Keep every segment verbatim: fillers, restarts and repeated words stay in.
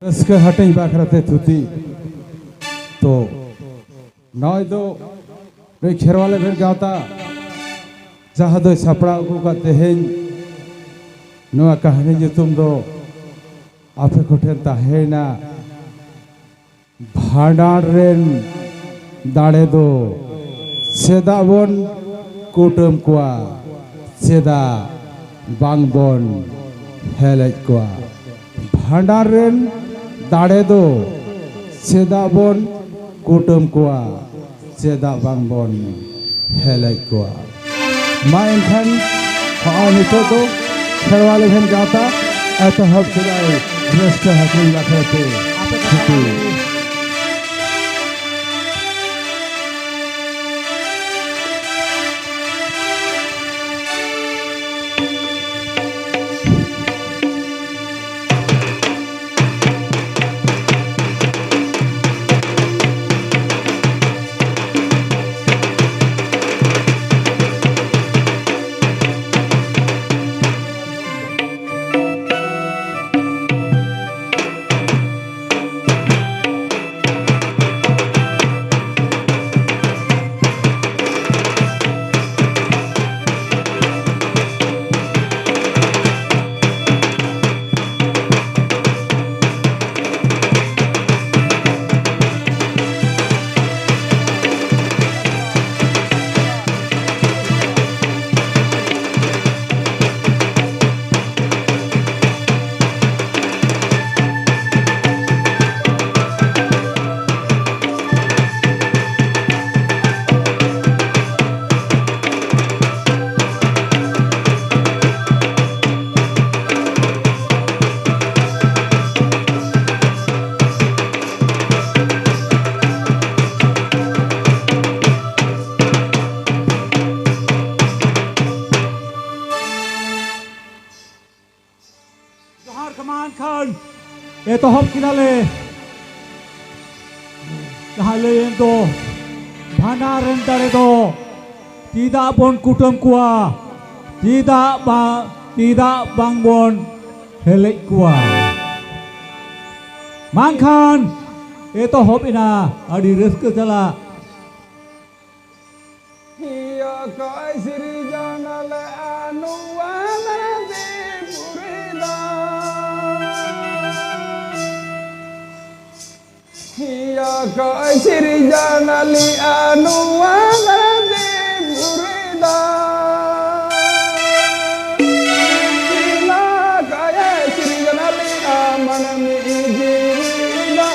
ᱨᱟᱹᱥᱠᱟᱹ ᱦᱟᱹᱴᱤᱧ ᱵᱟᱠᱷᱨᱟ ᱛᱮ ᱛᱷᱩᱛᱤ᱾ ᱛᱚ, ᱱᱚᱜᱼᱚᱭ ᱫᱚ ᱱᱩᱭ ᱠᱷᱮᱨᱣᱟᱞ ᱮᱵᱷᱮᱱ ᱜᱟᱶᱛᱟ, ᱡᱟᱦᱟᱸ ᱫᱚᱭ ᱥᱟᱯᱲᱟᱣ ᱟᱹᱜᱩ ᱟᱠᱟᱫ ᱛᱮᱦᱮᱧ, ᱱᱚᱣᱟ ᱠᱟᱹᱦᱱᱤ ᱧᱩᱛᱩᱢ ᱫᱚ ᱟᱯᱮ ᱠᱚᱴᱷᱮᱱ ᱛᱟᱦᱮᱸᱭᱮᱱᱟ, ᱵᱷᱟᱸᱰᱟᱱ ᱨᱮᱱ ᱫᱟᱲᱮ ᱫᱚ ᱪᱮᱫᱟᱜ ᱵᱚᱱ ᱠᱩᱴᱟᱹᱢ ᱠᱚᱣᱟ, ᱪᱮᱫᱟᱜ ᱵᱟᱝ ᱵᱚᱱ ᱦᱮᱞᱮᱡ ᱠᱚᱣᱟ? ᱵᱷᱟᱸᱰᱟᱱ ᱨᱮᱱ ᱫᱟᱲᱮ ᱫᱚ ᱪᱮᱫᱟᱜ ᱵᱚᱱ ᱠᱩᱴᱟᱹᱢ ᱠᱚᱣᱟ, ᱪᱮᱫᱟᱜ ᱵᱟᱝ ᱵᱚᱱ ᱦᱮᱞᱮᱡ ᱠᱚᱣᱟ? ᱢᱟ ᱮᱱᱠᱷᱟᱱ ᱦᱚᱸᱜᱼᱚᱭ ᱱᱤᱛᱚᱜ ᱫᱚ ᱠᱷᱮᱨᱣᱟᱞ ᱮᱵᱷᱮᱱ ᱜᱟᱶᱛᱟ ᱮᱛᱚᱦᱚᱵ ᱠᱮᱫᱟᱭ ᱨᱟᱹᱥᱠᱟᱹ ᱦᱟᱹᱴᱤᱧ ᱵᱟᱠᱷᱨᱟ ᱛᱮ ᱛᱷᱩᱛᱤ᱾ ᱡᱚᱦᱟᱨ ᱠᱟᱢᱟᱱ ᱠᱷᱟᱱ ᱮᱛᱚᱦᱚᱵ ᱠᱮᱫᱟᱞᱮ᱾ ᱡᱟᱦᱟᱸ ᱞᱟᱹᱭᱮᱱ ᱫᱚ, ᱵᱷᱟᱸᱰᱟᱱ ᱨᱮᱱ ᱫᱟᱲᱮ ᱫᱚ ᱪᱮᱫᱟᱜ ᱵᱚᱱ ᱠᱩᱴᱟᱹᱢ ᱠᱚᱣᱟ? ᱪᱮᱫᱟᱜ ᱵᱟ-, ᱪᱮᱫᱟᱜ ᱵᱟᱝ ᱵᱚᱱ ᱦᱮᱞᱮᱡ ᱠᱚᱣᱟ? ᱵᱟᱝᱠᱷᱟᱱ ᱮᱛᱚᱦᱚᱵ ᱮᱱᱟ ᱟᱹᱰᱤ ᱨᱟᱹᱥᱠᱟᱹ ᱥᱟᱞᱟᱜ᱾ ᱦᱤᱭᱟᱹ ᱠᱚᱭ ᱥᱤᱨᱡᱚᱱ ᱞᱮᱜᱼᱟ ᱱᱚᱣᱟ ᱫᱷᱟᱹᱨᱛᱤ ᱯᱩᱨᱤ ᱫᱚ᱾ ᱦᱤᱭᱟᱹ ᱠᱚᱭ ᱥᱤᱨᱡᱚᱱ ᱞᱮᱜᱼᱟ ᱱᱚᱣᱟ ᱫᱷᱟᱹᱨᱛᱤ ᱯᱩᱨᱤ ᱫᱚ᱾ ᱦᱤᱭᱟᱹ ᱠᱚᱭ ᱥᱤᱨᱡᱚᱱ ᱞᱮᱜᱼᱟ ᱢᱟᱹᱱᱢᱤ ᱡᱤᱣᱤ ᱫᱚ᱾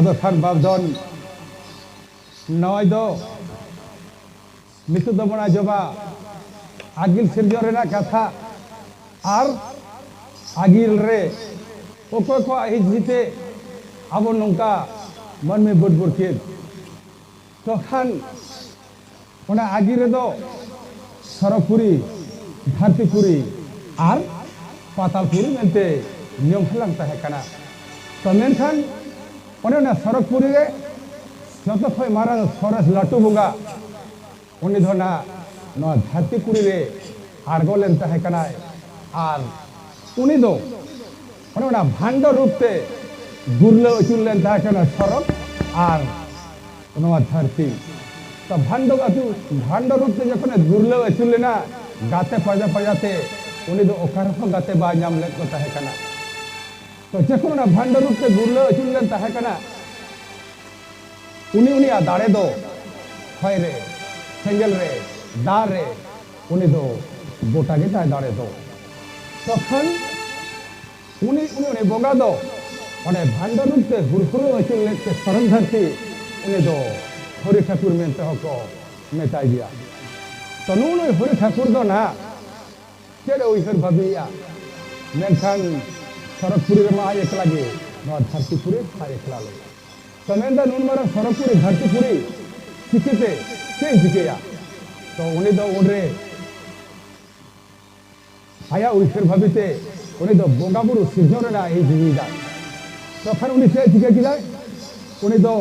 ᱫᱚ ᱠᱷᱟᱱ ᱵᱟᱯᱫᱷᱚᱱ ᱱᱚᱜᱼᱚᱭ ᱫᱚ ᱱᱤᱛᱚᱜ ᱫᱚᱵᱚᱱ ᱟᱸᱡᱚᱢᱟ ᱟᱹᱜᱤᱞ ᱥᱤᱨᱡᱚᱱ ᱨᱮᱱᱟᱜ ᱠᱟᱛᱷᱟ᱾ ᱟᱨ ᱟᱹᱜᱤᱞ ᱨᱮ ᱚᱠᱚᱭ ᱠᱚᱣᱟᱜ ᱦᱤᱡᱤ ᱛᱮ ᱟᱵᱚ ᱱᱚᱝᱠᱟ ᱢᱟᱹᱱᱢᱤ ᱵᱟᱹᱰ ᱵᱚᱨᱠᱮᱛ? ᱛᱚᱠᱷᱟᱱ ᱚᱱᱟ ᱟᱹᱜᱤᱞ ᱨᱮᱫᱚ ᱥᱚᱨᱚᱜᱽᱯᱩᱨᱤ, ᱫᱷᱟᱹᱨᱛᱤᱯᱩᱨᱤ ᱟᱨ ᱯᱟᱛᱟᱞᱯᱩᱨᱤ ᱢᱮᱱᱛᱮ ᱧᱩᱢ ᱦᱟᱞᱟᱝ ᱛᱟᱦᱮᱸ ᱠᱟᱱᱟ᱾ ᱛᱚ ᱢᱮᱱᱠᱷᱟᱱ ᱚᱱᱮ ᱚᱱᱟ ᱥᱚᱨᱚᱜᱽᱯᱩᱨᱤ ᱨᱮ ᱡᱚᱛᱚ ᱠᱷᱚᱱ ᱢᱟᱨᱟᱝ ᱥᱚᱨᱮᱥ ᱞᱟᱹᱴᱩ ᱵᱚᱸᱜᱟ ᱩᱱᱤ ᱫᱚ ᱱᱟᱜ ᱱᱚᱣᱟ ᱫᱷᱟᱹᱨᱛᱤ ᱯᱩᱨᱤ ᱨᱮ ᱟᱬᱜᱚ ᱞᱮᱱ ᱛᱟᱦᱮᱸ ᱠᱟᱱᱟᱭ᱾ ᱟᱨ ᱩᱱᱤ ᱫᱚ ᱚᱱᱮ ᱚᱱᱟ ᱵᱷᱟᱱᱰᱚ ᱨᱩᱯ ᱛᱮ ᱜᱩᱨᱞᱟᱹᱣ ᱟᱹᱪᱩᱨ ᱞᱮᱱ ᱛᱟᱦᱮᱸ ᱠᱟᱱᱟ ᱥᱚᱨᱚᱜᱽ ᱟᱨ ᱱᱚᱣᱟ ᱫᱷᱟᱹᱨᱛᱤ᱾ ᱛᱚ ᱵᱷᱟᱱᱰᱚ ᱟᱹᱪᱩᱨ, ᱵᱷᱟᱱᱰᱚ ᱨᱩᱯ ᱛᱮ ᱡᱚᱠᱷᱚᱱᱮ ᱜᱩᱨᱞᱟᱹᱣ ᱟᱹᱪᱩᱨ ᱞᱮᱱᱟ, ᱜᱟᱛᱮ ᱯᱟᱸᱡᱟ ᱯᱟᱸᱡᱟ ᱛᱮ ᱩᱱᱤ ᱫᱚ ᱚᱠᱟ ᱨᱮᱦᱚᱸ ᱜᱟᱛᱮ ᱵᱟᱭ ᱧᱟᱢ ᱞᱮᱫ ᱠᱚ ᱛᱟᱦᱮᱸ ᱠᱟᱱᱟ᱾ ᱛᱚ ᱡᱚᱠᱷᱚᱱ ᱚᱱᱟ ᱵᱷᱟᱱᱰᱚ ᱨᱩᱯ ᱛᱮ ᱜᱩᱨᱞᱟᱹᱣ ᱟᱹᱪᱩᱨ ᱞᱮᱱ ᱛᱟᱦᱮᱸ ᱠᱟᱱᱟ, ᱩᱱᱤ ᱩᱱᱤᱭᱟᱜ ᱫᱟᱲᱮ ᱫᱚ ᱦᱚᱭ ᱨᱮ, ᱥᱮᱸᱜᱮᱞ ᱨᱮ, ᱫᱟᱜ ᱨᱮ, ᱩᱱᱤ ᱫᱚ ᱜᱚᱴᱟ ᱜᱮ ᱛᱟᱭ ᱫᱟᱲᱮ ᱫᱚ᱾ ᱛᱚᱠᱷᱚᱱ ᱩᱱᱤ ᱩᱱᱤ ᱩᱱᱤ ᱵᱚᱸᱜᱟ ᱫᱚ ᱚᱸᱰᱮ ᱵᱷᱟᱱᱰᱚ ᱨᱩᱯ ᱛᱮ ᱦᱩᱨᱦᱩᱨᱟᱹ ᱟᱹᱪᱩᱨ ᱞᱮᱫ ᱛᱮ ᱥᱚᱨᱚᱜᱽ ᱫᱷᱟᱹᱨᱛᱤ ᱩᱱᱤ ᱫᱚ ᱦᱚᱨᱤ ᱴᱷᱟᱹᱠᱩᱨ ᱢᱮᱱᱛᱮ ᱦᱚᱸᱠᱚ ᱢᱮᱛᱟᱭ ᱜᱮᱭᱟ᱾ ᱛᱚ ᱱᱩᱜᱼᱩ ᱱᱩᱭ ᱦᱚᱨᱤ ᱴᱷᱟᱹᱠᱩᱨ ᱫᱚ ᱱᱟᱦᱟᱜ ᱪᱮᱫ ᱮ ᱩᱭᱦᱟᱹᱨ ᱵᱷᱟᱹᱵᱤᱭᱮᱫᱼᱟ? ᱢᱮᱱᱠᱷᱟᱱ ᱥᱚᱨᱚᱜᱽᱯᱩᱨᱤ ᱨᱮᱢᱟ ᱟᱡ ᱮᱠᱞᱟ ᱜᱮ, ᱱᱚᱣᱟ ᱫᱷᱟᱹᱨᱛᱤᱯᱩᱨᱤ ᱟᱡ ᱮᱠᱞᱟ ᱞᱮ᱾ ᱛᱚ ᱢᱮᱱᱫᱟ, ᱱᱩᱱ ᱢᱟᱨᱟᱝ ᱥᱚᱨᱚᱜᱽᱯᱩᱨᱤ ᱫᱷᱟᱹᱨᱛᱤᱯᱩᱨᱤ ᱪᱤᱠᱟᱹᱛᱮ, ᱪᱮᱫ ᱮ ᱪᱤᱠᱟᱹᱭᱟ? ᱛᱚ ᱩᱱᱤ ᱫᱚ ᱩᱱᱨᱮ ᱟᱭᱟᱜ ᱩᱭᱦᱟᱹᱨ ᱵᱷᱟᱹᱵᱤᱛᱮ ᱩᱱᱤ ᱫᱚ ᱵᱚᱸᱜᱟ ᱵᱩᱨᱩ ᱥᱤᱨᱡᱚᱱ ᱨᱮᱱᱟᱜ ᱮ ᱡᱤᱣᱤᱭᱮᱫᱟ᱾ ᱛᱚᱠᱷᱚᱱ ᱩᱱᱤ ᱪᱮᱫ ᱮ ᱪᱤᱠᱟᱹ ᱠᱮᱫᱟᱭ? ᱩᱱᱤ ᱫᱚ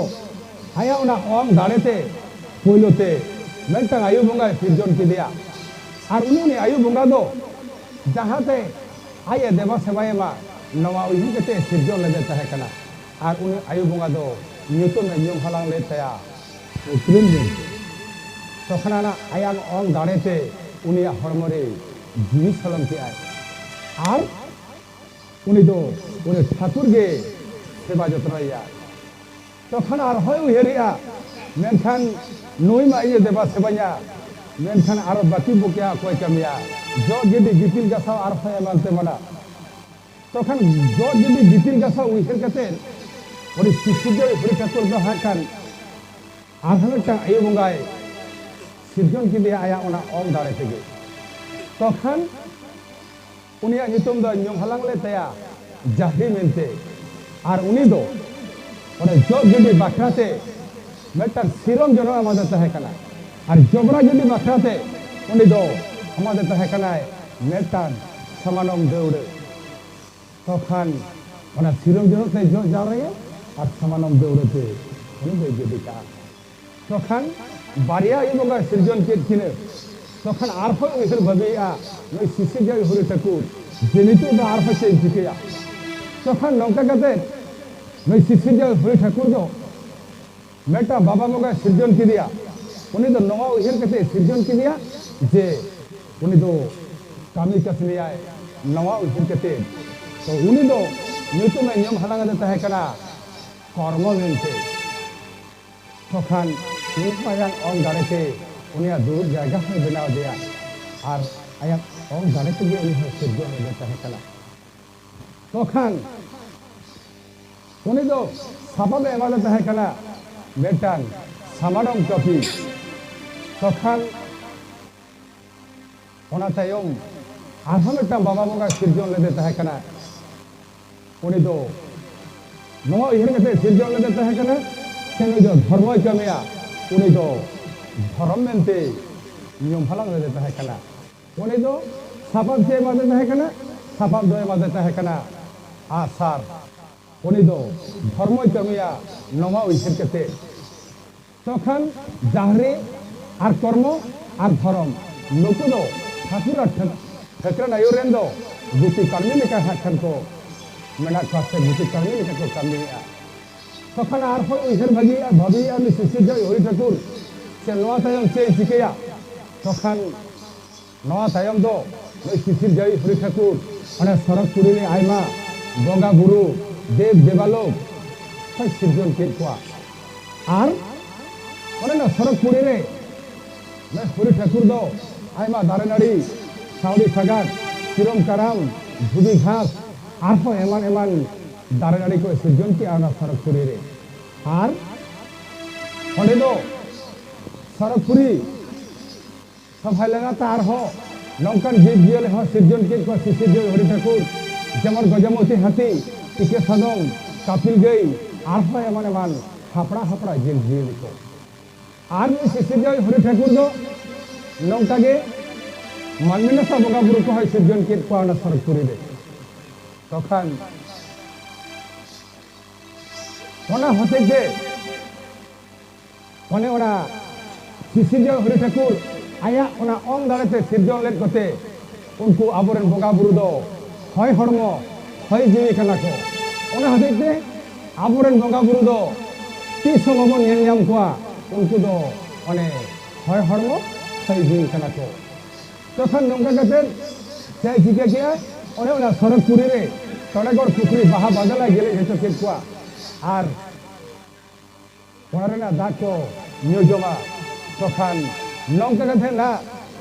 ᱟᱭᱟᱜ ᱚᱱᱟ ᱚᱝ ᱫᱟᱲᱮᱛᱮ ᱯᱳᱭᱞᱳ ᱛᱮ ᱢᱤᱫᱴᱟᱝ ᱟᱭᱳ ᱵᱚᱸᱜᱟᱭ ᱥᱤᱨᱡᱚᱱ ᱠᱮᱫᱮᱭᱟ᱾ ᱟᱨ ᱩᱱᱤ, ᱩᱱᱤ ᱟᱭᱳ ᱵᱚᱸᱜᱟ ᱫᱚ ᱡᱟᱦᱟᱸᱛᱮ ᱟᱡ ᱮ ᱫᱮᱵᱟ ᱥᱮᱵᱟᱭᱮ ᱢᱟ, ᱱᱚᱣᱟ ᱩᱭᱦᱟᱹᱨ ᱠᱟᱛᱮ ᱮ ᱥᱤᱨᱡᱚᱱ ᱞᱮᱫᱮ ᱛᱟᱦᱮᱸ ᱠᱟᱱᱟ᱾ ᱟᱨ ᱩᱱᱤ ᱟᱭᱳ ᱵᱚᱸᱜᱟ ᱫᱚ ᱧᱩᱛᱩᱢ ᱮ ᱧᱩᱢ ᱦᱟᱞᱟᱝ ᱞᱮᱫ ᱛᱟᱭᱟ ᱥᱩᱠᱨᱤᱢ ᱢᱮᱱᱛᱮ᱾ ᱛᱚᱠᱷᱚᱱ ᱚᱱᱟ ᱟᱭᱟᱜ ᱚᱝ ᱫᱟᱲᱮᱛᱮ ᱩᱱᱤᱭᱟᱜ ᱦᱚᱲᱢᱚ ᱨᱮ ᱡᱤᱣᱤ ᱥᱚᱞᱚᱢ ᱠᱮᱜᱼᱟᱭ᱾ ᱟᱨ ᱩᱱᱤ ᱫᱚ ᱩᱱᱤ ᱴᱷᱟᱹᱠᱩᱨ ᱜᱮ ᱥᱮᱵᱟ ᱡᱚᱛᱱᱚᱭᱮᱭᱟ᱾ ᱛᱚᱠᱷᱚᱱ ᱟᱨᱦᱚᱸᱭ ᱩᱭᱦᱟᱹᱨᱮᱜᱼᱟ, ᱢᱮᱱᱠᱷᱟᱱ ᱱᱩᱭ ᱢᱟ ᱤᱧᱮ ᱫᱮᱵᱟ ᱥᱮᱵᱟᱧᱟ, ᱢᱮᱱᱠᱷᱟᱱ ᱟᱨᱚ ᱵᱟᱹᱠᱤ ᱵᱚᱠᱮᱭᱟ ᱚᱠᱚᱭ ᱠᱟᱹᱢᱤᱭᱟ? ᱡᱚᱜ ᱜᱤᱰᱤ, ᱜᱤᱛᱤᱞ ᱜᱟᱥᱟᱣ ᱟᱨᱦᱚᱸ ᱮᱢᱟᱱ ᱛᱮᱢᱟᱱᱟᱜ᱾ ᱛᱚᱠᱷᱚᱱ ᱡᱚᱜ ᱜᱤᱰᱤ, ᱜᱤᱛᱤᱞ ᱜᱟᱥᱟᱣ ᱩᱭᱦᱟᱹᱨ ᱠᱟᱛᱮ ᱩᱱᱤ ᱥᱤᱥᱤᱨᱡᱟᱹᱣᱤᱡ ᱦᱚᱨᱤ ᱴᱷᱟᱹᱠᱩᱨ ᱫᱚ ᱦᱟᱸᱜ ᱠᱷᱟᱱ ᱟᱨᱦᱚᱸ ᱢᱤᱫᱴᱟᱝ ᱟᱭᱳ ᱵᱚᱸᱜᱟᱭ ᱥᱤᱨᱡᱚᱱ ᱠᱮᱫᱮᱭᱟ ᱟᱭᱟᱜ ᱚᱱᱟ ᱚᱝ ᱫᱟᱲᱮ ᱛᱮᱜᱮ᱾ ᱛᱚᱠᱷᱟᱱ ᱩᱱᱤᱭᱟᱜ ᱧᱩᱛᱩᱢ ᱫᱚ ᱧᱩᱢ ᱦᱟᱞᱟᱝ ᱞᱮᱫ ᱛᱟᱭᱟ ᱡᱟᱦᱨᱤ ᱢᱮᱱᱛᱮ᱾ ᱟᱨ ᱩᱱᱤ ᱫᱚ ᱚᱱᱮ ᱡᱚᱜ ᱜᱤᱰᱤ ᱵᱟᱠᱷᱨᱟ ᱛᱮ ᱢᱤᱫᱴᱟᱝ ᱥᱤᱨᱚᱢ ᱡᱚᱱᱚᱜ ᱮᱢᱟᱫᱮ ᱛᱟᱦᱮᱸ ᱠᱟᱱᱟ᱾ ᱟᱨ ᱡᱚᱵᱽᱨᱟ ᱜᱤᱰᱤ ᱵᱟᱠᱷᱨᱟ ᱛᱮ ᱩᱱᱤ ᱫᱚ ᱮᱢᱟᱫᱮ ᱛᱟᱦᱮᱸ ᱠᱟᱱᱟᱭ ᱢᱤᱫᱴᱟᱝ ᱥᱟᱢᱟᱱᱚᱢ ᱫᱟᱹᱣᱲᱟᱹ᱾ ᱛᱚᱠᱷᱟᱱ ᱚᱱᱟ ᱥᱤᱨᱚᱢ ᱡᱚᱱᱚᱜ ᱛᱮ ᱡᱚᱜ ᱡᱟᱣᱨᱟᱭᱟ ᱟᱨ ᱥᱟᱢᱟᱱᱚᱢ ᱫᱟᱹᱣᱲᱟᱹ ᱛᱮ ᱩᱱᱤ ᱫᱚᱭ ᱜᱤᱰᱤ ᱠᱟᱜᱼᱟ᱾ ᱛᱚᱠᱷᱟᱱ ᱵᱟᱨᱭᱟ ᱟᱭᱳ ᱵᱚᱸᱜᱟᱭ ᱥᱤᱨᱡᱚᱱ ᱠᱮᱫ ᱠᱤᱱᱟᱹ᱾ ᱛᱚᱠᱷᱟᱱ ᱟᱨᱦᱚᱸ ᱩᱭᱦᱟᱹᱨ ᱵᱷᱟᱹᱵᱤᱭᱮᱫᱼᱟ, ᱱᱩᱭ ᱥᱤᱥᱤᱨᱡᱟᱹᱣᱤᱡ ᱦᱚᱨᱤ ᱴᱷᱟᱹᱠᱩᱨ ᱡᱮ ᱱᱤᱛᱚᱜ ᱫᱚ ᱟᱨᱦᱚᱸ ᱪᱮᱫ ᱤᱧ ᱪᱤᱠᱟᱹᱭᱟ? ᱛᱚᱠᱷᱟᱱ ᱱᱚᱝᱠᱟ ᱠᱟᱛᱮ ᱱᱩᱭ ᱥᱤᱥᱤᱨᱡᱟᱹᱣᱤᱡ ᱦᱚᱨᱤ ᱴᱷᱟᱹᱠᱩᱨ ᱫᱚ ᱢᱤᱫᱴᱟᱝ ᱵᱟᱵᱟ ᱵᱚᱸᱜᱟᱭ ᱥᱤᱨᱡᱚᱱ ᱠᱮᱫᱮᱭᱟ᱾ ᱩᱱᱤ ᱫᱚ ᱱᱚᱣᱟ ᱩᱭᱦᱟᱹᱨ ᱠᱟᱛᱮ ᱥᱤᱨᱡᱚᱱ ᱠᱮᱫᱮᱭᱟ ᱡᱮ ᱩᱱᱤ ᱫᱚ ᱠᱟᱹᱢᱤ ᱠᱟᱹᱥᱱᱤᱭᱟᱭ, ᱱᱚᱣᱟ ᱩᱭᱦᱟᱹᱨ ᱠᱟᱛᱮ᱾ ᱛᱚ ᱩᱱᱤ ᱫᱚ ᱧᱩᱛᱩᱢᱮ ᱧᱩᱢ ᱦᱟᱞᱟᱝ ᱟᱫᱮ ᱛᱟᱦᱮᱸ ᱠᱟᱱᱟ ᱠᱚᱨᱢᱚ ᱢᱮᱱᱛᱮ᱾ ᱛᱚᱠᱷᱟᱱ ᱩᱱᱤ ᱦᱚᱸ ᱟᱭᱟᱜ ᱚᱝ ᱫᱟᱲᱮ ᱛᱮ ᱩᱱᱤᱭᱟᱜ ᱫᱩᱲᱩᱵ ᱡᱟᱭᱜᱟ ᱦᱚᱸᱭ ᱵᱮᱱᱟᱣ ᱟᱫᱮᱭᱟ ᱟᱨ ᱟᱭᱟᱜ ᱚᱝ ᱫᱟᱲᱮ ᱛᱮᱜᱮ ᱩᱱᱤ ᱦᱚᱸ ᱥᱤᱨᱡᱚᱱ ᱞᱮᱫᱮ ᱛᱟᱦᱮᱸ ᱠᱟᱱᱟ᱾ ᱛᱚᱠᱷᱟᱱ ᱩᱱᱤ ᱫᱚ ᱥᱟᱯᱟᱵ ᱮ ᱮᱢᱟᱫᱮ ᱛᱟᱦᱮᱸ ᱠᱟᱱᱟ ᱢᱤᱫᱴᱟᱝ ᱥᱟᱢᱟᱰᱚᱢ ᱠᱟᱹᱯᱤ᱾ ᱛᱚᱠᱷᱟᱱ ᱚᱱᱟ ᱛᱟᱭᱚᱢ ᱟᱨᱦᱚᱸ ᱢᱤᱫᱴᱟᱝ ᱵᱟᱵᱟ ᱵᱚᱸᱜᱟ ᱥᱤᱨᱡᱚᱱ ᱞᱮᱫᱮ ᱛᱟᱦᱮᱸ ᱠᱟᱱᱟ᱾ ᱩᱱᱤ ᱫᱚ ᱱᱚᱣᱟ ᱩᱭᱦᱟᱹᱨ ᱠᱟᱛᱮ ᱥᱤᱨᱡᱚᱱ ᱞᱮᱫᱮ ᱛᱟᱦᱮᱸ ᱠᱟᱱᱟ ᱥᱮ ᱱᱩᱭ ᱫᱚ ᱫᱷᱚᱨᱢᱚᱭ ᱠᱟᱹᱢᱤᱭᱟ, ᱩᱱᱤ ᱫᱚ ᱫᱷᱚᱨᱚᱢ ᱢᱮᱱᱛᱮ ᱧᱩᱢ ᱦᱟᱞᱟᱝ ᱞᱮᱫᱮ ᱛᱟᱦᱮᱸ ᱠᱟᱱᱟ᱾ ᱩᱱᱤ ᱫᱚ ᱥᱟᱯᱟᱵ ᱪᱮᱫ ᱮᱢᱟᱫᱮ ᱛᱟᱦᱮᱸ ᱠᱟᱱᱟ? ᱥᱟᱯᱟᱵ ᱫᱚ ᱮᱢᱟᱫᱮ ᱛᱟᱦᱮᱸ ᱠᱟᱱᱟ ᱟᱜᱼᱥᱟᱨ᱾ ᱩᱱᱤ ᱫᱚ ᱫᱷᱚᱨᱢᱚᱭ ᱠᱟᱹᱢᱤᱭᱟ ᱱᱚᱣᱟ ᱩᱭᱦᱟᱹᱨ ᱠᱟᱛᱮ᱾ ᱛᱚᱠᱷᱟᱱ ᱡᱟᱦᱨᱤ ᱟᱨ ᱠᱚᱨᱢᱚ ᱟᱨ ᱫᱷᱚᱨᱚᱢ, ᱱᱩᱠᱩ ᱫᱚ ᱴᱷᱟᱹᱠᱩᱨ ᱟᱨ ᱴᱷᱟᱹᱠ-, ᱴᱷᱟᱹᱠᱨᱟᱹᱱ ᱟᱭᱩᱨ ᱨᱮᱱ ᱫᱚ ᱜᱩᱛᱤ ᱠᱟᱹᱲᱢᱤ ᱞᱮᱠᱟ ᱦᱟᱸᱜ ᱠᱷᱟᱱ ᱠᱚ ᱢᱮᱱᱟᱜ ᱠᱚᱣᱟ ᱥᱮ ᱜᱩᱛᱤ ᱠᱟᱹᱲᱢᱤ ᱞᱮᱠᱟ ᱠᱚ ᱠᱟᱹᱢᱤᱭᱮᱫᱼᱟ᱾ ᱛᱚᱠᱷᱟᱱ ᱟᱨᱦᱚᱸ ᱩᱭᱦᱟᱹᱨ ᱵᱷᱟᱹᱜᱤᱭᱮᱫᱼᱟ, ᱵᱷᱟᱹᱵᱤᱭᱮᱫᱼᱟ ᱩᱱᱤ ᱥᱤᱥᱤᱨᱡᱟᱹᱣᱤᱡ ᱦᱚᱨᱤ ᱴᱷᱟᱹᱠᱩᱨ, ᱥᱮ ᱱᱚᱣᱟ ᱛᱟᱭᱚᱢ ᱪᱮᱫ ᱤᱧ ᱪᱤᱠᱟᱹᱭᱟ? ᱛᱚᱠᱷᱟᱱ ᱱᱚᱣᱟ ᱛᱟᱭᱚᱢ ᱫᱚ ᱱᱩᱭ ᱥᱤᱥᱤᱨᱡᱟᱹᱣᱤᱡ ᱦᱚᱨᱤ ᱴᱷᱟᱹᱠᱩᱨ ᱚᱱᱮ ᱥᱚᱨᱚᱜᱽᱯᱩᱨᱤ ᱨᱮ ᱟᱭᱢᱟ ᱵᱚᱸᱜᱟ ᱵᱩᱨᱩ, ᱫᱮᱵ ᱫᱮᱵᱟᱞᱳᱠ ᱠᱚᱭ ᱥᱤᱨᱡᱚᱱ ᱠᱮᱫ ᱠᱚᱣᱟ᱾ ᱟᱨ ᱚᱱᱮ ᱚᱱᱟ ᱥᱚᱨᱚᱜᱽᱯᱩᱨᱤ ᱨᱮ ᱱᱩᱭ ᱦᱚᱨᱤ ᱴᱷᱟᱹᱠᱩᱨ ᱫᱚ ᱟᱭᱢᱟ ᱫᱟᱨᱮ ᱱᱟᱹᱲᱤ, ᱥᱟᱹᱣᱲᱤ ᱥᱟᱜᱟᱫ, ᱥᱤᱨᱚᱢ ᱠᱟᱨᱟᱢ, ᱫᱷᱩᱵᱤ ᱜᱷᱟᱥ, ᱟᱨᱦᱚᱸ ᱮᱢᱟᱱ ᱮᱢᱟᱱ ᱫᱟᱨᱮ ᱱᱟᱹᱲᱤ ᱠᱚᱭ ᱥᱤᱨᱡᱚᱱ ᱠᱮᱜᱼᱟ ᱚᱱᱟ ᱥᱚᱨᱚᱜᱽᱯᱩᱨᱤ ᱨᱮ᱾ ᱟᱨ ᱚᱸᱰᱮ ᱫᱚ ᱥᱚᱨᱚᱜᱽᱯᱩᱨᱤ ᱥᱚᱵᱷᱟ ᱞᱮᱠᱟᱛᱮ ᱟᱨᱦᱚᱸ ᱱᱚᱝᱠᱟᱱ ᱡᱤᱵᱽ ᱡᱤᱭᱟᱹᱞᱤ ᱦᱚᱸ ᱥᱤᱨᱡᱚᱱ ᱠᱮᱫ ᱠᱚᱣᱟ ᱥᱤᱥᱤᱨᱡᱟᱹᱣᱤᱡ ᱦᱚᱨᱤ ᱴᱷᱟᱹᱠᱩᱨ, ᱡᱮᱢᱚᱱ ᱜᱚᱡᱚᱢᱚᱛᱤ ᱦᱟᱹᱛᱤ, ᱛᱤᱠᱟᱹ ᱥᱟᱫᱚᱢ, ᱠᱟᱯᱤᱞ ᱜᱟᱹᱭ, ᱟᱨᱦᱚᱸ ᱮᱢᱟᱱ ᱮᱢᱟᱱ ᱦᱟᱯᱲᱟ ᱦᱟᱯᱲᱟ ᱡᱤᱵᱽ ᱡᱤᱭᱟᱹᱞᱤ ᱠᱚ᱾ ᱟᱨ ᱱᱩᱭ ᱥᱤᱥᱤᱨᱡᱟᱹᱣᱤᱡ ᱦᱚᱨᱤ ᱴᱷᱟᱹᱠᱩᱨ ᱫᱚ ᱱᱚᱝᱠᱟ ᱜᱮ ᱢᱟᱹᱱᱢᱤ ᱱᱮᱥᱟ ᱵᱚᱸᱜᱟ ᱵᱩᱨᱩ ᱠᱚᱦᱚᱸᱭ ᱥᱤᱨᱡᱚᱱ ᱠᱮᱫ ᱠᱚᱣᱟ ᱚᱱᱟ ᱥᱚᱨᱚᱜᱽᱯᱩᱨᱤ ᱨᱮ᱾ ᱛᱚᱠᱷᱟᱱ ᱚᱱᱟ ᱦᱚᱛᱮᱡ ᱛᱮ ᱚᱱᱮ ᱚᱱᱟ ᱥᱤᱥᱤᱨᱡᱟᱹᱣᱤᱡ ᱦᱚᱨᱤ ᱴᱷᱟᱹᱠᱩᱨ ᱟᱭᱟᱜ ᱚᱱᱟ ᱚᱝ ᱫᱟᱲᱮᱛᱮ ᱥᱤᱨᱡᱚᱱ ᱞᱮᱫ ᱠᱚᱛᱮ ᱩᱱᱠᱩ ᱟᱵᱚᱨᱮᱱ ᱵᱚᱸᱜᱟ ᱵᱩᱨᱩ ᱫᱚ ᱦᱚᱭ ᱦᱚᱲᱢᱚ, ᱦᱚᱭ ᱡᱤᱣᱤ ᱠᱟᱱᱟ ᱠᱚ᱾ ᱚᱱᱟ ᱦᱚᱛᱮᱡ ᱛᱮ ᱟᱵᱚᱨᱮᱱ ᱵᱚᱸᱜᱟ ᱵᱩᱨᱩ ᱫᱚ ᱛᱤᱥ ᱦᱚᱸ ᱵᱟᱵᱚᱱ ᱧᱮᱞ ᱧᱟᱢ ᱠᱚᱣᱟ, ᱩᱱᱠᱩ ᱫᱚ ᱚᱱᱮ ᱦᱚᱭ ᱦᱚᱲᱢᱚ, ᱦᱚᱭ ᱡᱤᱣᱤ ᱠᱟᱱᱟ ᱠᱚ᱾ ᱛᱚᱠᱷᱚᱱ ᱱᱚᱝᱠᱟ ᱠᱟᱛᱮ ᱪᱮᱫ ᱪᱤᱠᱟᱹ ᱠᱮᱜᱼᱟ, ᱚᱱᱮ ᱚᱱᱟ ᱥᱚᱨᱚᱜᱽᱯᱩᱨᱤ ᱨᱮ ᱴᱚᱰᱮᱜᱚᱲ ᱯᱩᱠᱷᱨᱤ ᱵᱟᱦᱟ ᱵᱟᱫᱟᱞᱟᱭ ᱜᱮᱞᱮᱡ ᱦᱚᱪᱚ ᱠᱮᱫ ᱠᱚᱣᱟ᱾ ᱟᱨ ᱚᱱᱟ ᱨᱮᱱᱟᱜ ᱫᱟᱜ ᱠᱚ ᱧᱩ ᱡᱚᱢᱟ᱾ ᱛᱚᱠᱷᱟᱱ ᱱᱚᱝᱠᱟ ᱠᱟᱛᱮ ᱱᱟᱜ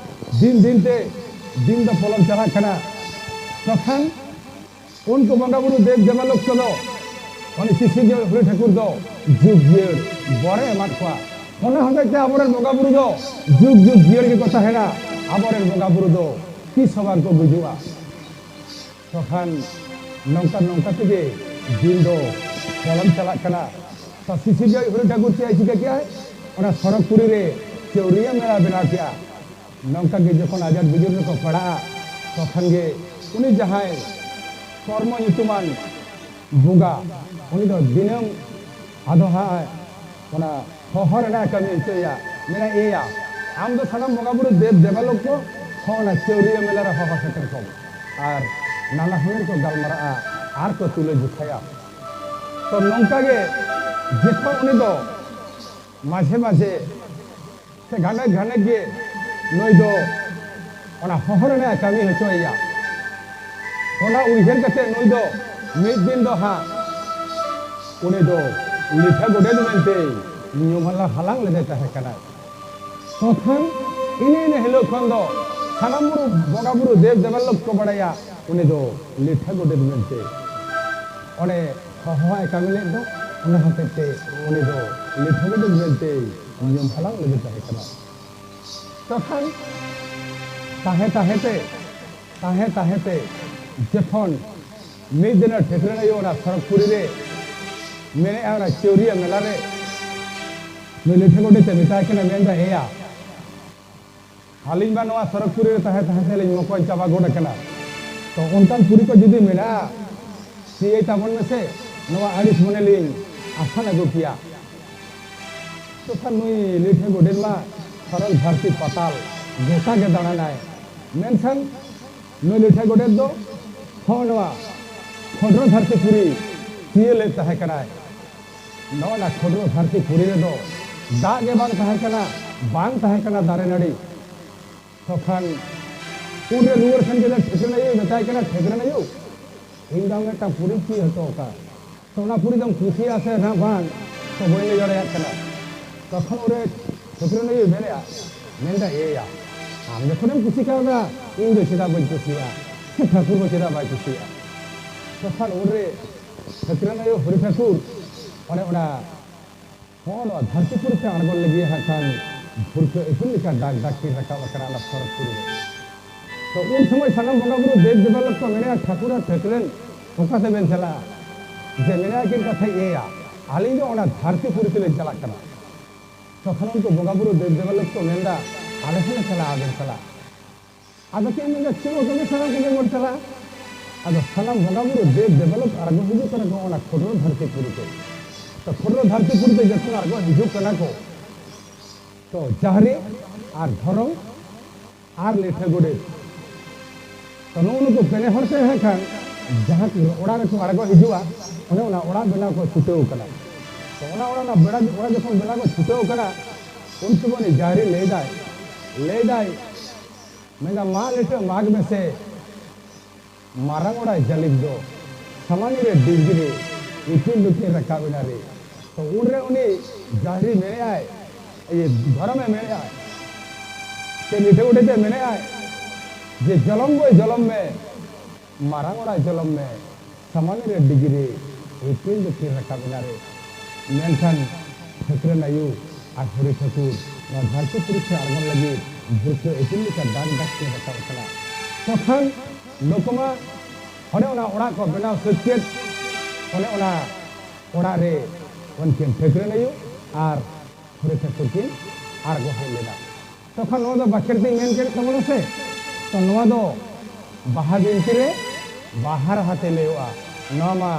ᱫᱤᱱ ᱫᱤᱱ ᱛᱮ ᱫᱤᱱ ᱫᱚ ᱯᱚᱞᱚᱢ ᱪᱟᱞᱟᱜ ᱠᱟᱱᱟ᱾ ᱛᱚᱠᱷᱟᱱ ᱩᱱᱠᱩ ᱵᱚᱸᱜᱟ ᱵᱩᱨᱩ ᱫᱮᱵ ᱫᱮᱵᱟᱞᱳᱠ ᱠᱚᱫᱚ ᱩᱱᱤ ᱥᱤᱥᱤᱨᱡᱟᱹᱣᱤᱡ ᱦᱚᱨᱤ ᱴᱷᱟᱹᱠᱩᱨ ᱫᱚ ᱡᱩᱜᱽ ᱡᱤᱭᱟᱹᱲ ᱵᱚᱨᱮ ᱮᱢᱟᱫ ᱠᱚᱣᱟ᱾ ᱚᱱᱟ ᱦᱚᱛᱮᱡ ᱛᱮ ᱟᱵᱚᱨᱮᱱ ᱵᱚᱸᱜᱟ ᱵᱩᱨᱩ ᱫᱚ ᱡᱩᱜᱽ ᱡᱩᱜᱽ ᱡᱤᱭᱟᱹᱲ ᱜᱮᱠᱚ ᱛᱟᱦᱮᱱᱟ᱾ ᱟᱵᱚᱨᱮᱱ ᱵᱚᱸᱜᱟ ᱵᱩᱨᱩ ᱫᱚ ᱛᱤᱥ ᱦᱚᱸ ᱵᱟᱝ ᱠᱚ ᱜᱩᱡᱩᱜᱼᱟ᱾ ᱛᱚᱠᱷᱟᱱ ᱱᱚᱝᱠᱟ ᱱᱚᱝᱠᱟ ᱛᱮᱜᱮ ᱫᱤᱱ ᱫᱚ ᱯᱚᱞᱚᱢ ᱪᱟᱞᱟᱜ ᱠᱟᱱᱟ᱾ ᱛᱚ ᱥᱤᱥᱤᱨᱡᱟᱹᱣᱤᱡ ᱦᱚᱨᱤ ᱴᱷᱟᱹᱠᱩᱨ ᱪᱮᱫ ᱮ ᱪᱤᱠᱟᱹ ᱠᱮᱜᱼᱟᱭ? ᱚᱱᱟ ᱥᱚᱨᱚᱜᱽᱯᱩᱨᱤ ᱨᱮ ᱪᱟᱹᱣᱨᱤᱭᱟᱹ ᱢᱮᱞᱟ ᱵᱮᱱᱟᱣ ᱠᱮᱜᱼᱟ᱾ ᱱᱚᱝᱠᱟ ᱜᱮ ᱡᱚᱠᱷᱚᱱ ᱟᱡᱟᱨ ᱵᱤᱡᱟᱹᱨ ᱨᱮᱠᱚ ᱯᱟᱲᱟᱜᱼᱟ, ᱛᱚᱠᱷᱚᱱ ᱜᱮ ᱩᱱᱤ ᱡᱟᱦᱟᱸᱭ ᱠᱚᱨᱢᱚ ᱧᱩᱛᱩᱢᱟᱱ ᱵᱚᱸᱜᱟ, ᱩᱱᱤ ᱫᱚ ᱫᱤᱱᱟᱹᱢ ᱟᱫᱚ ᱦᱟᱸᱜ ᱚᱱᱟ ᱦᱚᱦᱚ ᱨᱮᱱᱟᱜ ᱠᱟᱹᱢᱤ ᱦᱚᱪᱚᱭᱟ᱾ ᱢᱮᱱᱟ, ᱮᱭᱟ, ᱟᱢ ᱫᱚ ᱥᱟᱱᱟᱢ ᱵᱚᱸᱜᱟ ᱵᱩᱨᱩ ᱫᱮᱵ ᱫᱮᱵᱟᱞᱳᱠ ᱠᱚ ᱦᱚᱸ ᱚᱱᱟ ᱪᱟᱹᱣᱨᱤᱭᱟᱹ ᱢᱮᱞᱟ ᱨᱮ ᱦᱚᱦᱚ ᱥᱮᱴᱮᱨ ᱠᱚᱢ᱾ ᱟᱨ ᱱᱟᱱᱟ ᱦᱩᱱᱟᱹᱨ ᱠᱚ ᱜᱟᱞᱢᱟᱨᱟᱜᱼᱟ ᱟᱨ ᱠᱚ ᱛᱩᱞᱟᱹ ᱡᱚᱠᱷᱟᱭᱟ᱾ ᱛᱚ ᱱᱚᱝᱠᱟ ᱜᱮ ᱡᱚᱠᱷᱚᱱ ᱩᱱᱤ ᱫᱚ ᱢᱟᱡᱷᱮ ᱢᱟᱡᱷᱮ ᱥᱮ ᱜᱷᱟᱱᱮ ᱜᱷᱟᱱᱮ ᱜᱮ ᱱᱩᱭ ᱫᱚ ᱚᱱᱟ ᱦᱚᱦᱚ ᱨᱮᱱᱟᱜ ᱮ ᱠᱟᱹᱢᱤ ᱦᱚᱪᱚᱭᱮᱭᱟ᱾ ᱚᱱᱟ ᱩᱭᱦᱟᱹᱨ ᱠᱟᱛᱮ ᱱᱩᱭ ᱫᱚ ᱢᱤᱫ ᱫᱤᱱ ᱫᱚ ᱦᱟᱸᱜ ᱩᱱᱤ ᱫᱚ ᱞᱤᱴᱷᱟᱹ ᱜᱚᱰᱮᱛ ᱢᱮᱱᱛᱮ ᱧᱩᱢ ᱦᱟᱞᱟ-, ᱦᱟᱞᱟᱝ ᱞᱮᱫᱮ ᱛᱟᱦᱮᱸ ᱠᱟᱱᱟᱭ᱾ ᱛᱚᱠᱷᱚᱱ ᱤᱱᱟᱹ ᱤᱱᱟᱹ ᱦᱤᱞᱳᱜ ᱠᱷᱚᱱ ᱫᱚ ᱥᱟᱱᱟᱢ ᱵᱩᱨᱩ ᱵᱚᱸᱜᱟ ᱵᱩᱨᱩ ᱫᱮᱵ ᱫᱮᱵᱟᱞᱳᱠ ᱠᱚ ᱵᱟᱲᱟᱭᱟ ᱩᱱᱤ ᱫᱚ ᱞᱤᱴᱷᱟᱹ ᱜᱚᱰᱮᱛ ᱢᱮᱱᱛᱮ᱾ ᱚᱸᱰᱮ ᱦᱚᱦᱚᱣᱟᱭ ᱠᱟᱹᱢᱤ ᱞᱮᱫ ᱫᱚ, ᱚᱱᱟ ᱦᱚᱛᱮᱡ ᱛᱮ ᱩᱱᱤ ᱫᱚ ᱞᱤᱴᱷᱟᱹ ᱜᱚᱰᱮᱛ ᱢᱮᱱᱛᱮ ᱧᱩᱢ ᱦᱟᱞᱟᱝ ᱞᱟᱹᱜᱤᱫ ᱛᱟᱦᱮᱸ ᱠᱟᱱᱟ᱾ ᱛᱚᱠᱷᱚᱱ ᱛᱟᱦᱮᱸ ᱛᱟᱦᱮᱸ ᱛᱮ, ᱛᱟᱦᱮᱸ ᱛᱟᱦᱮᱸ ᱛᱮ ᱡᱚᱠᱷᱚᱱ ᱢᱤᱫ ᱫᱤᱱ ᱴᱷᱟᱹᱠᱨᱟᱹᱱ ᱟᱭᱳ ᱚᱱᱟ ᱥᱚᱨᱚᱜᱽᱯᱩᱨᱤ ᱨᱮ ᱢᱮᱱᱮᱫᱼᱟ, ᱚᱱᱟ ᱪᱟᱹᱣᱨᱤᱭᱟᱹ ᱢᱮᱞᱟ ᱨᱮ ᱱᱩᱭ ᱞᱤᱴᱷᱟᱹ ᱜᱚᱰᱮᱛ ᱮ ᱢᱮᱛᱟᱭ ᱠᱟᱱᱟ, ᱢᱮᱱᱫᱟ, ᱮᱭᱟ, ᱟᱹᱞᱤᱧ ᱢᱟ ᱱᱚᱣᱟ ᱥᱚᱨᱚᱜᱽᱯᱩᱨᱤ ᱨᱮ ᱛᱟᱦᱮᱸ ᱛᱟᱦᱮᱸ ᱛᱮᱞᱤᱧ ᱢᱚᱠᱚᱧ ᱪᱟᱵᱟ ᱜᱚᱫ ᱟᱠᱟᱱᱟ᱾ ᱛᱚ ᱚᱱᱠᱟᱱ ᱯᱩᱨᱤ ᱠᱚ ᱡᱩᱫᱤ ᱢᱮᱱᱟᱜᱼᱟ, ᱥᱤᱭᱟᱹᱭ ᱛᱟᱵᱚᱱ ᱢᱮᱥᱮ, ᱱᱚᱣᱟ ᱟᱹᱲᱤᱥ ᱢᱚᱱᱮ ᱞᱤᱧ ᱟᱥᱟᱱ ᱟᱹᱜᱩ ᱠᱮᱭᱟ᱾ ᱛᱚᱠᱷᱟᱱ ᱱᱩᱭ ᱞᱤᱴᱷᱟᱹ ᱜᱚᱰᱮᱛ ᱢᱟ ᱥᱟᱨᱟ ᱫᱷᱟᱹᱨᱛᱤ ᱯᱟᱛᱟᱞ ᱜᱚᱴᱟ ᱜᱮ ᱫᱟᱬᱟᱱᱟᱭ, ᱢᱮᱱᱠᱷᱟᱱ ᱱᱩᱭ ᱞᱤᱴᱷᱟᱹ ᱜᱚᱰᱮᱛ ᱫᱚ ᱦᱚᱸ ᱱᱚᱣᱟ ᱠᱷᱚᱸᱰᱨᱚ ᱫᱷᱟᱹᱨᱛᱤ ᱯᱩᱨᱤ ᱥᱤᱭᱟᱹ ᱞᱮᱫ ᱛᱟᱦᱮᱸ ᱠᱟᱱᱟᱭ᱾ ᱱᱚᱣᱟ ᱠᱷᱚᱸᱰᱨᱚ ᱫᱷᱟᱹᱨᱛᱤ ᱯᱩᱨᱤ ᱨᱮᱫᱚ ᱫᱟᱜ ᱜᱮ ᱵᱟᱝ ᱛᱟᱦᱮᱸ ᱠᱟᱱᱟ, ᱵᱟᱝ ᱛᱟᱦᱮᱸ ᱠᱟᱱᱟ ᱫᱟᱨᱮ ᱱᱟᱹᱲᱤ᱾ ᱛᱚᱠᱷᱟᱱ ᱩᱱᱨᱮ ᱨᱩᱣᱟᱹᱲ ᱥᱮᱱ ᱠᱟᱛᱮ ᱴᱷᱟᱹᱠᱨᱟᱹᱱ ᱟᱭᱳᱭ ᱢᱮᱛᱟᱭ ᱠᱟᱱᱟ, ᱴᱷᱟᱹᱠᱨᱟᱹᱱ ᱟᱭᱳ, ᱤᱧ ᱫᱚ ᱢᱤᱫᱴᱟᱝ ᱯᱩᱨᱤ ᱪᱮᱫ ᱦᱚᱴᱚ ᱠᱟᱜ᱾ ᱛᱚ ᱚᱱᱟ ᱯᱩᱨᱤ ᱫᱚᱢ ᱠᱩᱥᱤᱭᱟᱜᱼᱟ ᱥᱮ ᱱᱟᱜ ᱵᱟᱝ, ᱛᱚ ᱵᱟᱹᱧ ᱞᱟᱹᱭ ᱫᱟᱲᱮᱭᱟᱜ ᱠᱟᱱᱟ᱾ ᱛᱚᱠᱷᱚᱱ ᱩᱱᱨᱮ ᱴᱷᱟᱹᱠᱨᱟᱹᱱ ᱟᱭᱳᱭ ᱢᱮᱱᱮᱫᱼᱟ, ᱢᱮᱱᱫᱟ, ᱮᱭᱟ, ᱟᱢ ᱡᱚᱠᱷᱚᱱᱮᱢ ᱠᱩᱥᱤ ᱠᱟᱣᱫᱟ, ᱤᱧ ᱫᱚ ᱪᱮᱫᱟᱜ ᱵᱟᱹᱧ ᱠᱩᱥᱤᱭᱟᱜᱼᱟ, ᱥᱮ ᱴᱷᱟᱹᱠᱩᱨ ᱫᱚ ᱪᱮᱫᱟᱜ ᱵᱟᱭ ᱠᱩᱥᱤᱭᱟᱜᱼᱟ? ᱛᱚᱠᱷᱚᱱ ᱩᱱᱨᱮ ᱴᱷᱟᱹᱠᱨᱟᱹᱱ ᱟᱭᱳ ᱦᱚᱨᱤ ᱴᱷᱟᱹᱠᱩᱨ ᱚᱱᱮ ᱚᱱᱟ ᱦᱚᱸ ᱱᱚᱣᱟ ᱫᱷᱟᱹᱨᱛᱤ ᱯᱩᱨᱤ ᱛᱮ ᱟᱬᱜᱚᱱ ᱞᱟᱹᱜᱤᱫ ᱦᱟᱸᱜ ᱠᱷᱟᱱ ᱵᱷᱩᱨᱠᱟᱹ ᱤᱯᱤᱞ ᱞᱮᱠᱟ ᱰᱟᱠ ᱰᱟᱠ ᱠᱤᱱ ᱨᱟᱠᱟᱵ ᱟᱠᱟᱱᱟ ᱚᱱᱟ ᱥᱚᱨᱚᱜᱽ ᱯᱩᱨᱤ ᱨᱮ᱾ ᱛᱚ ᱩᱱ ᱥᱚᱢᱚᱭ ᱥᱟᱱᱟᱢ ᱵᱚᱸᱜᱟ ᱵᱩᱨᱩ ᱫᱮᱵ ᱫᱮᱵᱟᱞᱳᱠ ᱠᱚ ᱢᱮᱱᱮᱫᱼᱟ, ᱴᱷᱟᱹᱠᱩᱨ ᱟᱨ ᱴᱷᱟᱹᱠᱨᱟᱹᱱ ᱚᱠᱟ ᱛᱮᱵᱮᱱ ᱪᱟᱞᱟᱜᱼᱟ? ᱡᱮ ᱢᱮᱱᱮᱫᱼᱟ ᱠᱤᱱ ᱠᱟᱛᱷᱟ ᱤᱭᱟᱹᱭᱟ, ᱟᱹᱞᱤᱧ ᱫᱚ ᱚᱱᱟ ᱫᱷᱟᱹᱨᱛᱤ ᱯᱩᱨᱤ ᱛᱮᱞᱤᱧ ᱪᱟᱞᱟᱜ ᱠᱟᱱᱟ᱾ ᱛᱚᱠᱷᱚᱱ ᱩᱱᱠᱩ ᱵᱚᱸᱜᱟ ᱵᱩᱨᱩ ᱫᱮᱵ ᱫᱮᱵᱟᱞᱳᱠ ᱠᱚ ᱢᱮᱱᱫᱟ, ᱟᱞᱮ ᱦᱚᱸᱞᱮ ᱪᱟᱞᱟᱜᱼᱟ, ᱟᱵᱮᱱ ᱥᱟᱞᱟᱜ᱾ ᱟᱫᱚ ᱠᱤᱱ ᱢᱮᱱᱫᱟ, ᱪᱚᱞᱚ ᱛᱚᱵᱮ ᱥᱟᱱᱟᱢ ᱠᱚᱜᱮ ᱵᱚᱱ ᱪᱟᱞᱟᱜᱼᱟ᱾ ᱟᱫᱚ ᱥᱟᱱᱟᱢ ᱵᱚᱸᱜᱟ ᱵᱩᱨᱩ ᱫᱮᱵ ᱫᱮᱵᱟᱞᱳᱠ ᱟᱬᱜᱚ ᱦᱤᱡᱩᱜ ᱠᱟᱱᱟ ᱠᱚ ᱚᱱᱟ ᱠᱷᱚᱸᱰᱨᱚ ᱫᱷᱟᱹᱨᱛᱤ ᱯᱩᱨᱤ ᱛᱮ᱾ ᱛᱚ ᱠᱷᱚᱸᱰᱨᱚ ᱫᱷᱟᱹᱨᱛᱤ ᱯᱩᱨᱤ ᱛᱮ ᱡᱚᱠᱷᱚᱱ ᱟᱬᱜᱚ ᱦᱤᱡᱩᱜ ᱠᱟᱱᱟ ᱠᱚ, ᱛᱚ ᱡᱟᱦᱨᱤ ᱟᱨ ᱫᱷᱚᱨᱚᱢ ᱟᱨ ᱞᱤᱴᱷᱟᱹ ᱜᱚᱰᱮᱛ, ᱛᱚ ᱱᱩᱜᱼᱩ ᱱᱩᱠᱩ ᱯᱮᱱᱮ ᱦᱚᱲ ᱛᱮ ᱦᱟᱸᱜ ᱠᱷᱟᱱ ᱡᱟᱦᱟᱸ ᱚᱲᱟᱜ ᱨᱮᱠᱚ ᱟᱬᱜᱚ ᱦᱤᱡᱩᱜᱼᱟ, ᱚᱱᱮ ᱚᱱᱟ ᱚᱲᱟᱜ ᱵᱮᱱᱟᱣ ᱠᱚ ᱪᱷᱩᱴᱟᱹᱣ ᱠᱟᱱᱟ᱾ ᱛᱚ ᱚᱱᱟ ᱚᱲᱟᱜ, ᱚᱱᱟ ᱵᱮᱲᱟ, ᱚᱲᱟᱜ ᱡᱚᱠᱷᱚᱱ ᱵᱮᱱᱟᱣ ᱠᱚ ᱪᱷᱩᱴᱟᱹᱣ ᱠᱟᱱᱟ, ᱩᱱ ᱥᱚᱢᱚᱭ ᱩᱱᱤ ᱡᱟᱦᱨᱤ ᱞᱟᱹᱭᱫᱟᱭ, ᱞᱟᱹᱭᱫᱟᱭ, ᱢᱮᱱᱫᱟ, ᱢᱟ ᱞᱤᱴᱟᱹ ᱢᱟᱜᱽ ᱢᱮᱥᱮ, ᱢᱟᱨᱟᱝ ᱚᱲᱟᱜ ᱡᱟᱹᱞᱤᱢ ᱫᱚ ᱥᱟᱢᱟᱱᱤ ᱨᱮ ᱰᱤᱝᱜᱤ ᱨᱮ ᱤᱯᱤᱞ ᱞᱩᱴᱤ ᱨᱟᱠᱟᱵ ᱮᱱᱟ ᱨᱮ᱾ ᱛᱚ ᱩᱱᱨᱮ ᱩᱱᱤ ᱡᱟᱦᱨᱤ ᱢᱮᱱᱮᱫᱼᱟᱭ, ᱤᱭᱟᱹ, ᱫᱷᱚᱨᱚᱢᱮ ᱢᱮᱱᱮᱫᱼᱟᱭ, ᱥᱮ ᱞᱤᱴᱟᱹ ᱜᱚᱰᱮᱛ ᱮ ᱢᱮᱱᱮᱫᱼᱟᱭ ᱡᱮ, ᱡᱚᱞᱚᱢ ᱜᱚᱭ ᱡᱚᱞᱚᱢ ᱢᱮ, ᱢᱟᱨᱟᱝ ᱚᱲᱟᱜ ᱡᱚᱞᱚᱢ ᱢᱮ, ᱥᱟᱢᱟᱱᱤ ᱨᱮ ᱰᱤᱜᱽᱨᱤ ᱤᱯᱤᱞ ᱫᱚ ᱠᱤᱱ ᱨᱟᱠᱟᱵ ᱮᱱᱟ ᱨᱮ᱾ ᱢᱮᱱᱠᱷᱟᱱ ᱴᱷᱟᱹᱠᱨᱟᱹᱱ ᱟᱭᱳ ᱟᱨ ᱦᱚᱨᱤ ᱴᱷᱟᱹᱠᱩᱨ ᱱᱚᱣᱟ ᱫᱷᱟᱹᱨᱛᱤ ᱯᱩᱨᱤ ᱥᱮ ᱟᱬᱜᱚᱱ ᱞᱟᱹᱜᱤᱫ ᱵᱷᱩᱨᱠᱟᱹ ᱤᱯᱤᱞ ᱞᱮᱠᱟ ᱰᱟᱠ ᱰᱟᱠ ᱠᱤᱱ ᱨᱟᱠᱟᱵ ᱠᱟᱱᱟ᱾ ᱛᱚᱠᱷᱚᱱ ᱱᱩᱠᱩ ᱢᱟ ᱚᱱᱮ ᱚᱱᱟ ᱚᱲᱟᱜ ᱠᱚ ᱵᱮᱱᱟᱣ ᱥᱟᱹᱛ ᱠᱮᱫ, ᱚᱱᱮ ᱚᱱᱟ ᱚᱲᱟᱜ ᱨᱮ ᱩᱱᱠᱤᱱ ᱴᱷᱟᱹᱠᱨᱟᱹᱱ ᱟᱭᱳ ᱟᱨ ᱦᱚᱨᱤ ᱴᱷᱟᱹᱠᱩᱨ ᱠᱤᱱ ᱟᱬᱜᱚ ᱦᱮᱡ ᱞᱮᱱᱟ᱾ ᱛᱚᱠᱷᱚᱱ ᱱᱚᱣᱟ ᱫᱚ ᱵᱟᱠᱷᱮᱲ ᱛᱤᱧ ᱢᱮᱱ ᱠᱮᱫ ᱛᱟᱵᱚᱱᱟ ᱥᱮ, ᱛᱚ ᱱᱚᱣᱟ ᱫᱚ ᱵᱟᱦᱟ ᱵᱤᱱᱛᱤ ᱨᱮ ᱵᱟᱦᱟ ᱨᱟᱦᱟ ᱛᱮ ᱞᱟᱹᱭᱚᱜᱼᱟ᱾ ᱱᱚᱣᱟ ᱢᱟ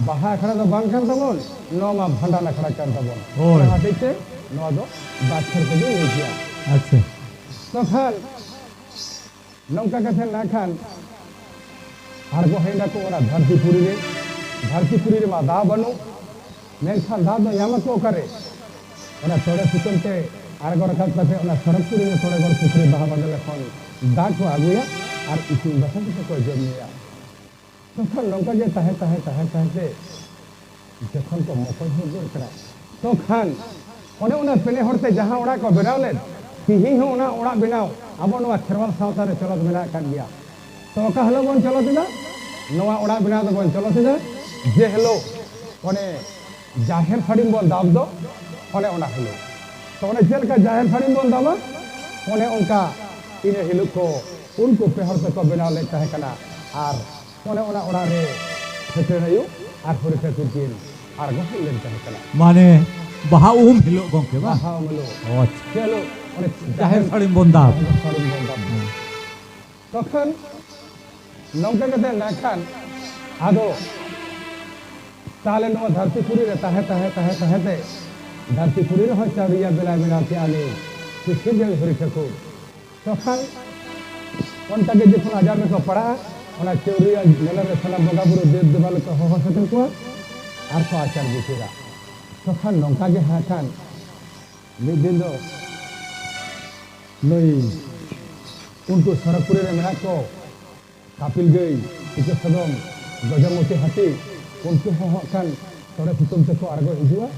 ᱵᱟᱦᱟ ᱟᱠᱷᱲᱟ ᱫᱚ ᱵᱟᱝ ᱠᱟᱱ ᱛᱟᱵᱚᱱ, ᱱᱚᱣᱟ ᱢᱟ ᱵᱷᱟᱸᱰᱟᱱ ᱟᱠᱷᱲᱟ ᱠᱟᱱ ᱛᱟᱵᱚᱱ᱾ ᱦᱳᱭ᱾ ᱚᱱᱟ ᱦᱚᱛᱮᱡ ᱛᱮ ᱱᱚᱣᱟ ᱫᱚ ᱵᱟᱠᱷᱮᱲ ᱛᱮᱜᱮ ᱞᱟᱹᱭ ᱜᱮᱭᱟ᱾ ᱟᱪᱪᱷᱟ᱾ ᱛᱚᱠᱷᱚᱱ ᱱᱚᱝᱠᱟ ᱠᱟᱛᱮ ᱱᱟᱜ ᱠᱷᱟᱱ ᱟᱬᱜᱚ ᱦᱮᱡ ᱱᱟᱠᱚ ᱚᱱᱟ ᱫᱷᱟᱹᱨᱛᱤ ᱯᱩᱨᱤ ᱨᱮ᱾ ᱫᱷᱟᱹᱨᱛᱤ ᱯᱩᱨᱤ ᱨᱮᱢᱟ ᱫᱟᱜ ᱵᱟᱹᱱᱩᱜ, ᱢᱮᱱᱠᱷᱟᱱ ᱫᱟᱜ ᱫᱚ ᱧᱟᱢ ᱟᱠᱚ ᱚᱠᱟᱨᱮ? ᱚᱱᱟ ᱛᱚᱲᱮ ᱥᱩᱛᱟᱹᱢ ᱛᱮ ᱟᱬᱜᱚ ᱨᱟᱠᱟᱵ ᱠᱟᱛᱮ ᱚᱱᱟ ᱥᱚᱨᱚᱜᱽᱯᱩᱨᱤ ᱨᱮ ᱛᱚᱲᱮᱜᱚᱲ ᱯᱩᱠᱷᱨᱤ ᱵᱟᱦᱟ ᱵᱟᱸᱫᱮ ᱠᱷᱚᱱ ᱫᱟᱜ ᱠᱚ ᱟᱹᱜᱩᱭᱟ ᱟᱨ ᱤᱥᱤᱱ ᱵᱟᱥᱟᱝ ᱠᱟᱛᱮ ᱠᱚ ᱡᱚᱢ ᱧᱩᱭᱟ᱾ ᱛᱚᱠᱷᱚᱱ ᱱᱚᱝᱠᱟ ᱜᱮ ᱛᱟᱦᱮᱸ ᱛᱟᱦᱮᱸ ᱛᱟᱦᱮᱸ ᱛᱟᱦᱮᱸ ᱛᱮ ᱡᱚᱠᱷᱚᱱ ᱠᱚ ᱢᱚᱠᱚᱧ ᱦᱚᱸ ᱩᱛᱟᱹᱨ ᱠᱟᱱᱟ, ᱛᱚᱠᱷᱟᱱ ᱚᱱᱮ ᱚᱱᱟ ᱯᱮᱱᱮ ᱦᱚᱲ ᱛᱮ ᱡᱟᱦᱟᱸ ᱚᱲᱟᱜ ᱠᱚ ᱵᱮᱱᱟᱣ ᱞᱮᱫ, ᱛᱤᱦᱤᱧ ᱦᱚᱸ ᱚᱱᱟ ᱚᱲᱟᱜ ᱵᱮᱱᱟᱣ ᱟᱵᱚ ᱱᱚᱣᱟ ᱠᱷᱮᱨᱣᱟᱞ ᱥᱟᱶᱛᱟ ᱨᱮ ᱪᱚᱞᱚᱛ ᱢᱮᱱᱟᱜ ᱟᱠᱟᱫ ᱜᱮᱭᱟ᱾ ᱛᱚ ᱚᱠᱟ ᱦᱤᱞᱳᱜ ᱵᱚᱱ ᱪᱚᱞᱚᱛ ᱮᱫᱟ? ᱱᱚᱣᱟ ᱚᱲᱟᱜ ᱵᱮᱱᱟᱣ ᱫᱚᱵᱚᱱ ᱪᱚᱞᱚᱛ ᱮᱫᱟ ᱡᱮ ᱦᱤᱞᱳᱜ ᱚᱱᱮ ᱡᱟᱦᱮᱨ ᱥᱟᱹᱲᱤᱢ ᱵᱚᱱ ᱫᱟᱵ ᱫᱚ, ᱚᱱᱮ ᱚᱱᱟ ᱦᱤᱞᱳᱜ᱾ ᱛᱚ ᱚᱱᱮ ᱪᱮᱫ ᱞᱮᱠᱟ ᱡᱟᱦᱮᱨ ᱥᱟᱹᱲᱤᱢ ᱵᱚᱱ ᱫᱟᱵᱟ, ᱚᱱᱮ ᱚᱱᱠᱟ ᱤᱱᱟᱹ ᱦᱤᱞᱳᱜ ᱠᱚ ᱩᱱᱠᱩ ᱯᱮ ᱦᱚᱲ ᱛᱮᱠᱚ ᱵᱮᱱᱟᱣ ᱞᱮᱫ ᱛᱟᱦᱮᱸ ᱠᱟᱱᱟ᱾ ᱟᱨ ᱚᱱᱮ ᱚᱱᱟ ᱚᱲᱟᱜ ᱨᱮ ᱴᱷᱟᱹᱠᱨᱟᱹᱱ ᱟᱭᱳ ᱟᱨ ᱦᱚᱨᱤ ᱴᱷᱟᱹᱠᱩᱨ ᱠᱤᱱ ᱟᱬᱜᱚ ᱦᱮᱡ ᱞᱮᱱ ᱛᱟᱦᱮᱸ ᱠᱟᱱᱟ᱾ ᱢᱟᱱᱮ ᱵᱟᱦᱟ ᱩᱢ ᱦᱤᱞᱳᱜ ᱜᱚᱢᱠᱮ ᱵᱟᱝ? ᱵᱟᱦᱟ ᱩᱢ ᱦᱤᱞᱳᱜ᱾ ᱚ, ᱟᱪᱪᱷᱟ᱾ ᱪᱮᱫ ᱦᱤᱞᱳᱜ? ᱚᱱᱮ ᱡᱟᱦᱮᱨ ᱥᱟᱹᱲᱤᱢ ᱵᱚᱱ ᱫᱟᱵ᱾ ᱡᱟᱦᱮᱨ ᱥᱟᱹᱲᱤᱢ ᱵᱚᱱ ᱫᱟᱵ᱾ ᱦᱮᱸ᱾ ᱛᱚᱠᱷᱚᱱ ᱱᱚᱝᱠᱟ ᱠᱟᱛᱮ ᱱᱟᱜ ᱠᱷᱟᱱ ᱟᱫᱚ ᱛᱟᱦᱞᱮ ᱱᱚᱣᱟ ᱫᱷᱟᱹᱨᱛᱤ ᱯᱩᱨᱤ ᱨᱮ ᱛᱟᱦᱮᱸ ᱛᱟᱦᱮᱸ ᱛᱟᱦᱮᱸ ᱛᱟᱦᱮᱸ ᱛᱮ ᱫᱷᱟᱹᱨᱛᱤ ᱯᱩᱨᱤ ᱨᱮᱦᱚᱸ ᱪᱟᱹᱣᱨᱤᱭᱟ ᱵᱮᱱᱟᱣ ᱵᱮᱱᱟᱣ ᱠᱮᱜᱼᱟ ᱱᱩᱭ ᱥᱤᱥᱤᱨ ᱡᱟᱹᱣᱤᱡ ᱦᱚᱨᱤ ᱴᱷᱟᱹᱠᱩᱨ᱾ ᱛᱚᱠᱷᱚᱱ ᱚᱱᱠᱟ ᱜᱮ ᱡᱚᱠᱷᱚᱱ ᱟᱡᱟᱨ ᱨᱮᱠᱚ ᱯᱟᱲᱟᱜᱼᱟ, ᱚᱱᱟ ᱪᱟᱹᱣᱨᱤᱭᱟ ᱧᱮᱞᱮ ᱨᱮ ᱥᱟᱱᱟᱢ ᱵᱚᱸᱜᱟ ᱵᱩᱨᱩ ᱫᱮᱵ ᱫᱮᱵᱟᱞᱳ ᱠᱚ ᱦᱚᱦᱚ ᱥᱮᱴᱮᱨ ᱠᱚᱣᱟ ᱟᱨ ᱠᱚ ᱟᱪᱟᱨ ᱵᱤᱪᱟᱹᱨᱟ᱾ ᱛᱚᱠᱷᱚᱱ ᱱᱚᱝᱠᱟ ᱜᱮ ᱦᱟᱸᱜ ᱠᱷᱟᱱ ᱢᱤᱫ ᱫᱤᱱ ᱫᱚ ᱱᱩᱭ ᱩᱱᱠᱩ ᱥᱚᱨᱚᱜᱽᱯᱩᱨᱤ ᱨᱮ ᱢᱮᱱᱟᱜ ᱠᱚ ᱠᱟᱯᱤᱞ ᱜᱟᱹᱭ, ᱤᱠᱟᱹ ᱥᱟᱫᱚᱢ, ᱜᱚᱡᱚᱢᱚᱛᱤ ᱦᱟᱹᱛᱤ, ᱩᱱᱠᱩ ᱦᱚᱸ ᱦᱟᱸᱜ ᱠᱷᱟᱱ ᱛᱚᱲᱮ ᱥᱩᱛᱟᱹᱢ ᱛᱮᱠᱚ ᱟᱬᱜᱚ ᱦᱤᱡᱩᱜᱼᱟ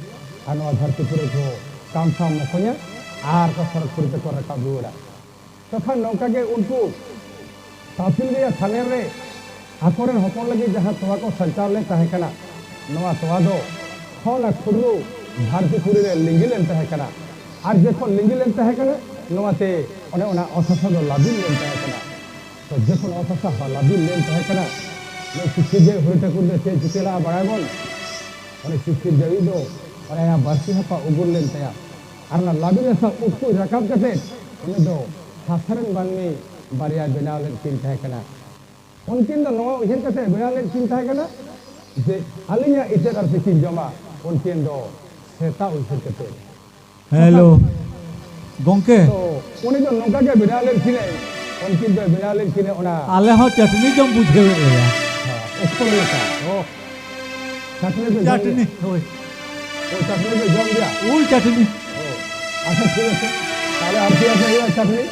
ᱟᱨ ᱱᱚᱣᱟ ᱫᱷᱟᱹᱨᱛᱤ ᱯᱩᱨᱤ ᱠᱚ ᱠᱟᱢᱥᱟᱣ ᱢᱚᱠᱚᱧᱟ ᱟᱨ ᱠᱚ ᱥᱚᱨᱚᱜᱽᱯᱩᱨᱤ ᱛᱮᱠᱚ ᱨᱟᱠᱟᱵ ᱨᱩᱣᱟᱹᱲᱟ᱾ ᱛᱚᱠᱷᱚᱱ ᱱᱚᱝᱠᱟ ᱜᱮ ᱩᱱᱠᱩ ᱠᱟᱯᱤᱞ ᱜᱟᱹᱭ ᱛᱷᱟᱱᱮ ᱨᱮ ᱟᱠᱚᱨᱮᱱ ᱦᱚᱯᱚᱱ ᱞᱟᱹᱜᱤᱫ ᱡᱟᱦᱟᱸ ᱛᱚᱣᱟ ᱠᱚ ᱥᱟᱧᱪᱟᱣ ᱞᱮᱫ ᱛᱟᱦᱮᱸ ᱠᱟᱱᱟ, ᱱᱚᱣᱟ ᱛᱚᱣᱟ ᱫᱚ ᱠᱷᱚᱱ ᱟᱨ ᱠᱷᱩᱰᱨᱩ ᱫᱷᱟᱹᱨᱛᱤ ᱯᱩᱨᱤ ᱨᱮ ᱞᱤᱸᱜᱤ ᱞᱮᱱ ᱛᱟᱦᱮᱸ ᱠᱟᱱᱟ᱾ ᱟᱨ ᱡᱚᱠᱷᱚᱱ ᱞᱤᱸᱜᱤ ᱞᱮᱱ ᱛᱟᱦᱮᱸ ᱠᱟᱱᱟ, ᱱᱚᱣᱟᱛᱮ ᱚᱱᱮ ᱚᱱᱟ ᱚᱛ ᱦᱟᱥᱟ ᱫᱚ ᱞᱟᱹᱵᱤᱫ ᱞᱮᱱ ᱛᱟᱦᱮᱸ ᱠᱟᱱᱟ᱾ ᱛᱚ ᱡᱚᱠᱷᱚᱱ ᱚᱛ ᱦᱟᱥᱟ ᱞᱟᱹᱵᱤᱫ ᱞᱮᱱ ᱛᱟᱦᱮᱸ ᱠᱟᱱᱟ, ᱱᱩᱭ ᱥᱤᱠᱠᱷᱤᱛ ᱡᱟᱹᱣᱤᱡ ᱦᱚᱨᱤ ᱴᱷᱟᱹᱠᱩᱨ ᱫᱚ ᱪᱮᱫ ᱪᱤᱠᱟᱹ ᱞᱮᱫᱼᱟ ᱵᱟᱲᱟᱭᱟᱵᱚᱱ? ᱩᱱᱤ ᱥᱤᱠᱠᱷᱤᱛ ᱡᱟᱹᱣᱤᱡ ᱫᱚ ᱚᱱᱮ ᱚᱱᱟ ᱵᱟᱹᱨᱥᱤ ᱦᱟᱯᱟ ᱩᱜᱩᱨ ᱞᱮᱱ ᱛᱟᱭᱟ᱾ ᱟᱨ ᱚᱱᱟ ᱞᱟᱹᱵᱤᱫ ᱦᱟᱥᱟ ᱩᱫ ᱠᱷᱚᱱ ᱨᱟᱠᱟᱵ ᱠᱟᱛᱮ ᱩᱱᱤ ᱫᱚ ᱦᱟᱥᱟ ᱨᱮᱱ ᱢᱟᱹᱱᱢᱤ ᱵᱟᱨᱭᱟ ᱵᱮᱱᱟᱣ ᱞᱮᱫ ᱠᱤᱱ ᱛᱟᱦᱮᱸ ᱠᱟᱱᱟ᱾ ᱩᱱᱠᱤᱱ ᱫᱚ ᱱᱚᱣᱟ ᱩᱭᱦᱟᱹᱨ ᱠᱟᱛᱮ ᱵᱮᱱᱟᱣ ᱞᱮᱫ ᱠᱤᱱ ᱛᱟᱦᱮᱸ ᱠᱟᱱᱟ ᱡᱮ ᱟᱹᱞᱤᱧᱟᱜ ᱤᱪᱟᱹᱫ ᱟᱨ ᱯᱮ ᱠᱤᱱ ᱡᱚᱢᱟ, ᱩᱱᱠᱤᱱ ᱫᱚ ᱥᱮᱛᱟ ᱩᱭᱦᱟᱹᱨ ᱠᱟᱛᱮ᱾ ᱦᱮᱞᱳ, ᱜᱚᱝᱠᱮ᱾ ᱛᱚ, ᱩᱱᱤ ᱫᱚ ᱱᱚᱝᱠᱟ ᱜᱮ ᱵᱮᱱᱟᱣ ᱞᱮᱫ ᱠᱤᱱᱟᱹᱭ, ᱩᱱᱠᱤᱱ ᱫᱚ ᱵᱮᱱᱟᱣ ᱞᱮᱫ ᱠᱤᱱᱟᱹ ᱚᱱᱟ ᱟᱞᱮ ᱦᱚᱸ ᱪᱟᱹᱴᱱᱤ ᱡᱚᱢ ᱵᱩᱡᱷᱟᱹᱣᱮᱫ ᱞᱮᱭᱟ᱾ ᱦᱮᱸ, ᱚᱠᱛᱚ ᱞᱮᱠᱟ᱾ ᱚ, ᱪᱟᱹᱴᱱᱤ ᱯᱮ ᱡᱚᱢ ᱪᱟᱹᱴᱱᱤ, ᱜᱮᱭᱟ? ᱦᱳᱭ᱾ ᱚ, ᱪᱟᱹᱴᱱᱤ ᱯᱮ ᱡᱚᱢ ᱜᱮᱭᱟ? ᱩᱞ ᱪᱟᱹᱴᱱᱤ᱾ ᱚ, ᱟᱪᱪᱷᱟ, ᱴᱷᱤᱠ ᱟᱪᱷᱮ᱾ ᱛᱟᱦᱞᱮ ᱟᱨ ᱪᱮᱫ ᱟᱯᱮ ᱦᱩᱭᱩᱜᱼᱟ ᱪᱟᱹᱴᱱᱤ?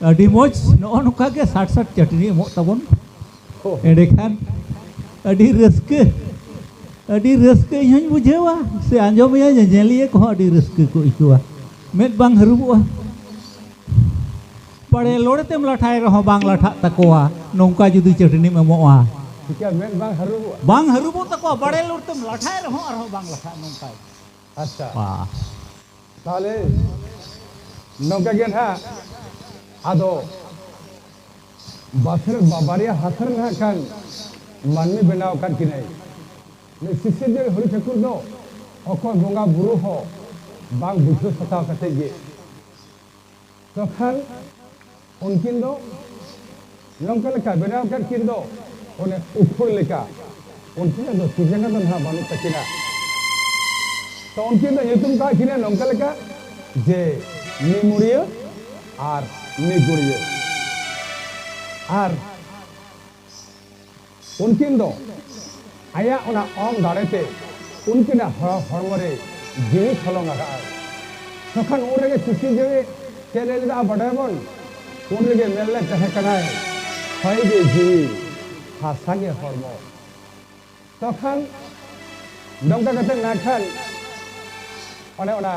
ᱟᱹᱰᱤ ᱢᱚᱡᱽ, ᱱᱚᱜᱼᱚ ᱱᱚᱝᱠᱟ ᱜᱮ ᱥᱟᱴ ᱥᱟᱴ ᱪᱟᱹᱴᱱᱤ ᱮᱢᱚᱜ ᱛᱟᱵᱚᱱ᱾ ᱮᱸᱰᱮᱠᱷᱟᱱ ᱟᱹᱰᱤ ᱨᱟᱹᱥᱠᱟᱹ, ᱟᱹᱰᱤ ᱨᱟᱹᱥᱠᱟᱹ ᱤᱧ ᱦᱚᱧ ᱵᱩᱡᱷᱟᱹᱣᱟ, ᱥᱮ ᱟᱸᱡᱚᱢᱮᱭᱟ ᱧᱮᱧᱮᱞᱤᱭᱟᱹ ᱠᱚᱦᱚᱸ ᱟᱹᱰᱤ ᱨᱟᱹᱥᱠᱟᱹ ᱠᱚ ᱟᱹᱭᱠᱟᱹᱣᱟ᱾ ᱢᱮᱫ ᱵᱟᱝ ᱦᱟᱹᱨᱩᱵᱚᱜᱼᱟ᱾ ᱵᱟᱲᱮ ᱞᱚᱲᱮ ᱛᱮᱢ ᱞᱟᱴᱷᱟᱭ ᱨᱮᱦᱚᱸ ᱵᱟᱝ ᱞᱟᱴᱷᱟᱜ ᱛᱟᱠᱚᱣᱟ, ᱱᱚᱝᱠᱟ ᱡᱩᱫᱤ ᱪᱟᱹᱴᱱᱤᱢ ᱮᱢᱚᱜᱼᱟ᱾ ᱪᱤᱠᱟᱹ ᱢᱮᱫ ᱵᱟᱝ ᱦᱟᱹᱨᱩᱵᱚᱜᱼᱟ? ᱵᱟᱝ ᱦᱟᱹᱨᱩᱵᱚᱜ ᱛᱟᱠᱚᱣᱟ, ᱵᱟᱲᱮ ᱞᱚᱲ ᱛᱮᱢ ᱞᱟᱴᱷᱟᱭ ᱨᱮᱦᱚᱸ ᱟᱨᱦᱚᱸ ᱵᱟᱝ ᱞᱟᱴᱷᱟᱜᱼᱟ, ᱱᱚᱝᱠᱟ᱾ ᱟᱪᱪᱷᱟ᱾ ᱵᱟ᱾ ᱛᱟᱦᱚᱞᱮ ᱱᱚᱝᱠᱟ ᱜᱮ ᱱᱟᱦᱟᱜ ᱟᱫᱚ ᱵᱟᱥᱮᱨ ᱵᱟ-, ᱵᱟᱨᱭᱟ ᱦᱟᱥᱟ ᱨᱮ ᱱᱟᱦᱟᱜ ᱠᱷᱟᱱ ᱢᱟᱹᱱᱢᱤ ᱵᱮᱱᱟᱣ ᱟᱠᱟᱫ ᱠᱤᱱᱟᱹᱭ᱾ ᱱᱩᱭ ᱥᱤᱥᱤᱨ ᱡᱟᱹᱣᱤᱡ ᱦᱚᱨᱤ ᱴᱷᱟᱹᱠᱩᱨ ᱫᱚ ᱚᱠᱚᱭ ᱵᱚᱸᱜᱟ ᱵᱩᱨᱩ ᱦᱚᱸ ᱵᱟᱝ ᱵᱩᱡᱷᱟᱹᱣ ᱥᱟᱛᱟᱣ ᱠᱟᱛᱮ ᱜᱮ᱾ ᱛᱚᱠᱷᱟᱱ ᱩᱱᱠᱤᱱ ᱫᱚ ᱱᱚᱝᱠᱟ ᱞᱮᱠᱟ ᱵᱮᱱᱟᱣ ᱠᱮᱫ ᱠᱤᱱ ᱫᱚ, ᱚᱱᱮ ᱩᱠᱷᱩᱲ ᱞᱮᱠᱟ᱾ ᱩᱱᱠᱤᱱᱟᱜ ᱫᱚ ᱛᱤ ᱡᱟᱸᱜᱟ ᱫᱚ ᱱᱟᱦᱟᱜ ᱵᱟᱹᱱᱩᱜ ᱛᱟᱹᱠᱤᱱᱟ᱾ ᱛᱚ ᱩᱱᱠᱤᱱ ᱫᱚ ᱧᱩᱛᱩᱢ ᱠᱟᱜ ᱠᱤᱱᱟ ᱱᱚᱝᱠᱟ ᱞᱮᱠᱟ ᱡᱮ ᱱᱤᱢᱩᱲᱤᱭᱟᱹ ᱟᱨ ᱱᱤᱜᱩᱲᱤᱭᱟᱹ᱾ ᱟᱨ ᱩᱱᱠᱤᱱ ᱫᱚ ᱟᱭᱟᱜ ᱚᱱᱟ ᱚᱝ ᱫᱟᱲᱮ ᱛᱮ ᱩᱱᱠᱤᱱᱟᱜ ᱦᱚ-, ᱦᱚᱲᱢᱚ ᱨᱮ ᱡᱤᱣᱤ ᱥᱚᱞᱚᱝ ᱟᱠᱟᱫᱼᱟᱭ᱾ ᱛᱚᱠᱷᱚᱱ ᱩᱱ ᱨᱮᱜᱮ ᱥᱤᱥᱤᱨ ᱡᱟᱹᱣᱤᱡ ᱪᱮᱫ ᱮ ᱞᱟᱹᱭ ᱞᱮᱫᱟ ᱵᱟᱰᱟᱭᱟᱵᱚᱱ? ᱩᱱ ᱨᱮᱜᱮ ᱢᱮᱱ ᱞᱮᱫ ᱛᱟᱦᱮᱸ ᱠᱟᱱᱟᱭ, "ᱦᱚᱭ ᱜᱮ ᱡᱤᱣᱤ, ᱦᱟᱥᱟ ᱜᱮ ᱦᱚᱲᱢᱚ᱾" ᱛᱚᱠᱷᱟᱱ ᱱᱚᱝᱠᱟ ᱠᱟᱛᱮ ᱱᱟᱜ ᱠᱷᱟᱱ ᱚᱱᱮ ᱚᱱᱟ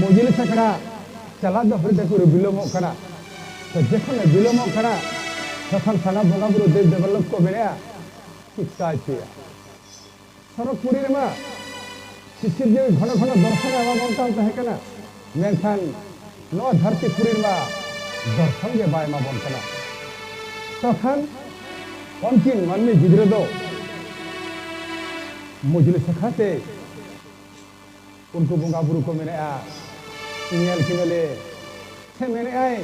ᱢᱚᱡᱽᱞᱤ ᱥᱟᱠᱲᱟ ᱪᱟᱞᱟᱜ ᱫᱚ ᱦᱚᱨᱤ ᱴᱷᱟᱹᱠᱩᱨ ᱵᱤᱞᱚᱢᱚᱜ ᱠᱟᱱᱟ᱾ ᱛᱚ ᱡᱚᱠᱷᱚᱱᱮ ᱵᱤᱞᱚᱢᱚᱜ ᱠᱟᱱᱟ, ᱛᱚᱠᱷᱚᱱ ᱥᱟᱱᱟᱢ ᱵᱚᱸᱜᱟ ᱵᱩᱨᱩ ᱫᱮᱵ ᱫᱮᱵᱟᱞᱳᱠ ᱠᱚ ᱢᱮᱱᱮᱜᱼᱟ, ᱪᱤᱠᱟᱹᱭ ᱯᱮᱭᱟ? ᱥᱚᱨᱚᱜᱽᱯᱩᱨᱤ ᱨᱮᱢᱟ ᱥᱤᱥᱤᱨ ᱡᱟᱹᱣᱤ ᱜᱷᱚᱱᱚ ᱜᱷᱚᱱᱚ ᱫᱚᱨᱥᱚᱱᱮ ᱮᱢᱟ ᱵᱚᱱ ᱠᱟᱱ ᱛᱟᱦᱮᱸ ᱠᱟᱱᱟ, ᱢᱮᱱᱠᱷᱟᱱ ᱱᱚᱣᱟ ᱫᱷᱟᱹᱨᱛᱤ ᱯᱩᱨᱤ ᱨᱮᱢᱟ ᱫᱚᱨᱥᱚᱱ ᱜᱮ ᱵᱟᱭ ᱮᱢᱟ ᱵᱚᱱ ᱠᱟᱱᱟ᱾ ᱛᱚᱠᱷᱟᱱ ᱩᱱᱠᱤᱱ ᱢᱟᱹᱱᱢᱤ ᱜᱤᱫᱽᱨᱟᱹ ᱫᱚ ᱢᱚᱡᱽᱞᱤ ᱥᱟᱠᱷᱟ ᱛᱮ ᱩᱱᱠᱩ ᱵᱚᱸᱜᱟ ᱵᱩᱨᱩ ᱠᱚ ᱢᱮᱱᱮᱜᱼᱟ, ᱧᱮᱞ ᱠᱤᱱᱟᱞᱮ᱾ ᱥᱮ ᱢᱮᱱᱮᱜᱼᱟᱭ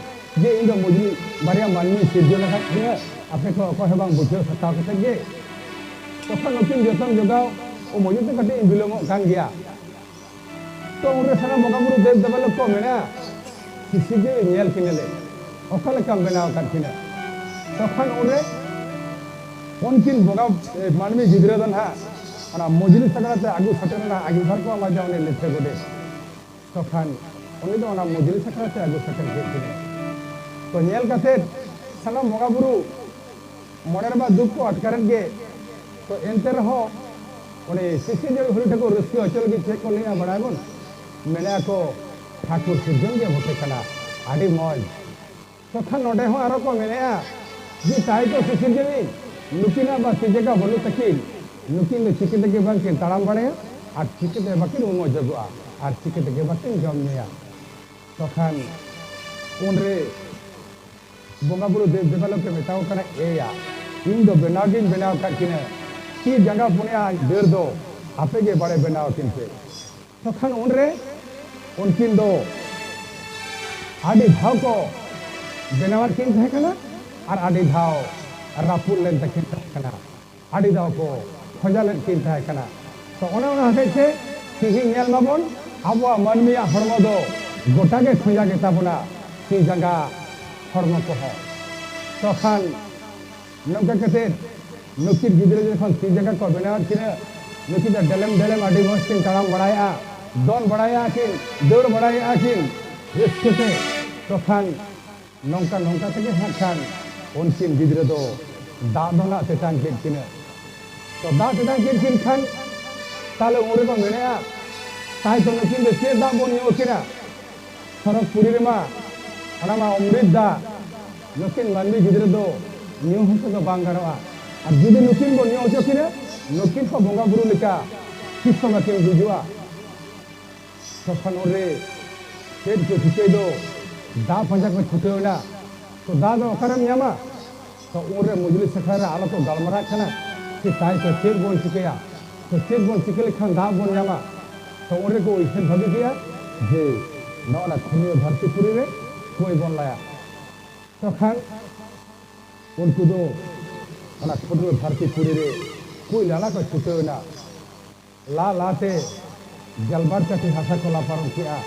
ᱡᱮ ᱤᱧ ᱫᱚ ᱢᱚᱡᱽᱞᱤ ᱵᱟᱨᱭᱟ ᱢᱟᱹᱱᱢᱤ ᱥᱤᱨᱡᱚᱱ ᱟᱠᱟᱫ ᱠᱤᱱᱟᱹ, ᱟᱯᱮ ᱠᱚ ᱚᱠᱚᱭ ᱦᱚᱸ ᱵᱟᱝ ᱵᱩᱡᱷᱟᱹᱣ ᱥᱟᱛᱟᱣ ᱠᱟᱛᱮ ᱜᱮ᱾ ᱛᱚᱠᱷᱚᱱ ᱱᱩᱠᱤᱱ ᱡᱚᱛᱚᱱ ᱡᱚᱜᱟᱣ ᱚ ᱢᱚᱡᱽ ᱛᱮ ᱠᱟᱹᱴᱤᱡ ᱤᱧ ᱵᱤᱞᱚᱢᱚᱜ ᱠᱟᱱ ᱜᱮᱭᱟ᱾ ᱛᱚ ᱩᱱᱨᱮ ᱥᱟᱱᱟᱢ ᱵᱚᱸᱜᱟ ᱵᱩᱨᱩ ᱫᱮᱵ ᱫᱮᱵᱟᱞᱳᱠ ᱠᱚ ᱢᱮᱱᱟ, ᱥᱤᱥᱤᱨ ᱡᱟᱹᱣᱤ ᱧᱮᱞ ᱠᱤᱱᱟᱞᱮ, ᱚᱠᱟ ᱞᱮᱠᱟᱢ ᱵᱮᱱᱟᱣ ᱟᱠᱟᱫ ᱠᱤᱱᱟ᱾ ᱛᱚᱠᱷᱚᱱ ᱩᱱᱨᱮ ᱩᱱᱠᱤᱱ ᱵᱚᱸᱜᱟ, ᱮ, ᱢᱟᱹᱱᱢᱤ ᱜᱤᱫᱽᱨᱟᱹ ᱫᱚ ᱱᱟᱦᱟᱜ ᱚᱱᱟ ᱢᱚᱡᱽᱞᱤ ᱥᱟᱠᱲᱟ ᱛᱮ ᱟᱹᱜᱩ ᱥᱮᱴᱮᱨ ᱨᱮᱱᱟᱜ ᱟᱹᱜᱤᱵᱷᱟᱨ ᱠᱚ ᱮᱢᱟ ᱫᱮᱭᱟ ᱩᱱᱤ ᱞᱤᱴᱷᱟᱹ ᱜᱚᱰᱮᱛ᱾ ᱛᱚᱠᱷᱟᱱ ᱩᱱᱤ ᱫᱚ ᱚᱱᱟ ᱢᱚᱡᱽᱞᱤ ᱥᱟᱠᱲᱟ ᱛᱮ ᱟᱹᱜᱩ ᱥᱮᱴᱮᱨ ᱠᱮᱫ ᱠᱤᱱᱟᱹ᱾ ᱛᱚ ᱧᱮᱞ ᱠᱟᱛᱮ ᱥᱟᱱᱟᱢ ᱵᱚᱸᱜᱟ ᱵᱩᱨᱩ ᱢᱚᱱᱮ ᱨᱮᱢᱟ ᱫᱩᱠ ᱠᱚ ᱟᱴᱠᱟᱨᱮᱫ ᱜᱮ᱾ ᱛᱚ ᱮᱱᱛᱮ ᱨᱮᱦᱚᱸ ᱚᱱᱮ ᱥᱤᱥᱤᱨ ᱡᱟᱹᱣᱤᱡ ᱦᱚᱲ ᱴᱷᱮᱱ ᱠᱚ ᱨᱟᱹᱥᱠᱟᱹ ᱦᱚᱪᱚ ᱞᱟᱹᱜᱤᱫ ᱪᱮᱫ ᱠᱚ ᱞᱟᱹᱭᱟ ᱵᱟᱲᱟᱭᱟᱵᱚᱱ? ᱢᱮᱱᱮᱫᱼᱟ ᱠᱚ, "ᱴᱷᱟᱹᱠᱩᱨ ᱥᱤᱨᱡᱚᱱ ᱜᱮ ᱵᱚᱴᱮ ᱠᱟᱱᱟ, ᱟᱹᱰᱤ ᱢᱚᱡᱽ᱾" ᱛᱚᱠᱷᱟᱱ ᱱᱚᱰᱮ ᱦᱚᱸ ᱟᱨᱚ ᱠᱚ ᱢᱮᱱᱮᱫᱼᱟ ᱡᱮ, "ᱛᱟᱭ ᱠᱚ ᱥᱤᱥᱤᱨ ᱡᱟᱹᱣᱤᱡ, ᱱᱩᱠᱤᱱᱟᱜ ᱢᱟ ᱛᱤ ᱡᱟᱸᱜᱟ ᱵᱟᱹᱱᱩᱜ ᱛᱟᱹᱠᱤᱱ, ᱱᱩᱠᱤᱱ ᱫᱚ ᱪᱤᱠᱟᱹ ᱛᱮᱜᱮ ᱵᱟᱝᱠᱤᱱ ᱛᱟᱲᱟᱢ ᱵᱟᱲᱟᱭᱟ ᱟᱨ ᱪᱤᱠᱟᱹ ᱛᱮ ᱵᱟᱹᱠᱤᱱ ᱩᱢᱚᱡᱚᱜᱚᱜᱼᱟ ᱟᱨ ᱪᱤᱠᱟᱹ ᱛᱮᱜᱮ ᱵᱟᱹᱠᱤᱱ ᱡᱚᱢ ᱧᱩᱭᱟ?" ᱛᱚᱠᱷᱟᱱ ᱩᱱᱨᱮ ᱵᱚᱸᱜᱟ ᱵᱩᱨᱩ ᱫᱮᱵ ᱫᱮᱵᱟᱞᱳᱠ ᱮ ᱢᱮᱛᱟ ᱠᱚ ᱠᱟᱱᱟ, "ᱮᱭᱟ, ᱤᱧ ᱫᱚ ᱵᱮᱱᱟᱣ ᱜᱤᱧ ᱵᱮᱱᱟᱣ ᱟᱠᱟᱫ ᱠᱤᱱᱟ, ᱛᱤ ᱡᱟᱸᱜᱟ ᱯᱩᱱᱭᱟ ᱰᱟᱹᱨ ᱫᱚ ᱟᱯᱮ ᱜᱮ ᱵᱟᱲᱮ ᱵᱮᱱᱟᱣ ᱟᱹᱠᱤᱱ ᱯᱮ᱾" ᱛᱚᱠᱷᱟᱱ ᱩᱱᱨᱮ ᱩᱱᱠᱤᱱ ᱫᱚ ᱟᱹᱰᱤ ᱫᱷᱟᱣ ᱠᱚ ᱵᱮᱱᱟᱣᱟᱫ ᱠᱤᱱ ᱛᱟᱦᱮᱸ ᱠᱟᱱᱟ ᱟᱨ ᱟᱹᱰᱤ ᱫᱷᱟᱣ ᱨᱟᱹᱯᱩᱫ ᱞᱮᱱ ᱛᱟᱹᱠᱤᱱ ᱛᱟᱦᱮᱸ ᱠᱟᱱᱟ, ᱟᱹᱰᱤ ᱫᱷᱟᱣ ᱠᱚ ᱠᱷᱚᱡᱟ ᱞᱮᱫ ᱠᱤᱱ ᱛᱟᱦᱮᱸ ᱠᱟᱱᱟ᱾ ᱛᱚ ᱚᱱᱮ ᱚᱱᱟ ᱦᱚᱛᱮᱡ ᱛᱮ ᱛᱤᱦᱤᱧ ᱧᱮᱞ ᱢᱟᱵᱚᱱ, ᱟᱵᱚᱣᱟᱜ ᱢᱟᱹᱱᱢᱤᱭᱟᱜ ᱦᱚᱲᱢᱚ ᱫᱚ ᱜᱚᱴᱟ ᱜᱮ ᱠᱷᱚᱡᱟ ᱜᱮᱛᱟ ᱵᱚᱱᱟ, ᱛᱤ ᱡᱟᱸᱜᱟ ᱦᱚᱲᱢᱚ ᱠᱚᱦᱚᱸ᱾ ᱛᱚᱠᱷᱟᱱ ᱱᱚᱝᱠᱟ ᱠᱟᱛᱮ ᱱᱩᱠᱤᱱ ᱜᱤᱫᱽᱨᱟᱹ ᱡᱚᱠᱷᱚᱱ ᱛᱤ ᱡᱟᱸᱜᱟ ᱠᱚ ᱵᱮᱱᱟᱣᱮᱫ ᱠᱤᱱᱟ, ᱱᱩᱠᱤᱱ ᱫᱚ ᱰᱮᱞᱮᱢ ᱰᱮᱞᱮᱢ ᱟᱹᱰᱤ ᱢᱚᱡᱽ ᱠᱤᱱ ᱛᱟᱲᱟᱢ ᱵᱟᱲᱟᱭᱮᱫᱼᱟ, ᱫᱚᱱ ᱵᱟᱲᱟᱭᱮᱫᱼᱟ ᱠᱤᱱ, ᱫᱟᱹᱲ ᱵᱟᱲᱟᱭᱮᱫᱼᱟ ᱠᱤᱱ ᱨᱟᱹᱥᱠᱟᱹ ᱛᱮ᱾ ᱛᱚᱠᱷᱟᱱ ᱱᱚᱝᱠᱟ ᱱᱚᱝᱠᱟ ᱛᱮᱜᱮ ᱦᱟᱸᱜ ᱠᱷᱟᱱ ᱩᱱᱠᱤᱱ ᱜᱤᱫᱽᱨᱟᱹ ᱫᱚ ᱫᱟᱜ ᱫᱚ ᱱᱟᱜ ᱛᱮᱛᱟᱝ ᱠᱮᱫ ᱠᱤᱱᱟ᱾ ᱛᱚ ᱫᱟᱜ ᱛᱮᱛᱟᱝ ᱠᱮᱫ ᱠᱤᱱ ᱠᱷᱟᱱ ᱛᱟᱦᱞᱮ ᱩᱱ ᱨᱮᱠᱚ ᱢᱮᱱᱮᱫᱼᱟ, ᱛᱟᱭ ᱛᱚ ᱱᱩᱠᱤᱱ ᱫᱚ ᱪᱮᱫ ᱫᱟᱜ ᱵᱚᱱ ᱧᱩ ᱟᱹᱠᱤᱱᱟ? ᱥᱚᱨᱚᱜᱽᱯᱩᱨᱤ ᱨᱮᱢᱟ ᱚᱱᱟ ᱢᱟ ᱚᱢᱨᱤᱛ ᱫᱟᱜ, ᱱᱩᱠᱤᱱ ᱢᱟᱹᱱᱢᱤ ᱜᱤᱫᱽᱨᱟᱹ ᱫᱚ ᱧᱩ ᱦᱚᱪᱚ ᱫᱚ ᱵᱟᱝ ᱜᱟᱱᱚᱜᱼᱟ᱾ ᱟᱨ ᱡᱩᱫᱤ ᱱᱩᱠᱤᱱ ᱵᱚᱱ ᱧᱩ ᱦᱚᱪᱚ ᱠᱤᱱᱟ, ᱱᱩᱠᱤᱱ ᱠᱚ ᱵᱚᱸᱜᱟ ᱵᱩᱨᱩ ᱞᱮᱠᱟ ᱛᱤᱥ ᱦᱚᱸ ᱵᱟᱹᱠᱤᱱ ᱜᱩᱡᱩᱜᱼᱟ᱾ ᱛᱚᱠᱷᱚᱱ ᱩᱱᱨᱮ ᱪᱮᱫ ᱠᱚ ᱪᱤᱠᱟᱹᱭ ᱫᱚ, ᱫᱟᱜ ᱯᱟᱸᱡᱟ ᱠᱚ ᱪᱷᱩᱴᱟᱹᱣ ᱮᱱᱟ᱾ ᱛᱚ ᱫᱟᱜ ᱫᱚ ᱚᱠᱟᱨᱮᱢ ᱧᱟᱢᱟ? ᱛᱚ ᱩᱱᱨᱮ ᱢᱚᱡᱽᱞᱤᱥ ᱟᱠᱷᱲᱟ ᱨᱮ ᱟᱞᱚ ᱠᱚ ᱜᱟᱞᱢᱟᱨᱟᱜ ᱠᱟᱱᱟ ᱡᱮ ᱛᱟᱭ ᱛᱚ ᱪᱮᱫ ᱵᱚᱱ ᱪᱤᱠᱟᱹᱭᱟ, ᱛᱚ ᱪᱮᱫ ᱵᱚᱱ ᱪᱤᱠᱟᱹ ᱞᱮᱠᱷᱟᱱ ᱫᱟᱜ ᱵᱚᱱ ᱧᱟᱢᱟ᱾ ᱛᱚ ᱩᱱ ᱨᱮᱠᱚ ᱩᱭᱦᱟᱹᱨ ᱵᱷᱟᱹᱵᱤ ᱠᱮᱜᱼᱟ ᱡᱮ ᱱᱚᱜᱼᱚ ᱱᱟ ᱠᱷᱩᱨᱢᱤᱭᱟᱹ ᱫᱷᱟᱹᱨᱛᱤ ᱯᱩᱨᱤ ᱨᱮ ᱠᱩᱸᱭ ᱵᱚᱱ ᱞᱟᱭᱟ᱾ ᱛᱚᱠᱷᱟᱱ ᱩᱱᱠᱩ ᱫᱚ ᱚᱱᱟ ᱠᱷᱩᱨᱢᱤᱭᱟᱹ ᱫᱷᱟᱹᱨᱛᱤ ᱯᱩᱨᱤ ᱨᱮ ᱠᱩᱸᱭ ᱞᱟᱞᱟ ᱠᱚ ᱪᱷᱩᱴᱟᱹᱣ ᱮᱱᱟ᱾ ᱞᱟ ᱞᱟᱛᱮ ᱜᱮᱞᱵᱟᱨ ᱪᱟᱹᱴᱤ ᱦᱟᱥᱟ ᱠᱚ ᱞᱟ ᱯᱟᱨᱚᱢ ᱠᱮᱜᱼᱟ᱾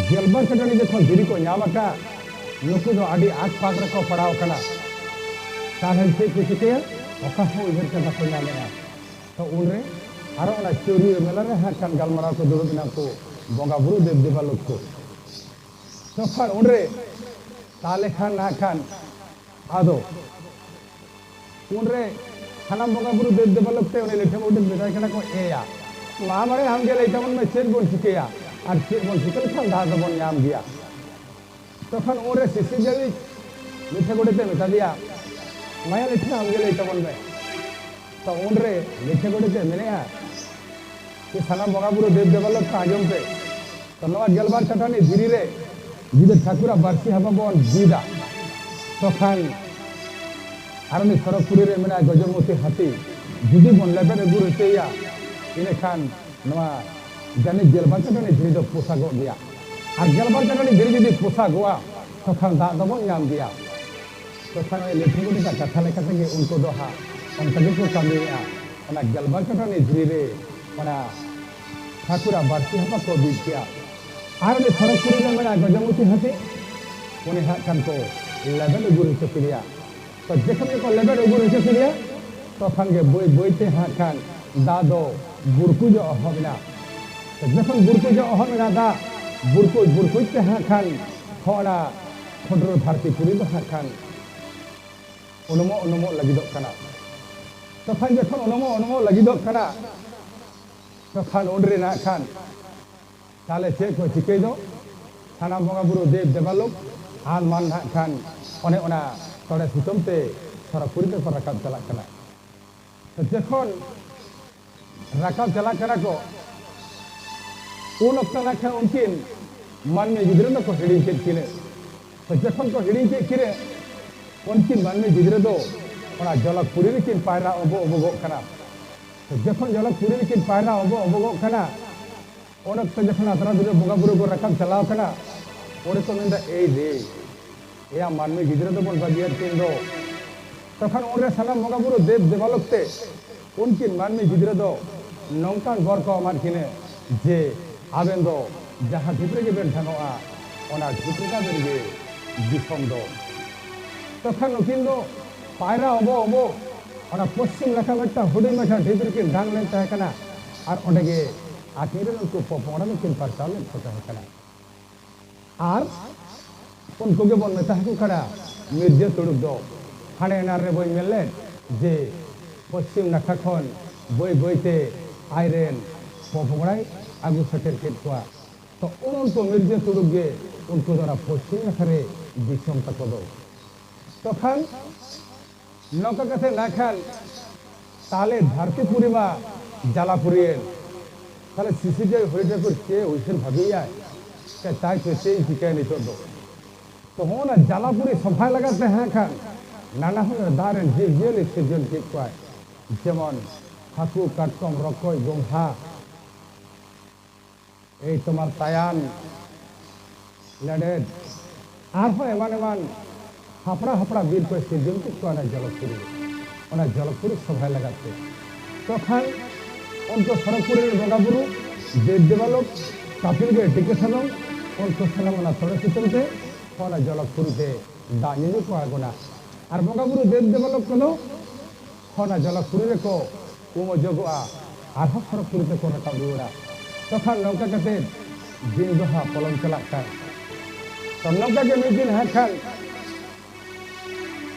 ᱜᱮᱞᱵᱟᱨ ᱪᱟᱹᱴᱟᱹᱱᱤ ᱡᱚᱠᱷᱚᱱ ᱫᱷᱤᱨᱤ ᱠᱚ ᱧᱟᱢ ᱟᱠᱟᱫ, ᱱᱩᱠᱩ ᱫᱚ ᱟᱹᱰᱤ ᱟᱸᱠ ᱯᱟᱸᱠ ᱨᱮᱠᱚ ᱯᱟᱲᱟᱣ ᱟᱠᱟᱱᱟ᱾ ᱛᱟᱦᱞᱮ ᱪᱮᱫ ᱠᱚ ᱪᱤᱠᱟᱹᱭᱟ? ᱚᱠᱟ ᱦᱚᱸ ᱩᱭᱦᱟᱹᱨ ᱛᱮ ᱵᱟᱠᱚ ᱧᱟᱢᱮᱜᱼᱟ᱾ ᱛᱚ ᱩᱱᱨᱮ ᱟᱨᱚ ᱚᱱᱟ ᱪᱟᱹᱣᱨᱤᱭᱟᱹ ᱢᱮᱞᱟ ᱨᱮ ᱦᱟᱸᱜ ᱠᱷᱟᱱ ᱜᱟᱞᱢᱟᱨᱟᱣ ᱠᱚ ᱫᱩᱲᱩᱵ ᱮᱱᱟ ᱠᱚ ᱵᱚᱸᱜᱟ ᱵᱩᱨᱩ ᱫᱮᱵ ᱫᱮᱵᱟ ᱞᱳᱠ ᱠᱚ᱾ ᱛᱚᱠᱷᱚᱱ ᱩᱱᱨᱮ ᱛᱟᱦᱞᱮ ᱠᱷᱟᱱ ᱱᱟᱜ ᱠᱷᱟᱱ ᱟᱫᱚ ᱩᱱᱨᱮ ᱥᱟᱱᱟᱢ ᱵᱚᱸᱜᱟ ᱵᱩᱨᱩ ᱫᱮᱵ ᱫᱮᱵᱟᱞᱳᱠ ᱛᱮ ᱩᱱᱤ ᱞᱤᱴᱷᱟᱹ ᱜᱚᱰᱮᱛ ᱢᱮᱛᱟᱭ ᱠᱟᱱᱟ ᱠᱚ, "ᱮᱭᱟ, ᱢᱟ ᱵᱟᱲᱮ ᱟᱢ ᱜᱮ ᱞᱟᱹᱭ ᱛᱟᱵᱚᱱ ᱢᱮ ᱪᱮᱫ ᱵᱚᱱ ᱪᱤᱠᱟᱹᱭᱟ, ᱟᱨ ᱪᱮᱫ ᱵᱚᱱ ᱪᱤᱠᱟᱹ ᱞᱮᱠᱷᱟᱱ ᱫᱟᱜ ᱫᱚᱵᱚᱱ ᱧᱟᱢ ᱜᱮᱭᱟ?" ᱛᱚᱠᱷᱚᱱ ᱩᱱᱨᱮ ᱥᱤᱥᱤᱨᱡᱟᱹᱣᱤᱡ ᱞᱤᱴᱷᱟᱹ ᱜᱚᱰᱮᱛ ᱮ ᱢᱮᱛᱟ ᱫᱮᱭᱟ, "ᱢᱟᱭᱟ ᱞᱤᱴᱷᱟᱹ, ᱟᱢ ᱜᱮ ᱞᱟᱹᱭ ᱛᱟᱵᱚᱱ ᱢᱮ, ᱛᱚ ᱩᱱᱨᱮ ᱞᱤᱴᱷᱟᱹ ᱜᱚᱰᱮᱛ ᱮ ᱢᱮᱱᱮᱜᱼᱟ ᱡᱮ, ᱥᱟᱱᱟᱢ ᱵᱚᱸᱜᱟ ᱵᱩᱨᱩ ᱫᱮᱵ ᱫᱮᱵᱟᱞᱳᱠ ᱠᱚ ᱟᱸᱡᱚᱢ ᱯᱮ, ᱛᱚ ᱱᱚᱣᱟ ᱜᱮᱞᱵᱟᱨ ᱪᱟᱹᱴᱟᱹᱱᱤ ᱫᱷᱤᱨᱤ ᱨᱮ ᱡᱩᱫᱤ ᱴᱷᱟᱹᱠᱩᱨᱟᱜ ᱵᱟᱹᱨᱥᱤ ᱦᱟᱵᱟ ᱵᱚᱱ ᱵᱤᱫᱟ, ᱛᱚᱠᱷᱟᱱ ᱟᱨ ᱩᱱᱤ ᱥᱚᱨᱚᱜᱽᱯᱩᱨᱤ ᱨᱮ ᱢᱮᱱᱟᱭ ᱜᱚᱡᱚᱢᱚᱛᱤ ᱦᱟᱹᱛᱤ ᱡᱩᱫᱤ ᱵᱚᱱ ᱞᱮᱵᱮᱫ ᱟᱹᱜᱩ ᱦᱚᱪᱚᱭᱮᱭᱟ, ᱤᱱᱟᱹᱠᱷᱟᱱ ᱱᱚᱣᱟ ᱡᱟᱹᱱᱤᱡ ᱜᱮᱞᱵᱟᱨ ᱪᱟᱹᱴᱟᱹᱱᱤ ᱫᱷᱤᱨᱤ ᱫᱚ ᱯᱚᱥᱟᱜᱚᱜ ᱜᱮᱭᱟ᱾ ᱟᱨ ᱜᱮᱞᱵᱟᱨ ᱪᱟᱹᱴᱟᱹᱱᱤ ᱫᱷᱤᱨᱤ ᱡᱩᱫᱤ ᱯᱚᱥᱟᱜᱚᱜᱼᱟ, ᱛᱚᱠᱷᱟᱱ ᱫᱟᱜ ᱫᱚᱵᱚᱱ ᱧᱟᱢ ᱜᱮᱭᱟ᱾ ᱛᱚᱠᱷᱟᱱ ᱳᱭ ᱞᱤᱴᱷᱟᱹ ᱜᱚᱰᱮᱛᱟᱜ ᱠᱟᱛᱷᱟ ᱞᱮᱠᱟ ᱛᱮᱜᱮ ᱩᱱᱠᱩ ᱫᱚ ᱦᱟᱸᱜ ᱚᱱᱠᱟ ᱜᱮᱠᱚ ᱠᱟᱹᱢᱤᱭᱮᱫᱼᱟ᱾ ᱚᱱᱟ ᱜᱮᱞᱵᱟᱨ ᱪᱟᱹᱴᱟᱹᱱᱤ ᱫᱷᱤᱨᱤ ᱨᱮ ᱚᱱᱟ ᱴᱷᱟᱹᱠᱩᱨᱟᱜ ᱵᱟᱹᱨᱥᱤ ᱦᱟᱯᱟ ᱠᱚ ᱵᱤᱫ ᱠᱮᱜᱼᱟ᱾ ᱟᱨ ᱩᱱᱤ ᱥᱚᱨᱚᱜᱽᱯᱩᱨᱤ ᱨᱮ ᱢᱮᱱᱟᱭ ᱜᱚᱡᱚᱢᱚᱛᱤ ᱦᱟᱹᱛᱤ, ᱩᱱᱤ ᱦᱟᱸᱜ ᱠᱷᱟᱱ ᱠᱚ ᱞᱮᱵᱮᱫ ᱟᱹᱜᱩ ᱦᱚᱪᱚ ᱠᱮᱫᱮᱭᱟ᱾ ᱛᱚ ᱡᱚᱠᱷᱚᱱ ᱜᱮᱠᱚ ᱞᱮᱵᱮᱫ ᱟᱹᱜᱩ ᱦᱚᱪᱚ ᱠᱮᱫᱮᱭᱟ, ᱛᱚᱠᱷᱚᱱ ᱜᱮ ᱵᱟᱹᱭ ᱵᱟᱹᱭ ᱛᱮ ᱦᱟᱸᱜ ᱠᱷᱟᱱ ᱫᱟᱜ ᱫᱚ ᱵᱩᱨᱠᱩᱡᱚᱜ ᱮᱦᱚᱵ ᱮᱱᱟ᱾ ᱛᱚ ᱡᱚᱠᱷᱚᱱ ᱵᱩᱨᱠᱩᱡᱚᱜ ᱮᱦᱚᱵ ᱮᱱᱟ ᱫᱟᱜ, ᱵᱩᱨᱠᱩᱡ ᱵᱩᱨᱠᱩᱡ ᱛᱮ ᱦᱟᱸᱜ ᱠᱷᱟᱱ ᱦᱚᱲᱟ ᱠᱷᱚᱸᱰᱨᱚ ᱫᱷᱟᱹᱨᱛᱤ ᱯᱩᱨᱤ ᱫᱚ ᱦᱟᱸᱜ ᱠᱷᱟᱱ ᱩᱱᱩᱢᱚᱜ ᱩᱱᱩᱢᱚᱜ ᱞᱟᱹᱜᱤᱫᱚᱜ ᱠᱟᱱᱟ᱾ ᱛᱚᱠᱷᱚᱱ ᱡᱚᱠᱷᱚᱱ ᱩᱱᱩᱢᱚᱜ ᱩᱱᱩᱢᱚᱜ ᱞᱟᱹᱜᱤᱫᱚᱜ ᱠᱟᱱᱟ, ᱛᱚᱠᱷᱚᱱ ᱩᱱ ᱨᱮ ᱱᱟᱜ ᱠᱷᱟᱱ ᱛᱟᱦᱞᱮ ᱪᱮᱫ ᱠᱚ ᱪᱤᱠᱟᱹᱭ ᱫᱚ? ᱥᱟᱱᱟᱢ ᱵᱚᱸᱜᱟ ᱵᱩᱨᱩ ᱫᱮᱵ ᱫᱮᱵᱟᱞᱳᱠ ᱟᱨ ᱢᱟᱱ ᱱᱟᱜ ᱠᱷᱟᱱ ᱚᱱᱮ ᱚᱱᱟ ᱛᱚᱲᱮ ᱥᱩᱛᱟᱹᱢ ᱛᱮ ᱥᱚᱨᱚᱜᱽᱯᱩᱨᱤ ᱛᱮᱠᱚ ᱨᱟᱠᱟᱵ ᱪᱟᱞᱟᱜ ᱠᱟᱱᱟ᱾ ᱛᱚ ᱡᱚᱠᱷᱚᱱ ᱨᱟᱠᱟᱵ ᱪᱟᱞᱟᱜ ᱠᱟᱱᱟ ᱠᱚ, ᱩᱱ ᱚᱠᱛᱚ ᱱᱟᱜ ᱠᱷᱟᱱ ᱩᱱᱠᱤᱱ ᱢᱟᱹᱱᱢᱤ ᱜᱤᱫᱽᱨᱟᱹ ᱫᱚᱠᱚ ᱦᱤᱲᱤᱧ ᱠᱮᱫ ᱠᱤᱱᱟᱹ᱾ ᱛᱚ ᱡᱚᱠᱷᱚᱱ ᱠᱚ ᱦᱤᱲᱤᱧ ᱠᱮᱫ ᱠᱤᱱᱟᱹ, ᱩᱱᱠᱤᱱ ᱢᱟᱹᱱᱢᱤ ᱜᱤᱫᱽᱨᱟᱹ ᱫᱚ ᱚᱱᱟ ᱡᱚᱞᱚᱠᱯᱩᱨᱤ ᱨᱮᱠᱤᱱ ᱯᱟᱭᱨᱟ ᱚᱵᱚ ᱚᱵᱚᱜᱚᱜ ᱠᱟᱱᱟ᱾ ᱛᱚ ᱡᱚᱠᱷᱚᱱ ᱡᱚᱞᱚᱠᱯᱩᱨᱤ ᱨᱮᱠᱤᱱ ᱯᱟᱭᱨᱟ ᱚᱵᱚ ᱚᱵᱚᱜᱚᱜ ᱠᱟᱱᱟ, ᱩᱱ ᱚᱠᱛᱚ ᱡᱚᱠᱷᱚᱱ ᱟᱛᱨᱟ ᱫᱩᱨᱜᱟᱹ ᱵᱚᱸᱜᱟ ᱵᱩᱨᱩ ᱠᱚ ᱨᱟᱠᱟᱵ ᱪᱟᱞᱟᱣ ᱠᱟᱱᱟ, ᱚᱸᱰᱮ ᱠᱚ ᱢᱮᱱᱫᱟ, "ᱮᱭ ᱨᱮ, ᱮᱭᱟ ᱢᱟᱹᱱᱢᱤ ᱜᱤᱫᱽᱨᱟᱹ ᱫᱚᱵᱚᱱ ᱵᱟᱹᱜᱤᱭᱟᱫ ᱠᱤᱱ ᱫᱚ᱾" ᱛᱚᱠᱷᱚᱱ ᱩᱱᱨᱮ ᱥᱟᱱᱟᱢ ᱵᱚᱸᱜᱟ ᱵᱩᱨᱩ ᱫᱮᱵ ᱫᱮᱵᱟᱞᱳᱠ ᱛᱮ ᱩᱱᱠᱤᱱ ᱢᱟᱹᱱᱢᱤ ᱜᱤᱫᱽᱨᱟᱹ ᱫᱚ ᱱᱚᱝᱠᱟᱱ ᱵᱚᱨ ᱠᱚ ᱮᱢᱟᱫ ᱠᱤᱱᱟᱹ ᱡᱮ, "ᱟᱵᱮᱱ ᱫᱚ ᱡᱟᱦᱟᱸ ᱰᱷᱤᱯ ᱨᱮᱜᱮ ᱵᱮᱱ ᱰᱷᱟᱝᱚᱜᱼᱟ, ᱚᱱᱟ ᱰᱷᱤᱯ ᱨᱮᱜᱮ ᱟᱵᱮᱱ ᱜᱮ ᱫᱤᱥᱚᱢ ᱫᱚ᱾" ᱛᱚᱠᱷᱚᱱ ᱱᱩᱠᱤᱱ ᱫᱚ ᱯᱟᱭᱨᱟ ᱚᱵᱚ ᱚᱵᱚ ᱚᱱᱟ ᱯᱚᱥᱪᱤᱢ ᱱᱟᱠᱷᱟ ᱢᱤᱫᱴᱟᱝ ᱦᱩᱰᱤᱧ ᱢᱟᱪᱷᱟ ᱰᱷᱤᱯ ᱨᱮᱠᱤᱱ ᱰᱷᱟᱝ ᱞᱮᱱ ᱛᱟᱦᱮᱸ ᱠᱟᱱᱟ, ᱟᱨ ᱚᱸᱰᱮ ᱜᱮ ᱟᱹᱠᱤᱱ ᱨᱮᱱ ᱩᱱᱠᱩ ᱯᱚᱯᱚᱝᱲᱟ ᱫᱚᱠᱤᱱ ᱯᱟᱨᱪᱟᱣ ᱞᱮᱫ ᱠᱚ ᱛᱟᱦᱮᱸ ᱠᱟᱱᱟ᱾ ᱟᱨ ᱩᱱᱠᱩ ᱜᱮᱵᱚᱱ ᱢᱮᱛᱟ ᱦᱟᱠᱚ ᱠᱟᱱᱟ ᱢᱤᱨᱡᱟᱹ ᱛᱩᱲᱩᱠ ᱫᱚ᱾ ᱦᱟᱱᱮ ᱮᱱᱟᱱ ᱨᱮ ᱵᱟᱹᱧ ᱢᱮᱱ ᱞᱮᱫ ᱡᱮ ᱯᱚᱪᱷᱤᱢ ᱱᱟᱠᱷᱟ ᱠᱷᱚᱱ ᱵᱟᱹᱭ ᱵᱟᱹᱭ ᱛᱮ ᱟᱡ ᱨᱮᱱ ᱯᱚᱯᱚᱝᱲᱟᱭ ᱟᱹᱜᱩ ᱥᱮᱴᱮᱨ ᱠᱮᱫ ᱠᱚᱣᱟ᱾ ᱛᱚ ᱩᱱ ᱚᱠᱛᱚ ᱢᱤᱨᱡᱟᱹ ᱛᱩᱲᱩᱠ ᱜᱮ ᱩᱱᱠᱩ ᱫᱚ ᱚᱱᱟ ᱯᱚᱪᱷᱤᱢ ᱱᱟᱠᱷᱟ ᱨᱮ ᱫᱤᱥᱚᱢ ᱛᱟᱠᱚ ᱫᱚ᱾ ᱛᱚᱠᱷᱟᱱ ᱱᱚᱝᱠᱟ ᱠᱟᱛᱮ ᱱᱟᱜ ᱠᱷᱟᱱ ᱛᱟᱦᱞᱮ ᱫᱷᱟᱹᱨᱛᱤ ᱯᱩᱨᱤ ᱢᱟ ᱡᱟᱞᱟᱯᱩᱨᱤᱭᱮᱱ᱾ ᱛᱟᱦᱞᱮ ᱥᱤᱥᱤᱨᱡᱟᱹᱣᱤᱡ ᱦᱚᱨᱤ ᱴᱷᱟᱹᱠᱩᱨ ᱪᱮᱫ ᱩᱭᱦᱟᱹᱨ ᱵᱷᱟᱵᱤᱭᱮᱫᱼᱟᱭ? ᱪᱮ ᱛᱟᱭ ᱪᱚ ᱪᱮᱫ ᱤᱧ ᱪᱤᱠᱟᱹᱭᱟ ᱱᱤᱛᱚᱜ ᱫᱚ? ᱛᱚ ᱦᱚᱸᱜᱼᱚ ᱱᱟ ᱡᱟᱞᱟᱯᱩᱨᱤ ᱥᱚᱵᱷᱟᱭ ᱞᱟᱜᱟᱫ ᱛᱮ ᱦᱟᱸᱜ ᱠᱷᱟᱱ ᱱᱟᱱᱟ ᱦᱩᱱᱟᱹᱨ ᱫᱟᱜ ᱨᱮᱱ ᱡᱤᱵᱽ ᱡᱤᱭᱟᱹᱞᱤ ᱥᱤᱨᱡᱚᱱ ᱠᱮᱫ ᱠᱚᱣᱟᱭ, ᱡᱮᱢᱚᱱ ᱦᱟᱹᱠᱩ, ᱠᱟᱴᱠᱚᱢ, ᱨᱚᱠᱚᱡ, ᱜᱚᱝᱜᱷᱟ, ᱮᱭ ᱛᱳᱢᱟᱨ ᱛᱟᱭᱟᱱ, ᱞᱮᱸᱰᱮᱫ, ᱟᱨᱦᱚᱸ ᱮᱢᱟᱱ ᱮᱢᱟᱱ ᱦᱟᱯᱲᱟ ᱦᱟᱯᱲᱟ ᱵᱤᱨ ᱠᱚᱭ ᱥᱤᱨᱡᱚᱱ ᱠᱮᱫ ᱠᱚᱣᱟ ᱚᱱᱟ ᱡᱚᱞᱚᱠᱯᱩᱨᱤ ᱨᱮ, ᱚᱱᱟ ᱡᱚᱞᱚᱠᱯᱩᱨᱤ ᱥᱚᱵᱷᱟᱭ ᱞᱟᱜᱟᱫ ᱛᱮ᱾ ᱛᱚᱠᱷᱟᱱ ᱩᱱᱠᱩ ᱥᱚᱨᱚᱜᱽᱯᱩᱨᱤ ᱨᱮᱱ ᱵᱚᱸᱜᱟ ᱵᱩᱨᱩ ᱫᱮᱵ ᱫᱮᱵᱟᱞᱳᱠ ᱠᱟᱯᱤᱞ ᱜᱮ ᱴᱤᱠᱟᱹ ᱥᱟᱫᱚᱢ, ᱩᱱᱠᱩ ᱥᱟᱱᱟᱢ ᱚᱱᱟ ᱛᱚᱲᱮ ᱥᱩᱛᱟᱹᱢ ᱛᱮ ᱚᱱᱟ ᱡᱚᱞᱚᱠᱯᱩᱨᱤ ᱛᱮ ᱫᱟᱜ ᱧᱩᱧᱩ ᱠᱚ ᱟᱬᱜᱚᱱᱟ᱾ ᱟᱨ ᱵᱚᱸᱜᱟ ᱵᱩᱨᱩ ᱫᱮᱵ ᱫᱮᱵᱟᱞᱳᱠ ᱠᱚᱫᱚ ᱚᱱᱟ ᱡᱚᱞᱚᱠᱯᱩᱨᱤ ᱨᱮᱠᱚ ᱩᱢ ᱚᱡᱚᱜᱚᱜᱼᱟ, ᱟᱨᱦᱚᱸ ᱥᱚᱨᱚᱜᱽᱯᱩᱨᱤ ᱛᱮᱠᱚ ᱨᱟᱠᱟᱵ ᱨᱩᱣᱟᱹᱲᱟ᱾ ᱛᱚᱠᱷᱟᱱ ᱱᱚᱝᱠᱟ ᱠᱟᱛᱮ ᱫᱤᱱ ᱫᱚᱦᱟ ᱯᱚᱞᱚᱢ ᱪᱟᱞᱟᱜ ᱠᱟᱱ᱾ ᱛᱚ ᱱᱚᱝᱠᱟ ᱜᱮ ᱢᱤᱫ ᱫᱤᱱ ᱦᱟᱸᱜ ᱠᱷᱟᱱ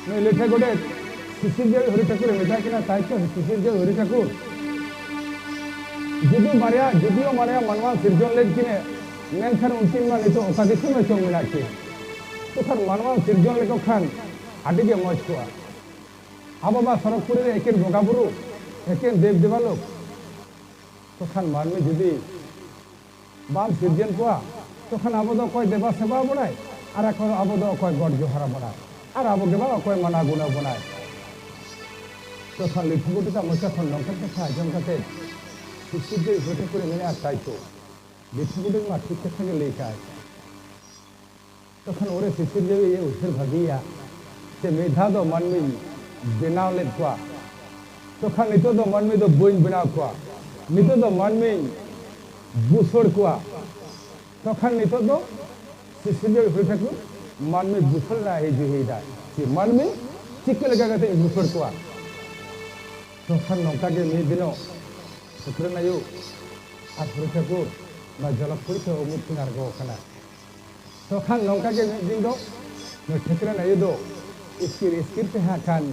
ᱱᱩᱭ ᱞᱤᱴᱷᱟᱹ ᱜᱚᱰᱮᱛ ᱥᱤᱥᱤᱨᱡᱟᱹᱣᱤᱡ ᱦᱚᱨᱤ ᱴᱷᱟᱹᱠᱩᱨᱮ ᱢᱮᱛᱟᱭ ᱠᱟᱱᱟ, ᱛᱟᱭ ᱛᱚ ᱥᱤᱥᱤᱨᱡᱟᱹᱣᱤᱡ ᱦᱚᱨᱤ ᱴᱷᱟᱹᱠᱩᱨ, ᱡᱩᱫᱤ ᱵᱟᱨᱭᱟ, ᱡᱩᱫᱤᱭᱳ ᱵᱟᱨᱭᱟ ᱢᱟᱱᱣᱟ ᱥᱤᱨᱡᱚᱱ ᱞᱮᱫ ᱠᱤᱱᱮ, ᱢᱮᱱᱠᱷᱟᱱ ᱩᱱᱠᱤᱱ ᱢᱟ ᱱᱤᱛᱚᱜ ᱚᱠᱟ ᱫᱤᱥᱚᱢ ᱨᱮᱪᱚ ᱢᱮᱱᱟᱜ ᱠᱤᱱ᱾ ᱛᱚᱠᱷᱟᱱ ᱢᱟᱱᱣᱟ ᱥᱤᱨᱡᱚᱱ ᱞᱮᱠᱚ ᱠᱷᱟᱱ ᱟᱹᱰᱤ ᱜᱮ ᱢᱚᱡᱽ ᱠᱚᱜᱼᱟ᱾ ᱟᱵᱚ ᱢᱟ ᱥᱚᱨᱚᱜᱽᱯᱩᱨᱤ ᱨᱮ ᱮᱠᱮᱱ ᱵᱚᱸᱜᱟ ᱵᱩᱨᱩ, ᱮᱠᱮᱱ ᱫᱮᱵ ᱫᱮᱵᱟᱞᱳᱠ᱾ ᱛᱚᱠᱷᱟᱱ ᱢᱟᱹᱱᱢᱤ ᱡᱩᱫᱤ ᱵᱟᱢ ᱥᱤᱨᱡᱚᱱ ᱠᱚᱣᱟ, ᱛᱚᱠᱷᱟᱱ ᱟᱵᱚ ᱫᱚ ᱚᱠᱚᱭ ᱫᱮᱵᱟ ᱥᱮᱵᱟ ᱵᱚᱱᱟᱭ? ᱟᱨ ᱟᱠᱚ, ᱟᱵᱚ ᱫᱚ ᱚᱠᱚᱭ ᱜᱚᱰ ᱡᱚᱦᱟᱨ ᱟᱵᱚᱱᱟᱭ? ᱟᱨ ᱟᱵᱚ ᱜᱮ ᱵᱟᱝ ᱚᱠᱚᱭ ᱢᱟᱱᱟᱣ ᱜᱩᱱᱟᱹᱣ ᱵᱚᱱᱟᱭ? ᱛᱚᱠᱷᱟᱱ ᱞᱤᱴᱷᱩ ᱜᱚᱰᱮᱛᱟᱜ ᱢᱚᱪᱟ ᱠᱷᱚᱱ ᱱᱚᱝᱠᱟᱱ ᱠᱟᱛᱷᱟ ᱟᱸᱡᱚᱢ ᱠᱟᱛᱮ ᱥᱤᱥᱤᱨᱡᱟᱹᱣᱤᱡ ᱦᱚᱨᱤ ᱴᱷᱟᱹᱠᱩᱨᱮ ᱢᱮᱱᱮᱫᱼᱟ, ᱛᱟᱭ ᱛᱚ, ᱞᱤᱴᱷᱩ ᱜᱚᱰᱮᱛ ᱢᱟ ᱴᱷᱤᱠ ᱠᱟᱛᱷᱟ ᱜᱮ ᱞᱟᱹᱭ ᱠᱟᱜᱼᱟᱭ᱾ ᱛᱚᱠᱷᱟᱱ ᱚᱸᱰᱮ ᱥᱤᱥᱤᱨᱡᱟᱹᱣᱤᱡ ᱮ ᱩᱭᱦᱟᱹᱨ ᱵᱷᱟᱹᱵᱤᱭᱮᱭᱟ, ᱥᱮ ᱢᱤᱫ ᱫᱷᱟᱣ ᱫᱚ ᱢᱟᱹᱱᱢᱤᱧ ᱵᱮᱱᱟᱣ ᱞᱮᱫ ᱠᱚᱣᱟ, ᱛᱚᱠᱷᱟᱱ ᱱᱤᱛᱚᱜ ᱫᱚ ᱢᱟᱹᱱᱢᱤ ᱫᱚ ᱵᱟᱹᱧ ᱵᱮᱱᱟᱣ ᱠᱚᱣᱟ, ᱱᱤᱛᱚᱜ ᱫᱚ ᱢᱟᱹᱱᱢᱤᱧ ᱵᱩᱥᱟᱹᱲ ᱠᱚᱣᱟ᱾ ᱛᱚᱠᱷᱟᱱ ᱱᱤᱛᱚᱜ ᱫᱚ ᱥᱤᱥᱤᱨᱡᱟᱹᱣᱤᱡ ᱦᱚᱨᱤ ᱴᱷᱟᱹᱠᱩᱨ ᱢᱟᱹᱱᱢᱤ ᱵᱩᱥᱟᱹᱲ ᱨᱮᱱᱟᱜ ᱮ ᱡᱩᱦᱤᱭᱮᱫᱟ, ᱡᱮ ᱢᱟᱹᱱᱢᱤ ᱪᱤᱠᱟᱹ ᱞᱮᱠᱟ ᱠᱟᱛᱮ ᱤᱧ ᱵᱩᱥᱟᱹᱲ ᱠᱚᱣᱟ᱾ ᱛᱚᱠᱷᱟᱱ ᱱᱚᱝᱠᱟ ᱜᱮ ᱢᱤᱫ ᱫᱤᱱᱚᱜ ᱥᱩᱠᱨᱟᱹᱱ ᱟᱭᱳ ᱟᱨ ᱦᱚᱨᱤ ᱴᱷᱟᱹᱠᱩᱨ ᱱᱚᱣᱟ ᱡᱚᱞᱚᱠᱯᱩᱨᱤ ᱛᱮ ᱩᱢᱩᱞ ᱠᱤᱱ ᱟᱬᱜᱚ ᱟᱠᱟᱱᱟ᱾ ᱛᱚ ᱠᱷᱟᱱ ᱱᱚᱝᱠᱟ ᱜᱮ ᱢᱤᱫ ᱫᱤᱱ ᱫᱚ ᱱᱩᱭ ᱴᱷᱟᱹᱠᱨᱟᱹᱱ ᱟᱭᱳ ᱫᱚ ᱤᱥᱠᱤᱨ ᱤᱥᱠᱤᱨ ᱛᱮ ᱦᱟᱸᱜ ᱠᱷᱟᱱ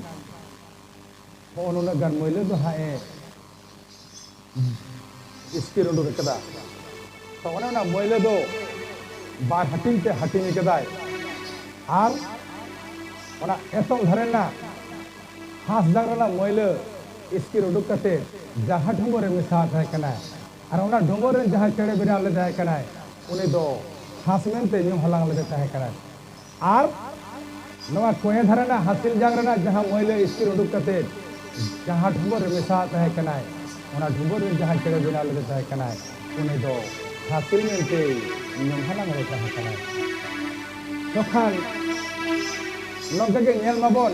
ᱦᱚᱸᱜᱼᱚ ᱱᱩᱱᱟᱹᱜ ᱜᱟᱱ ᱢᱟᱹᱭᱞᱟᱹ ᱫᱚ ᱦᱟᱸᱜ ᱮ ᱤᱥᱠᱤᱨ ᱩᱰᱩᱠ ᱟᱠᱟᱫᱟ᱾ ᱛᱚ ᱚᱱᱮ ᱚᱱᱟ ᱢᱟᱹᱭᱞᱟᱹ ᱫᱚ ᱵᱟᱨ ᱦᱟᱹᱴᱤᱧ ᱛᱮ ᱦᱟᱹᱴᱤᱧ ᱟᱠᱟᱫᱟᱭ᱾ ᱟᱨ ᱚᱱᱟ ᱮᱛᱚᱢ ᱫᱷᱟᱨᱮ ᱨᱮᱱᱟᱜ ᱦᱟᱸᱥ ᱡᱟᱝ ᱨᱮᱱᱟᱜ ᱢᱟᱹᱭᱞᱟᱹ ᱤᱥᱠᱤᱨ ᱩᱰᱩᱠ ᱠᱟᱛᱮ ᱡᱟᱦᱟᱸ ᱰᱷᱩᱢᱵᱟᱹ ᱨᱮ ᱢᱮᱥᱟ ᱛᱟᱦᱮᱸ ᱠᱟᱱᱟᱭ, ᱟᱨ ᱚᱱᱟ ᱰᱷᱩᱢᱵᱟᱹ ᱨᱮᱱ ᱡᱟᱦᱟᱸ ᱪᱮᱬᱮ ᱵᱮᱱᱟᱣ ᱞᱮᱫᱟᱭ ᱠᱟᱱᱟᱭ, ᱩᱱᱤ ᱫᱚ ᱦᱟᱸᱥ ᱢᱮᱱᱛᱮ ᱧᱩᱢ ᱦᱟᱞᱟᱝ ᱞᱮᱫᱮ ᱛᱟᱦᱮᱸ ᱠᱟᱱᱟᱭ᱾ ᱟᱨ ᱱᱚᱣᱟ ᱠᱚᱸᱭᱮ ᱫᱷᱟᱨᱮ ᱨᱮᱱᱟᱜ ᱦᱟᱹᱥᱤᱞ ᱡᱟᱝ ᱨᱮᱱᱟᱜ ᱡᱟᱦᱟᱸ ᱢᱟᱹᱭᱞᱟᱹ ᱤᱥᱠᱤᱨ ᱩᱰᱩᱠ ᱠᱟᱛᱮ ᱡᱟᱦᱟᱸ ᱰᱷᱩᱢᱵᱟᱹ ᱨᱮ ᱢᱮᱥᱟ ᱛᱟᱦᱮᱸ ᱠᱟᱱᱟᱭ, ᱚᱱᱟ ᱰᱷᱩᱢᱵᱟᱹ ᱨᱮᱱ ᱡᱟᱦᱟᱸ ᱪᱮᱬᱮ ᱵᱮᱱᱟᱣ ᱞᱮᱫᱮ ᱛᱟᱦᱮᱸ ᱠᱟᱱᱟᱭ, ᱩᱱᱤ ᱫᱚ ᱦᱟᱹᱥᱤᱞ ᱢᱮᱱᱛᱮ ᱧᱩᱢ ᱦᱟᱞᱟᱝ ᱨᱮ ᱛᱟᱦᱮᱸ ᱠᱟᱱᱟᱭ᱾ ᱛᱚᱠᱷᱟᱱ ᱱᱚᱝᱠᱟ ᱜᱮ ᱧᱮᱞ ᱢᱟᱵᱚᱱ,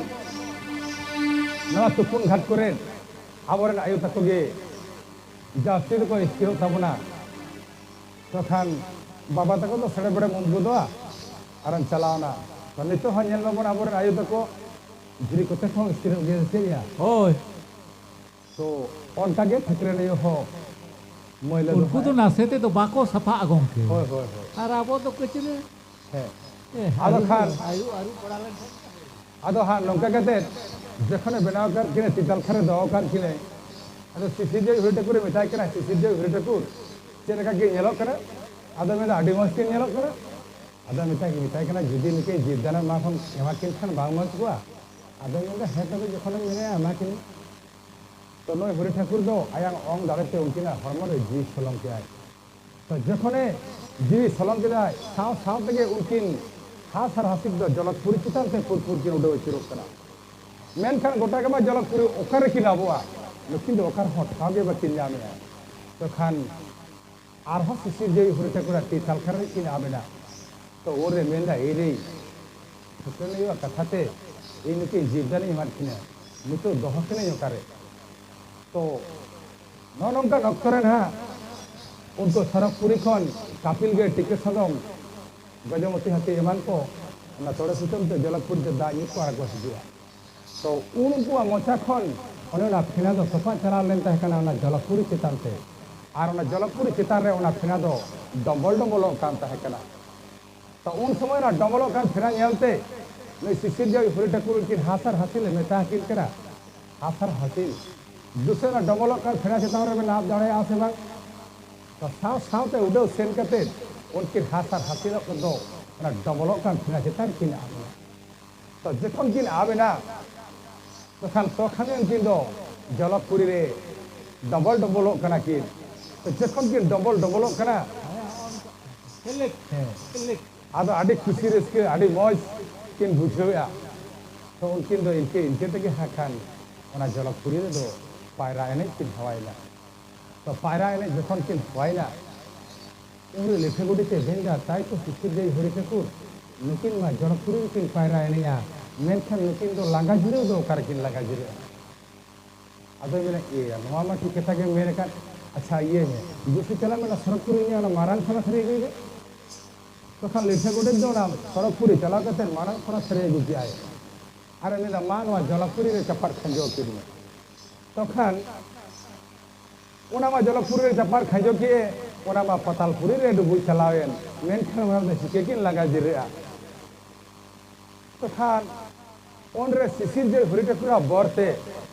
ᱱᱚᱣᱟ ᱛᱩᱯᱩᱱ ᱜᱷᱟᱴ ᱠᱚᱨᱮ ᱟᱵᱚᱨᱮᱱ ᱟᱭᱳ ᱛᱟᱠᱚ ᱜᱮ ᱡᱟᱹᱥᱛᱤ ᱫᱚᱠᱚ ᱤᱥᱠᱤᱨᱚᱜ ᱛᱟᱵᱚᱱᱟ᱾ ᱛᱚᱠᱷᱟᱱ ᱵᱟᱵᱟ ᱛᱟᱠᱚ ᱫᱚ ᱥᱮᱲᱮ ᱵᱮᱲᱮᱢ ᱩᱢ ᱜᱚᱫᱚᱜᱼᱟ ᱟᱨᱮᱢ ᱪᱟᱞᱟᱣᱱᱟ᱾ ᱛᱚ ᱱᱤᱛᱚᱜ ᱦᱚᱸ ᱧᱮᱞ ᱢᱟᱵᱚᱱ ᱟᱵᱚᱨᱮᱱ ᱟᱭᱳ ᱛᱟᱠᱚ ᱫᱷᱤᱨᱤ ᱠᱚᱛᱮ ᱠᱚ ᱤᱥᱠᱤᱨᱚᱜ ᱜᱮᱭᱟ, ᱥᱮ ᱪᱮᱫ ᱭᱟ? ᱦᱳᱭ᱾ ᱛᱚ ᱚᱱᱠᱟ ᱜᱮ ᱴᱷᱟᱹᱠᱨᱟᱹᱱ ᱟᱭᱳ ᱦᱚᱸ ᱢᱟᱹᱭᱞᱟᱹ ᱩᱱᱠᱩ ᱫᱚ ᱦᱟᱸᱜ ᱱᱟᱥᱮ ᱛᱮᱫᱚ ᱵᱟᱠᱚ ᱥᱟᱯᱷᱟᱜᱼᱟ ᱜᱚᱢᱠᱮ᱾ ᱦᱳᱭ, ᱦᱳᱭ, ᱦᱳᱭ᱾ ᱟᱨ ᱟᱵᱚ ᱫᱚ ᱠᱟᱹᱪᱨᱟᱹ᱾ ᱦᱮᱸ᱾ ᱮ, ᱟᱫᱚ ᱟᱹᱨᱩ, ᱠᱷᱟᱱ ᱟᱹᱨᱩ, ᱟᱹᱨᱩ ᱵᱟᱲᱟ ᱞᱮᱱᱠᱷᱟᱱ᱾ ᱟᱫᱚ ᱦᱟᱸᱜ ᱱᱚᱝᱠᱟ ᱠᱟᱛᱮ ᱡᱚᱠᱷᱚᱱᱮ ᱵᱮᱱᱟᱣ ᱟᱠᱟᱫ ᱠᱤᱱᱟᱹ, ᱛᱤ ᱛᱟᱞᱠᱷᱟ ᱨᱮ ᱫᱚᱦᱚ ᱟᱠᱟᱫ ᱠᱤᱱᱟᱹ, ᱟᱫᱚ ᱥᱤᱥᱤᱨ ᱡᱟᱹᱣᱤᱡ ᱦᱩᱨᱤ ᱴᱷᱟᱹᱠᱩᱨᱮ ᱢᱮᱛᱟᱭ ᱠᱟᱱᱟ, "ᱥᱤᱥᱤᱨ ᱡᱟᱹᱣᱤᱡ ᱦᱩᱨᱤ ᱴᱷᱟᱹᱠᱩᱨ, ᱪᱮᱫ ᱞᱮᱠᱟ ᱠᱤᱱ ᱧᱮᱞᱚᱜ ᱠᱟᱱᱟ?" ᱟᱫᱚ ᱢᱮᱱᱫᱟ, "ᱟᱹᱰᱤ ᱢᱚᱡᱽ ᱠᱤᱱ ᱧᱮᱞᱚᱜ ᱠᱟᱱᱟ᱾" ᱟᱫᱚ ᱢᱮᱛᱟᱭ, ᱢᱮᱛᱟᱭ ᱠᱟᱱᱟ, "ᱡᱩᱫᱤ ᱱᱩᱠᱤᱱ ᱡᱤᱵᱽ ᱫᱟᱱᱮᱢ ᱮᱢᱟ ᱠᱤᱱ ᱠᱷᱟᱱ ᱵᱟᱝ ᱢᱚᱡᱽ ᱠᱚᱜᱼᱟ?" ᱟᱫᱚ ᱢᱮᱱᱫᱟ, "ᱦᱮᱸ, ᱛᱚᱵᱮ ᱡᱚᱠᱷᱚᱱᱮᱢ ᱢᱮᱱᱮᱫᱼᱟ ᱮᱢᱟ ᱠᱤᱱ᱾" ᱛᱚ ᱱᱩᱭ ᱦᱩᱨᱤ ᱴᱷᱟᱹᱠᱩᱨ ᱫᱚ ᱟᱭᱟᱜ ᱚᱝ ᱫᱟᱲᱮᱛᱮ ᱩᱱᱠᱤᱱᱟᱜ ᱦᱚᱲᱢᱚ ᱨᱮ ᱡᱤᱣᱤ ᱥᱚᱞᱚᱝ ᱠᱮᱫᱟᱭ᱾ ᱛᱚ ᱡᱚᱠᱷᱚᱱᱮ ᱡᱤᱣᱤ ᱥᱚᱞᱚᱝ ᱠᱮᱫᱟᱭ, ᱥᱟᱶ ᱥᱟᱶ ᱛᱮᱜᱮ ᱩᱱᱠᱤᱱ ᱦᱟᱸᱥ ᱟᱨ ᱦᱟᱸᱥᱤᱞ ᱫᱚ ᱡᱚᱞᱚᱠᱯᱩᱨᱤ ᱪᱮᱛᱟᱱ ᱛᱮ ᱯᱩᱨ ᱯᱩᱨ ᱠᱤᱱ ᱩᱰᱟᱹᱣ ᱟᱹᱪᱩᱨᱚᱜ ᱠᱟᱱᱟ᱾ ᱢᱮᱱᱠᱷᱟᱱ ᱜᱚᱴᱟ ᱜᱮᱢᱟ ᱡᱚᱞᱚᱠᱯᱩᱨᱤ, ᱚᱠᱟ ᱨᱮᱠᱤᱱ ᱟᱵᱚᱜᱼᱟ? ᱱᱩᱠᱤᱱ ᱫᱚ ᱚᱠᱟ ᱨᱮᱦᱚᱸ ᱴᱷᱟᱶ ᱜᱮ ᱵᱟᱹᱠᱤᱱ ᱧᱟᱢᱮᱜᱼᱟ᱾ ᱛᱚᱠᱷᱟᱱ ᱟᱨᱦᱚᱸ ᱥᱤᱥᱤᱨ ᱡᱟᱹᱣᱤᱡ ᱦᱩᱨᱤ ᱴᱷᱟᱹᱠᱩᱨᱟᱜ ᱛᱤ ᱛᱟᱞᱠᱷᱟ ᱨᱮ ᱠᱤᱱ ᱟᱵ ᱮᱱᱟ᱾ ᱛᱚ ᱩᱱᱨᱮ ᱢᱮᱱᱫᱟ, "ᱮᱭ ᱨᱮ, ᱴᱷᱟᱹᱠᱨᱟᱹᱱ ᱟᱭᱳᱣᱟᱜ ᱠᱟᱛᱷᱟ ᱛᱮ ᱤᱧ ᱱᱩᱠᱤᱱ ᱡᱤᱵᱽ ᱫᱟᱱᱤᱧ ᱮᱢᱟᱫ ᱠᱤᱱᱟ, ᱱᱤᱛᱚᱜ ᱫᱚᱦᱚ ᱠᱤᱱᱟᱹᱧ ᱚᱠᱟᱨᱮ?" ᱛᱚ ᱱᱚᱜᱼᱚ ᱱᱚᱝᱠᱟᱱ ᱚᱠᱛᱚ ᱨᱮ ᱱᱟᱦᱟᱜ ᱩᱱᱠᱩ ᱥᱚᱨᱚᱜᱽᱯᱩᱨᱤ ᱠᱷᱚᱱ ᱠᱟᱯᱤᱞ ᱜᱟᱹᱭ, ᱴᱤᱠᱟᱹ ᱥᱟᱫᱚᱢ, ᱜᱚᱡᱚᱢᱚᱛᱤ ᱦᱟᱹᱛᱤ ᱮᱢᱟᱱ ᱠᱚ ᱚᱱᱟ ᱛᱚᱲᱮ ᱥᱩᱛᱟᱹᱢ ᱛᱮ ᱡᱚᱞᱚᱠᱯᱩᱨᱤ ᱛᱮ ᱫᱟᱜ ᱧᱩ ᱠᱚ ᱟᱬᱜᱚ ᱦᱤᱡᱩᱜᱼᱟ᱾ ᱛᱚ ᱩᱱ ᱩᱱᱠᱩᱣᱟᱜ ᱢᱚᱪᱟ ᱠᱷᱚᱱ ᱚᱱᱮ ᱚᱱᱟ ᱯᱷᱮᱱᱟ ᱫᱚ ᱛᱚᱯᱟᱜ ᱪᱟᱞᱟᱣ ᱞᱮᱱ ᱛᱟᱦᱮᱸ ᱠᱟᱱᱟ ᱚᱱᱟ ᱡᱚᱞᱚᱠᱯᱩᱨᱤ ᱪᱮᱛᱟᱱ ᱛᱮ, ᱟᱨ ᱚᱱᱟ ᱡᱚᱞᱚᱠᱯᱩᱨᱤ ᱪᱮᱛᱟᱱ ᱨᱮ ᱚᱱᱟ ᱯᱷᱮᱱᱟ ᱫᱚ ᱰᱚᱢᱵᱚᱞ ᱰᱚᱢᱵᱚᱞᱚᱜ ᱠᱟᱱ ᱛᱟᱦᱮᱸ ᱠᱟᱱᱟ᱾ ᱛᱚ ᱩᱱ ᱥᱚᱢᱚᱭ ᱚᱱᱟ ᱰᱚᱢᱵᱚᱞᱚᱜ ᱠᱟᱱ ᱯᱷᱮᱲᱟ ᱧᱮᱞᱛᱮ ᱱᱩᱭ ᱥᱤᱥᱤᱨ ᱡᱟᱹᱣᱤᱡ ᱦᱚᱨᱤ ᱴᱷᱟᱹᱠᱩᱨ ᱩᱱᱠᱤᱱ ᱦᱟᱥ ᱟᱨ ᱦᱟᱹᱥᱤᱞ ᱮ ᱢᱮᱛᱟ ᱟᱹᱠᱤᱱ ᱠᱟᱱᱟ, ᱦᱟᱥ ᱟᱨ ᱦᱟᱹᱥᱤᱞ, ᱫᱩᱥᱮ ᱚᱱᱟ ᱰᱚᱢᱵᱚᱞᱚᱜ ᱠᱟᱱ ᱯᱷᱮᱲᱟ ᱪᱮᱛᱟᱱ ᱨᱮᱵᱮᱱ ᱞᱟᱫ ᱫᱟᱲᱮᱭᱟᱜᱼᱟ ᱥᱮ ᱵᱟᱝ? ᱛᱚ ᱥᱟᱶ ᱥᱟᱶᱛᱮ ᱩᱰᱟᱹᱣ ᱥᱮᱱ ᱠᱟᱛᱮ ᱩᱱᱠᱤᱱ ᱦᱟᱥ ᱟᱨ ᱦᱟᱹᱥᱤᱞᱚᱜ ᱫᱚ ᱚᱱᱟ ᱰᱚᱢᱵᱚᱞᱚᱜ ᱠᱟᱱ ᱯᱷᱮᱲᱟ ᱪᱮᱛᱟᱱ ᱨᱮᱠᱤᱱ ᱟᱵ ᱮᱱᱟ᱾ ᱛᱚ ᱡᱚᱠᱷᱚᱱ ᱠᱤᱱ ᱟᱵ ᱮᱱᱟ, ᱛᱚᱠᱷᱟᱱ ᱛᱚᱠᱷᱟᱱ ᱩᱱᱠᱤᱱ ᱫᱚ ᱡᱚᱞᱚᱠᱯᱩᱨᱤ ᱨᱮ ᱰᱚᱢᱵᱚᱞ ᱰᱚᱢᱵᱚᱞᱚᱜ ᱠᱟᱱᱟ ᱠᱤᱱ᱾ ᱛᱚ ᱡᱚᱠᱷᱚᱱ ᱠᱤᱱ ᱰᱚᱢᱵᱚᱞ ᱰᱚᱢᱵᱚᱞᱚᱜ ᱠᱟᱱᱟ, ᱦᱮᱸ, ᱟᱫᱚ ᱟᱹᱰᱤ ᱠᱩᱥᱤ ᱨᱟᱹᱥᱠᱟᱹ, ᱟᱹᱰᱤ ᱢᱚᱡᱽ ᱠᱤᱱ ᱵᱩᱡᱷᱟᱹᱣᱮᱫᱼᱟ᱾ ᱛᱚ ᱩᱱᱠᱤᱱ ᱫᱚ ᱤᱱᱠᱟᱹ ᱤᱱᱠᱟᱹ ᱛᱮᱜᱮ ᱦᱟᱸᱜ ᱠᱷᱟᱱ ᱚᱱᱟ ᱡᱚᱞᱚᱠᱯᱩᱨᱤ ᱨᱮᱫᱚ ᱯᱟᱭᱨᱟ ᱮᱱᱮᱡ ᱠᱤᱱ ᱦᱮᱣᱟᱭᱮᱱᱟ᱾ ᱛᱚ ᱯᱟᱭᱨᱟ ᱮᱱᱮᱡ ᱡᱚᱠᱷᱚᱱ ᱠᱤᱱ ᱦᱮᱣᱟᱭᱮᱱᱟ, ᱩᱱᱨᱮ ᱞᱤᱴᱷᱟᱹ ᱜᱚᱰᱮᱛ ᱮ ᱢᱮᱱᱫᱟ, "ᱛᱟᱭ ᱛᱚ ᱥᱤᱥᱤᱨ ᱡᱟᱹᱣᱤᱡ ᱦᱚᱨᱤ ᱴᱷᱟᱹᱠᱩᱨ, ᱱᱩᱠᱤᱱ ᱢᱟ ᱡᱚᱞᱚᱠᱯᱩᱨᱤ ᱨᱮᱠᱤᱱ ᱯᱟᱭᱨᱟ ᱮᱱᱮᱡᱼᱟ, ᱢᱮᱱᱠᱷᱟᱱ ᱱᱩᱠᱤᱱ ᱫᱚ ᱞᱟᱸᱜᱟ ᱡᱤᱨᱟᱹᱣ ᱫᱚ ᱚᱠᱟ ᱨᱮᱠᱤᱱ ᱞᱟᱸᱜᱟ ᱡᱤᱨᱟᱹᱜᱼᱟ?" ᱟᱫᱚᱭ ᱢᱮᱱᱟ, "ᱤᱭᱟᱹ, ᱱᱚᱣᱟ ᱢᱟ ᱴᱷᱤᱠ ᱠᱟᱛᱷᱟ ᱜᱮᱢ ᱢᱮᱱ ᱟᱠᱟᱫ, ᱟᱪᱪᱷᱟ ᱤᱭᱟᱹᱭ ᱢᱮ, ᱫᱩᱥᱮ ᱪᱟᱞᱟᱜ ᱢᱮ, ᱚᱱᱟ ᱥᱚᱲᱚᱠ ᱯᱩᱨᱤ ᱨᱮ ᱚᱱᱟ ᱢᱟᱨᱟᱝ ᱠᱷᱚᱱᱟ ᱥᱟᱹᱨᱤ ᱟᱹᱜᱩᱭ ᱢᱮ᱾" ᱛᱚᱠᱷᱟᱱ ᱞᱤᱴᱷᱟᱹ ᱜᱚᱰᱮᱛ ᱫᱚ ᱚᱱᱟ ᱥᱚᱲᱚᱠ ᱯᱩᱨᱤ ᱪᱟᱞᱟᱣ ᱠᱟᱛᱮ ᱢᱟᱨᱟᱝ ᱠᱷᱚᱱᱟ ᱥᱟᱹᱨᱤ ᱟᱹᱜᱩ ᱠᱮᱜᱼᱟᱭ᱾ ᱟᱨ ᱩᱱᱤ ᱫᱚ, "ᱢᱟ ᱱᱚᱣᱟ ᱡᱚᱞᱚᱠᱯᱩᱨᱤ ᱨᱮ ᱪᱟᱯᱟᱫ ᱠᱷᱟᱸᱡᱚ ᱠᱤᱱ ᱢᱮ᱾" ᱛᱚᱠᱷᱟᱱ ᱚᱱᱟ ᱢᱟ ᱡᱚᱞᱚᱠᱯᱩᱨᱤ ᱨᱮ ᱪᱟᱯᱟᱫ ᱠᱷᱟᱸᱡᱚ ᱠᱮᱜᱼᱮ, ᱚᱱᱟ ᱢᱟ ᱯᱟᱛᱟᱞᱯᱩᱨᱤ ᱨᱮ ᱰᱩᱵᱩᱡ ᱪᱟᱞᱟᱣᱮᱱ, ᱢᱮᱱᱠᱷᱟᱱ ᱚᱱᱟ ᱫᱚ ᱪᱤᱠᱟᱹ ᱠᱤᱱ ᱞᱟᱸᱜᱟ ᱡᱤᱨᱟᱹᱜᱼᱟ? ᱛᱚᱠᱷᱟᱱ ᱩᱱᱨᱮ ᱥᱤᱥᱤᱨ ᱡᱟᱹᱣᱤᱡ ᱦᱚᱨᱤ ᱴᱷᱟᱹᱠᱩᱨᱟᱜ ᱵᱚᱨ ᱛᱮ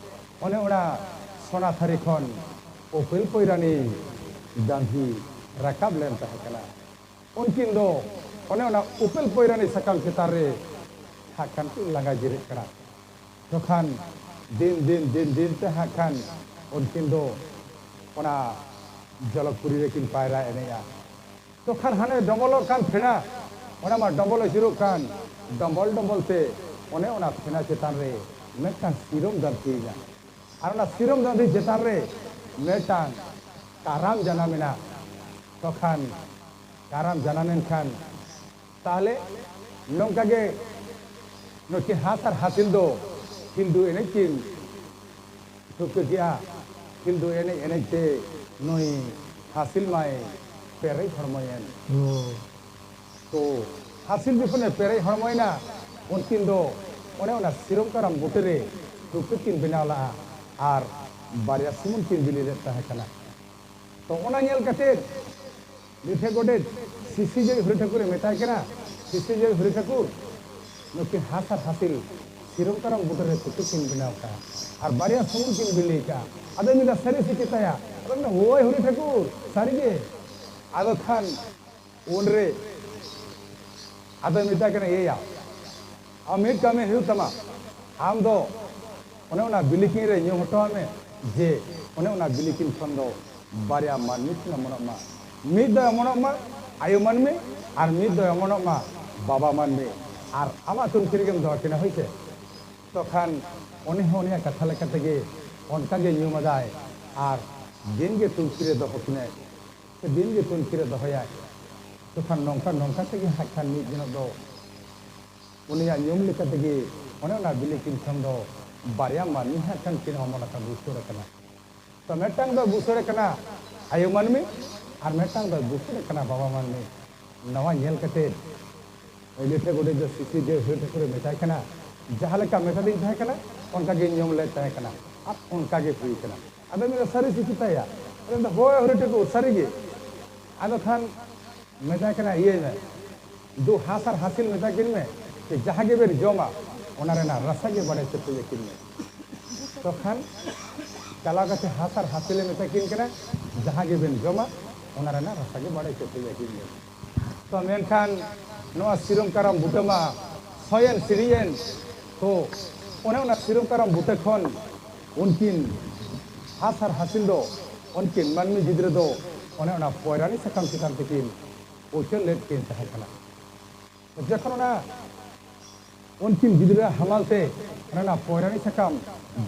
ᱚᱱᱮ ᱚᱱᱟ ᱥᱚᱱᱟ ᱛᱷᱟᱹᱨᱤ ᱠᱷᱚᱱ ᱩᱯᱮᱞ ᱯᱚᱭᱨᱟᱱᱤ ᱫᱟᱺᱫᱷᱤ ᱨᱟᱠᱟᱵ ᱞᱮᱱ ᱛᱟᱦᱮᱸ ᱠᱟᱱᱟ᱾ ᱩᱱᱠᱤᱱ ᱫᱚ ᱚᱱᱮ ᱚᱱᱟ ᱩᱯᱮᱞ ᱯᱚᱭᱨᱟᱱᱤ ᱥᱟᱠᱟᱢ ᱪᱮᱛᱟᱱ ᱨᱮ ᱦᱟᱸᱜ ᱠᱷᱟᱱ ᱠᱤᱱ ᱞᱟᱸᱜᱟ ᱡᱤᱨᱟᱹᱜ ᱠᱟᱱᱟ᱾ ᱛᱚᱠᱷᱟᱱ ᱫᱤᱱ ᱫᱤᱱ ᱫᱤᱱ ᱫᱤᱱ ᱛᱮ ᱦᱟᱸᱜ ᱠᱷᱟᱱ ᱩᱱᱠᱤᱱ ᱫᱚ ᱚᱱᱟ ᱡᱚᱞᱚᱠᱯᱩᱨᱤ ᱨᱮᱠᱤᱱ ᱯᱟᱭᱨᱟ ᱮᱱᱮᱡᱼᱟ᱾ ᱛᱚᱠᱷᱟᱱ ᱦᱟᱱᱮ ᱰᱚᱢᱵᱚᱞᱚᱜ ᱠᱟᱱ ᱯᱷᱮᱱᱟ, ᱚᱱᱟ ᱢᱟ ᱰᱚᱢᱵᱚᱞ ᱟᱹᱪᱩᱨᱚᱜ ᱠᱟᱱ, ᱰᱚᱢᱵᱚᱞ ᱰᱚᱢᱵᱚᱞ ᱛᱮ ᱚᱱᱮ ᱚᱱᱟ ᱯᱷᱮᱱᱟ ᱪᱮᱛᱟᱱ ᱨᱮ ᱢᱤᱫᱴᱟᱝ ᱥᱤᱨᱚᱢ ᱫᱟᱨ ᱛᱤᱭᱮᱱᱟ᱾ ᱟᱨ ᱚᱱᱟ ᱥᱤᱨᱚᱢ ᱫᱟᱨᱮ ᱪᱮᱛᱟᱱ ᱨᱮ ᱢᱤᱫᱴᱟᱝ ᱠᱟᱨᱟᱢ ᱡᱟᱱᱟᱢ ᱮᱱᱟ᱾ ᱛᱚᱠᱷᱟᱱ ᱠᱟᱨᱟᱢ ᱡᱟᱱᱟᱢ ᱮᱱ ᱠᱷᱟᱱ ᱛᱟᱦᱞᱮ ᱱᱚᱝᱠᱟ ᱜᱮ ᱱᱩᱠᱤᱱ ᱦᱟᱥ ᱟᱨ ᱦᱟᱹᱥᱤᱞ ᱫᱚ ᱠᱷᱤᱞᱰᱩ ᱮᱱᱮᱡ ᱠᱤᱱ ᱴᱷᱟᱹᱣᱠᱟᱹ ᱠᱮᱜᱼᱟ᱾ ᱠᱷᱤᱞᱰᱩ ᱮᱱᱮᱡ ᱮᱱᱮᱡ ᱛᱮ ᱱᱩᱭ ᱦᱟᱹᱥᱤᱞ ᱢᱟᱭ ᱯᱮᱨᱮᱡ ᱦᱚᱲᱢᱚᱭᱮᱱ᱾ ᱛᱚ ᱦᱟᱹᱥᱤᱞ ᱡᱚᱠᱷᱚᱱᱮ ᱯᱮᱨᱮᱡ ᱦᱚᱲᱢᱚᱭᱮᱱᱟ, ᱩᱱᱠᱤᱱ ᱫᱚ ᱚᱱᱮ ᱚᱱᱟ ᱥᱤᱨᱚᱢ ᱠᱟᱨᱟᱢ ᱵᱩᱴᱟᱹ ᱨᱮ ᱛᱩᱠᱟᱹ ᱠᱤᱱ ᱵᱮᱱᱟᱣ ᱞᱟᱜᱼᱟ ᱟᱨ ᱵᱟᱨᱭᱟ ᱥᱩᱢᱩᱱ ᱠᱤᱱ ᱵᱤᱞᱤ ᱞᱮᱫ ᱛᱟᱦᱮᱸ ᱠᱟᱱᱟ᱾ ᱛᱚ ᱚᱱᱟ ᱧᱮᱞ ᱠᱟᱛᱮ ᱞᱤᱴᱷᱟᱹ ᱜᱚᱰᱮᱛ ᱥᱤᱥᱤ ᱡᱟᱹᱣᱤᱡ ᱦᱚᱨᱤ ᱴᱷᱟᱹᱠᱩᱨᱮ ᱢᱮᱛᱟᱭ ᱠᱟᱱᱟ, ᱥᱤᱥᱤᱨᱡᱟᱹᱣᱤᱡ ᱦᱚᱨᱤ ᱴᱷᱟᱹᱠᱩᱨ ᱱᱩᱠᱤᱱ ᱦᱟᱥ ᱟᱨ ᱦᱟᱹᱥᱤᱞ ᱥᱤᱨᱚᱢ ᱠᱟᱨᱟᱢ ᱵᱩᱴᱟᱹ ᱨᱮ ᱠᱩᱴᱩ ᱠᱤᱱ ᱵᱮᱱᱟᱣ ᱠᱟᱜᱼᱟ ᱟᱨ ᱵᱟᱨᱭᱟ ᱥᱩᱢᱩᱝ ᱠᱤᱱ ᱵᱤᱞᱤ ᱠᱟᱜᱼᱟ᱾ ᱟᱫᱚ ᱢᱮᱱᱫᱟ, "ᱥᱟᱹᱨᱤ ᱥᱮ ᱪᱮᱛᱟᱭᱟ?" ᱟᱫᱚ ᱢᱮᱱᱫᱟ, "ᱦᱳᱭ ᱦᱚᱨᱤ ᱴᱷᱟᱹᱠᱩᱨ, ᱥᱟᱹᱨᱤ ᱜᱮ᱾" ᱟᱫᱚ ᱠᱷᱟᱱ ᱩᱱᱨᱮ ᱟᱫᱚᱭ ᱢᱮᱛᱟᱭ ᱠᱟᱱᱟ, "ᱮᱭᱟ, ᱟᱢ ᱢᱤᱫ ᱠᱟᱹᱢᱤ ᱦᱩᱭᱩᱜ ᱛᱟᱢᱟ, ᱟᱢ ᱫᱚ ᱚᱱᱮ ᱚᱱᱟ ᱵᱤᱞᱤ ᱠᱤᱱ ᱨᱮ ᱧᱩᱢ ᱦᱚᱴᱚᱣᱟᱜ ᱢᱮ, ᱡᱮ ᱚᱱᱮ ᱚᱱᱟ ᱵᱤᱞᱤ ᱠᱤᱱ ᱠᱷᱚᱱ ᱫᱚ ᱵᱟᱨᱭᱟ ᱢᱟᱹᱱᱢᱤ ᱠᱤᱱ ᱚᱢᱚᱱᱚᱜ ᱢᱟ, ᱢᱤᱫ ᱫᱚᱭ ᱚᱢᱚᱱᱚᱜ ᱢᱟ ᱟᱭᱳ ᱢᱟᱹᱱᱢᱤ ᱟᱨ ᱢᱤᱫ ᱫᱚᱭ ᱚᱢᱚᱱᱚᱜ ᱢᱟ ᱵᱟᱵᱟ ᱢᱟᱹᱱᱢᱤ, ᱟᱨ ᱟᱢᱟᱜ ᱛᱩᱱᱠᱷᱤ ᱨᱮᱜᱮᱢ ᱫᱚᱦᱚ ᱠᱤᱱᱟ, ᱦᱳᱭ ᱥᱮ?" ᱛᱚᱠᱷᱟᱱ ᱩᱱᱤ ᱦᱚᱸ ᱩᱱᱤᱭᱟᱜ ᱠᱟᱛᱷᱟ ᱞᱮᱠᱟ ᱛᱮᱜᱮ ᱚᱱᱠᱟ ᱜᱮ ᱧᱩᱢ ᱟᱫᱟᱭ ᱟᱨ ᱫᱤᱱ ᱜᱮ ᱛᱩᱱᱠᱷᱤ ᱨᱮ ᱫᱚᱦᱚ ᱠᱤᱱᱟᱭ, ᱥᱮ ᱫᱤᱱ ᱜᱮ ᱛᱩᱱᱠᱷᱤ ᱨᱮ ᱫᱚᱦᱚᱭᱟᱭ᱾ ᱛᱚᱠᱷᱟᱱ ᱱᱚᱝᱠᱟ ᱱᱚᱝᱠᱟ ᱛᱮᱜᱮ ᱦᱟᱸᱜ ᱠᱷᱟᱱ ᱢᱤᱫ ᱫᱤᱱᱚᱜ ᱫᱚ ᱩᱱᱤᱭᱟᱜ ᱧᱩᱢ ᱞᱮᱠᱟ ᱛᱮᱜᱮ ᱚᱱᱮ ᱚᱱᱟ ᱵᱤᱞᱤ ᱠᱤᱱ ᱠᱷᱚᱱ ᱫᱚ ᱵᱟᱨᱭᱟ ᱢᱟᱹᱱᱢᱤ ᱦᱟᱸᱜ ᱠᱷᱟᱱ ᱠᱤᱱ ᱚᱢᱚᱱ ᱟᱠᱟᱱ, ᱵᱩᱥᱟᱹᱲ ᱟᱠᱟᱱᱟ᱾ ᱛᱚ ᱢᱤᱫᱴᱟᱝ ᱫᱚ ᱵᱩᱥᱟᱹᱲ ᱟᱠᱟᱱᱟ ᱟᱭᱳ ᱢᱟᱹᱱᱢᱤ ᱟᱨ ᱢᱤᱫᱴᱟᱝ ᱫᱚ ᱵᱩᱥᱟᱹᱲ ᱟᱠᱟᱱᱟ ᱵᱟᱵᱟ ᱢᱟᱹᱱᱢᱤ᱾ ᱱᱚᱣᱟ ᱧᱮᱞ ᱠᱟᱛᱮ ᱞᱤᱴᱷᱟᱹ ᱜᱚᱰᱮᱛ ᱫᱚ ᱥᱤᱥᱤᱨᱡᱟᱹᱣᱤᱡ ᱦᱚᱨᱤ ᱴᱷᱟᱹᱠᱩᱨᱮ ᱢᱮᱛᱟᱭ ᱠᱟᱱᱟ, "ᱡᱟᱦᱟᱸ ᱞᱮᱠᱟ ᱢᱮᱛᱟᱫᱤᱧ ᱛᱟᱦᱮᱸ ᱠᱟᱱᱟ, ᱚᱱᱠᱟ ᱜᱮᱧ ᱧᱩᱢ ᱞᱮᱫ ᱛᱟᱦᱮᱸ ᱠᱟᱱᱟ ᱟᱨ ᱚᱱᱠᱟ ᱜᱮ ᱦᱩᱭ ᱠᱟᱱᱟ᱾" ᱟᱫᱚ ᱢᱮᱱᱫᱟ, "ᱥᱟᱹᱨᱤ ᱥᱮ ᱪᱮᱛᱟᱭᱟ?" ᱟᱫᱚ ᱢᱮᱱᱫᱟ, "ᱦᱳᱭ ᱦᱚᱨᱤ ᱴᱷᱟᱹᱠᱩᱨ, ᱥᱟᱹᱨᱤ ᱜᱮ᱾" ᱟᱫᱚ ᱠᱷᱟᱱ ᱢᱮᱛᱟᱭ ᱠᱟᱱᱟ, "ᱤᱭᱟᱹᱭ ᱢᱮ, ᱫᱩ ᱦᱟᱸᱥ ᱟᱨ ᱦᱟᱹᱥᱤᱞ ᱢᱮᱛᱟ ᱠᱤᱱ ᱢᱮ, ᱡᱮ ᱡᱟᱦᱟᱸ ᱜᱮᱵᱮᱱ ᱡᱚᱢᱟ, ᱚᱱᱟ ᱨᱮᱱᱟᱜ ᱨᱟᱥᱟ ᱜᱮ ᱵᱟᱲᱮ ᱪᱟᱹᱯᱩᱫ ᱟᱹᱠᱤᱱ ᱢᱮ᱾" ᱛᱚᱠᱷᱟᱱ ᱪᱟᱞᱟᱣ ᱠᱟᱛᱮ ᱦᱟᱸᱥ ᱟᱨ ᱦᱟᱹᱥᱤᱞᱮ ᱢᱮᱛᱟ ᱠᱤᱱ ᱠᱟᱱᱟ, "ᱡᱟᱦᱟᱸ ᱜᱮᱵᱮᱱ ᱡᱚᱢᱟ, ᱚᱱᱟ ᱨᱮᱱᱟᱜ ᱨᱟᱥᱟ ᱜᱮ ᱵᱟᱲᱮ ᱪᱟᱹᱯᱩᱫ ᱟᱹᱠᱤᱱ ᱢᱮ᱾" ᱛᱚ ᱢᱮᱱᱠᱷᱟᱱ ᱱᱚᱣᱟ ᱥᱤᱨᱚᱢ ᱠᱟᱨᱟᱢ ᱵᱩᱴᱟᱹ ᱢᱟ ᱥᱚᱭᱮᱱ ᱥᱤᱲᱤᱭᱮᱱ, ᱛᱚ ᱚᱱᱮ ᱚᱱᱟ ᱥᱤᱨᱚᱢ ᱠᱟᱨᱟᱢ ᱵᱩᱴᱟᱹ ᱠᱷᱚᱱ ᱩᱱᱠᱤᱱ ᱦᱟᱸᱥ ᱟᱨ ᱦᱟᱹᱥᱤᱞ ᱫᱚ, ᱩᱱᱠᱤᱱ ᱢᱟᱹᱱᱢᱤ ᱜᱤᱫᱽᱨᱟᱹ ᱫᱚ ᱚᱱᱮ ᱚᱱᱟ ᱯᱚᱭᱨᱟᱱᱤ ᱥᱟᱠᱟᱢ ᱪᱮᱛᱟᱱ ᱛᱮᱠᱤᱱ ᱩᱪᱟᱹᱲ ᱞᱮᱫ ᱠᱤᱱ ᱛᱟᱦᱮᱸ ᱠᱟᱱᱟ᱾ ᱡᱚᱠᱷᱚᱱ ᱚᱱᱟ ᱩᱱᱠᱤᱱ ᱜᱤᱫᱽᱨᱟᱹ ᱦᱟᱢᱟᱞ ᱛᱮ ᱚᱱᱟ ᱯᱚᱭᱨᱟᱱᱤ ᱥᱟᱠᱟᱢ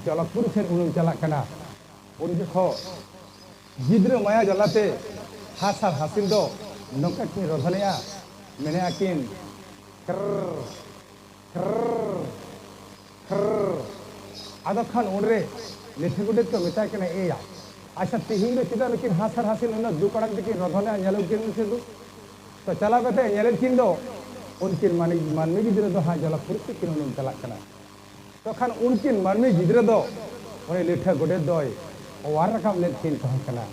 ᱡᱚᱞᱚᱠᱯᱩᱨᱤ ᱥᱮᱫ ᱩᱰᱩᱝ ᱪᱟᱞᱟᱜ ᱠᱟᱱᱟ, ᱩᱱ ᱡᱚᱠᱷᱚᱱ ᱜᱤᱫᱽᱨᱟᱹ ᱢᱟᱭᱟ ᱡᱟᱞᱟᱛᱮ ᱦᱟᱸᱥ ᱟᱨ ᱦᱟᱹᱥᱤᱞ ᱫᱚ ᱱᱚᱝᱠᱟ ᱠᱤᱱ ᱨᱚᱫᱷᱚᱱᱮᱜᱼᱟ, ᱢᱮᱱᱮᱜᱼᱟ ᱠᱤᱱ, "ᱠᱨᱨᱨ, ᱠᱨᱨᱨ, ᱠᱨᱨᱨ᱾" ᱟᱫᱚ ᱠᱷᱟᱱ ᱩᱱᱨᱮ ᱞᱤᱴᱷᱟᱹ ᱜᱚᱰᱮᱛ ᱠᱚ ᱢᱮᱛᱟᱭ ᱠᱟᱱᱟ, "ᱮᱭᱟ, ᱟᱪᱪᱷᱟ, ᱛᱤᱦᱤᱧ ᱫᱚ ᱪᱮᱫᱟᱜ ᱱᱩᱠᱤᱱ ᱦᱟᱸᱥ ᱟᱨ ᱦᱟᱹᱥᱤᱞ ᱩᱱᱟᱹᱜ ᱫᱩᱠ ᱟᱲᱟᱝ ᱛᱮᱠᱤᱱ ᱨᱚᱫᱷᱚᱱᱮᱜᱼᱟ, ᱧᱮᱞᱮᱫ ᱠᱤᱱ ᱥᱮ ᱫᱩ?" ᱛᱚ ᱪᱟᱞᱟᱣ ᱠᱟᱛᱮ ᱧᱮᱞᱮᱫ ᱠᱤᱱ ᱫᱚ ᱩᱱᱠᱤᱱ ᱢᱟᱹᱱᱢᱤ, ᱢᱟᱹᱱᱢᱤ ᱜᱤᱫᱽᱨᱟᱹ ᱫᱚ ᱦᱟᱸᱜ ᱡᱚᱞᱚᱠᱯᱩᱨᱤ ᱥᱮᱫ ᱠᱤᱱ ᱩᱰᱩᱝ ᱪᱟᱞᱟᱜ ᱠᱟᱱᱟ᱾ ᱛᱚᱠᱷᱟᱱ ᱩᱱᱠᱤᱱ ᱢᱟᱹᱱᱢᱤ ᱜᱤᱫᱽᱨᱟᱹ ᱫᱚ ᱩᱱᱤ ᱞᱤᱴᱷᱟᱹ ᱜᱚᱰᱮᱛ ᱫᱚᱭ ᱚᱣᱟᱨ ᱨᱟᱠᱟᱵ ᱞᱮᱫ ᱠᱤᱱ ᱛᱟᱦᱮᱸ ᱠᱟᱱᱟ᱾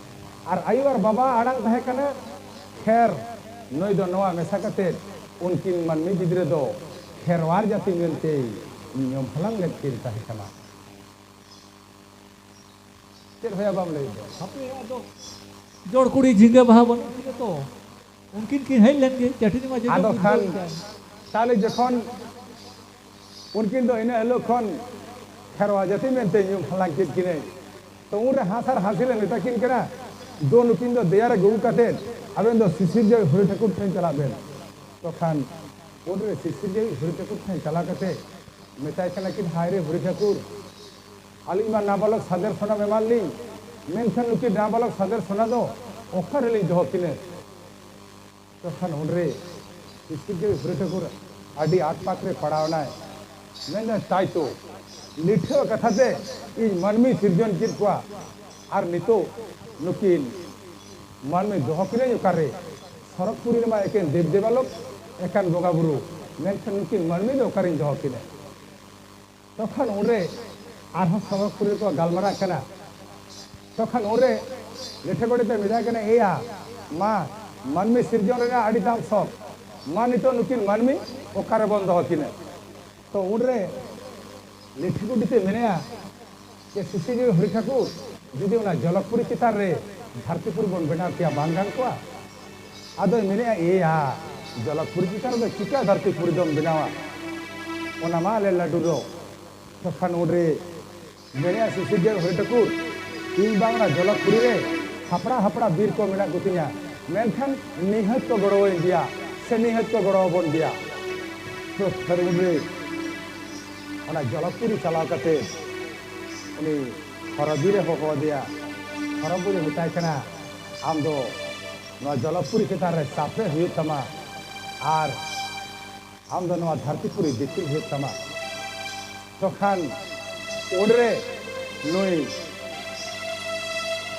ᱟᱨ ᱟᱭᱳ ᱟᱨ ᱵᱟᱵᱟ ᱟᱲᱟᱝ ᱛᱟᱦᱮᱸ ᱠᱟᱱᱟ, ᱠᱷᱮᱨ, ᱱᱩᱭ ᱫᱚ ᱱᱚᱣᱟ ᱢᱮᱥᱟ ᱠᱟᱛᱮ ᱩᱱᱠᱤᱱ ᱢᱟᱹᱱᱢᱤ ᱜᱤᱫᱽᱨᱟᱹ ᱫᱚ ᱠᱷᱮᱨᱣᱟᱲ ᱡᱟᱹᱛᱤ ᱢᱮᱱᱛᱮ ᱧᱩᱢ ᱦᱟᱞᱟᱝ ᱞᱮᱫ ᱠᱤᱱ ᱛᱟᱦᱮᱸ ᱠᱟᱱᱟ᱾ ᱪᱮᱫ ᱦᱚᱭᱟ ᱵᱟᱢ ᱞᱟᱹᱭ ᱫᱟ? ᱦᱟᱯᱮ, ᱟᱫᱚ ᱡᱚᱲ ᱠᱩᱲᱤ ᱡᱷᱤᱸᱜᱟᱹ ᱵᱟᱦᱟ ᱵᱟᱹᱱᱩᱜ ᱠᱤᱱᱟ ᱛᱚ᱾ ᱩᱱᱠᱤᱱ ᱠᱤᱱ ᱦᱮᱡ ᱞᱮᱱ ᱜᱮ, ᱪᱟᱹᱴᱤ ᱡᱚᱢᱟ ᱡᱚᱡᱚ ᱟᱫᱚ ᱠᱤᱱ ᱠᱷᱟᱱ ᱫᱟᱹᱲ ᱠᱟᱜᱼᱟ᱾ ᱛᱟᱦᱞᱮ ᱡᱚᱠᱷᱚᱱ ᱩᱱᱠᱤᱱ ᱫᱚ ᱤᱱᱟᱹ ᱦᱤᱞᱳᱜ ᱠᱷᱚᱱ ᱠᱷᱮᱨᱣᱟᱲ ᱡᱟᱹᱛᱤ ᱢᱮᱱᱛᱮ ᱧᱩᱢ ᱦᱟᱞᱟᱝ ᱠᱮᱫ ᱠᱤᱱᱟᱹᱭ᱾ ᱛᱚ ᱩᱱᱨᱮ ᱦᱟᱸᱥ ᱟᱨ ᱦᱟᱸᱥᱤᱞ ᱮ ᱢᱮᱛᱟ ᱠᱤᱱ ᱠᱟᱱᱟ, ᱫᱩ ᱱᱩᱠᱤᱱ ᱫᱚ ᱫᱮᱭᱟ ᱨᱮ ᱜᱚᱜ ᱠᱟᱛᱮᱫ ᱟᱵᱮᱱ ᱫᱚ ᱥᱤᱥᱤᱨ ᱡᱟᱹᱣᱤᱡ ᱦᱚᱨᱤ ᱴᱷᱟᱹᱠᱩᱨ ᱴᱷᱮᱱ ᱪᱟᱞᱟᱜ ᱵᱮᱱ᱾ ᱛᱚᱠᱷᱟᱱ ᱩᱱᱨᱮ ᱥᱤᱥᱤᱨ ᱡᱟᱹᱣᱤᱡ ᱦᱚᱨᱤ ᱴᱷᱟᱹᱠᱩᱨ ᱴᱷᱮᱱ ᱪᱟᱞᱟᱣ ᱠᱟᱛᱮᱫ ᱢᱮᱛᱟᱭ ᱠᱟᱱᱟ ᱠᱤᱱ, ᱦᱟᱭ ᱨᱮ ᱦᱚᱨᱤ ᱴᱷᱟᱹᱠᱩᱨ, ᱟᱹᱞᱤᱧ ᱢᱟ ᱱᱟᱵᱟᱞᱚᱠ ᱥᱟᱫᱮᱨ ᱥᱚᱱᱟᱢ ᱮᱢᱟᱫ ᱞᱤᱧ, ᱢᱮᱱᱠᱷᱟᱱ ᱱᱩᱠᱤᱱ ᱱᱟᱵᱟᱞᱚᱠ ᱥᱟᱫᱮᱨ ᱥᱚᱱᱟ ᱫᱚ ᱚᱠᱟ ᱨᱮᱞᱤᱧ ᱫᱚᱦᱚ ᱠᱤᱱᱟ? ᱛᱚᱠᱷᱟᱱ ᱩᱱᱨᱮ ᱥᱤᱥᱤᱨ ᱡᱟᱹᱣᱤᱡ ᱦᱚᱨᱤ ᱴᱷᱟᱹᱠᱩᱨ ᱟᱹᱰᱤ ᱟᱸᱴ ᱯᱟᱴ ᱨᱮ ᱯᱟᱲᱟᱣ ᱮᱱᱟᱭ᱾ ᱢᱮᱱᱫᱟᱭ, ᱛᱟᱭ ᱛᱚ, ᱞᱤᱴᱷᱟᱹ ᱠᱟᱛᱷᱟ ᱛᱮ ᱤᱧ ᱢᱟᱹᱱᱢᱤ ᱥᱤᱨᱡᱚᱱ ᱠᱮᱫ ᱠᱚᱣᱟ, ᱟᱨ ᱱᱤᱛᱚᱜ ᱱᱩᱠᱤᱱ ᱢᱟᱹᱱᱢᱤ ᱫᱚᱦᱚ ᱠᱤᱱᱟᱹᱧ ᱚᱠᱟᱨᱮ? ᱥᱚᱨᱚᱜᱽᱯᱩᱨᱤ ᱨᱮᱢᱟ ᱮᱠᱮᱱ ᱫᱮᱵ ᱫᱮᱵᱟᱞᱳᱠ, ᱮᱠᱟᱱ ᱵᱚᱸᱜᱟ ᱵᱩᱨᱩ, ᱢᱮᱱᱠᱷᱟᱱ ᱱᱩᱠᱤᱱ ᱢᱟᱹᱱᱢᱤ ᱫᱚ ᱚᱠᱟᱨᱤᱧ ᱫᱚᱦᱚ ᱠᱤᱱᱟ? ᱛᱚᱠᱷᱚᱱ ᱩᱱᱨᱮ ᱟᱨᱦᱚᱸ ᱥᱚᱨᱚᱜᱽᱯᱩᱨᱤ ᱨᱮᱠᱚ ᱜᱟᱞᱢᱟᱨᱟᱜ ᱠᱟᱱᱟ᱾ ᱛᱚᱠᱷᱚᱱ ᱩᱱᱨᱮ ᱞᱤᱴᱷᱟᱹ ᱜᱚᱰᱮᱛ ᱮ ᱢᱮᱛᱟᱭ ᱠᱟᱱᱟ, ᱮᱭᱟ, ᱢᱟ, ᱢᱟᱹᱱᱢᱤ ᱥᱤᱨᱡᱚᱱ ᱨᱮᱱᱟᱜ ᱟᱹᱰᱤ ᱛᱟᱢ ᱥᱚᱠ, ᱢᱟ ᱱᱤᱛᱚᱜ ᱱᱩᱠᱤᱱ ᱢᱟᱹᱱᱢᱤ ᱚᱠᱟ ᱨᱮᱵᱚᱱ ᱫᱚᱦᱚ ᱠᱤᱱᱟ? ᱛᱚ ᱩᱱᱨᱮ ᱞᱤᱴᱷᱟᱹ ᱜᱚᱰᱮᱛ ᱮ ᱢᱮᱱᱟᱭᱟ ᱡᱮ, ᱥᱤᱥᱤᱨ ᱡᱟᱹᱣᱤᱡ ᱦᱚᱨᱤ ᱴᱷᱟᱹᱠᱩᱨ, ᱡᱩᱫᱤ ᱚᱱᱟ ᱡᱚᱞᱚᱠᱯᱩᱨᱤ ᱪᱮᱛᱟᱱ ᱨᱮ ᱫᱷᱟᱹᱨᱛᱤᱯᱩᱨᱤ ᱵᱚᱱ ᱵᱮᱱᱟᱣ ᱠᱮᱭᱟ, ᱵᱟᱝ ᱜᱟᱱ ᱠᱚᱜᱼᱟ? ᱟᱫᱚᱭ ᱢᱮᱱᱮᱫᱼᱟ, ᱮᱭᱟ, ᱡᱚᱞᱚᱠᱯᱩᱨᱤ ᱪᱮᱛᱟᱱ ᱨᱮᱫᱚ ᱪᱤᱠᱟ ᱫᱷᱟᱹᱨᱛᱤᱯᱩᱨᱤ ᱫᱚᱢ ᱵᱮᱱᱟᱣᱟ? ᱚᱱᱟ ᱢᱟ ᱟᱞᱮ ᱞᱟᱹᱰᱩ ᱫᱚ᱾ ᱛᱚᱠᱷᱟᱱ ᱩᱱᱨᱮ ᱢᱮᱱᱮᱫᱼᱟ ᱥᱤᱥᱤᱨ ᱡᱟᱹᱣᱤᱡ ᱦᱚᱨᱤ ᱴᱷᱟᱹᱠᱩᱨ, ᱤᱧ ᱵᱟ ᱚᱱᱟ ᱡᱚᱞᱚᱠᱯᱩᱨᱤ ᱨᱮ ᱦᱟᱯᱲᱟ ᱦᱟᱯᱲᱟ ᱵᱤᱨ ᱠᱚ ᱢᱮᱱᱟᱜ ᱠᱚᱛᱤᱧᱟ, ᱢᱮᱱᱠᱷᱟᱱ ᱱᱤᱦᱟᱹᱛ ᱠᱚ ᱜᱚᱲᱚᱣᱟᱹᱧ ᱜᱮᱭᱟ ᱥᱮ ᱱᱤᱦᱟᱹᱛ ᱠᱚ ᱜᱚᱲᱚ ᱟᱵᱚᱱ ᱜᱮᱭᱟ᱾ ᱛᱚᱠᱷᱟᱱ ᱩᱱᱨᱮ ᱚᱱᱟ ᱡᱚᱞᱚᱠᱯᱩᱨᱤ ᱪᱟᱞᱟᱣ ᱠᱟᱛᱮ ᱩᱱᱤ ᱦᱚᱨᱚ ᱵᱤᱨ ᱮ ᱦᱚᱦᱚ ᱟᱫᱮᱭᱟ᱾ ᱦᱚᱨᱚ ᱵᱤᱨ ᱮ ᱢᱮᱛᱟᱭ ᱠᱟᱱᱟ, ᱟᱢ ᱫᱚ ᱱᱚᱣᱟ ᱡᱚᱞᱚᱠᱯᱩᱨᱤ ᱪᱮᱛᱟᱱ ᱨᱮ ᱥᱟᱯᱲᱮ ᱦᱩᱭᱩᱜ ᱛᱟᱢᱟ ᱟᱨ ᱟᱢ ᱫᱚ ᱱᱚᱣᱟ ᱫᱷᱟᱹᱨᱛᱤᱯᱩᱨᱤ ᱫᱤᱯᱤᱞ ᱦᱩᱭᱩᱜ ᱛᱟᱢᱟ᱾ ᱛᱚᱠᱷᱟᱱ ᱩᱱᱨᱮ ᱱᱩᱭ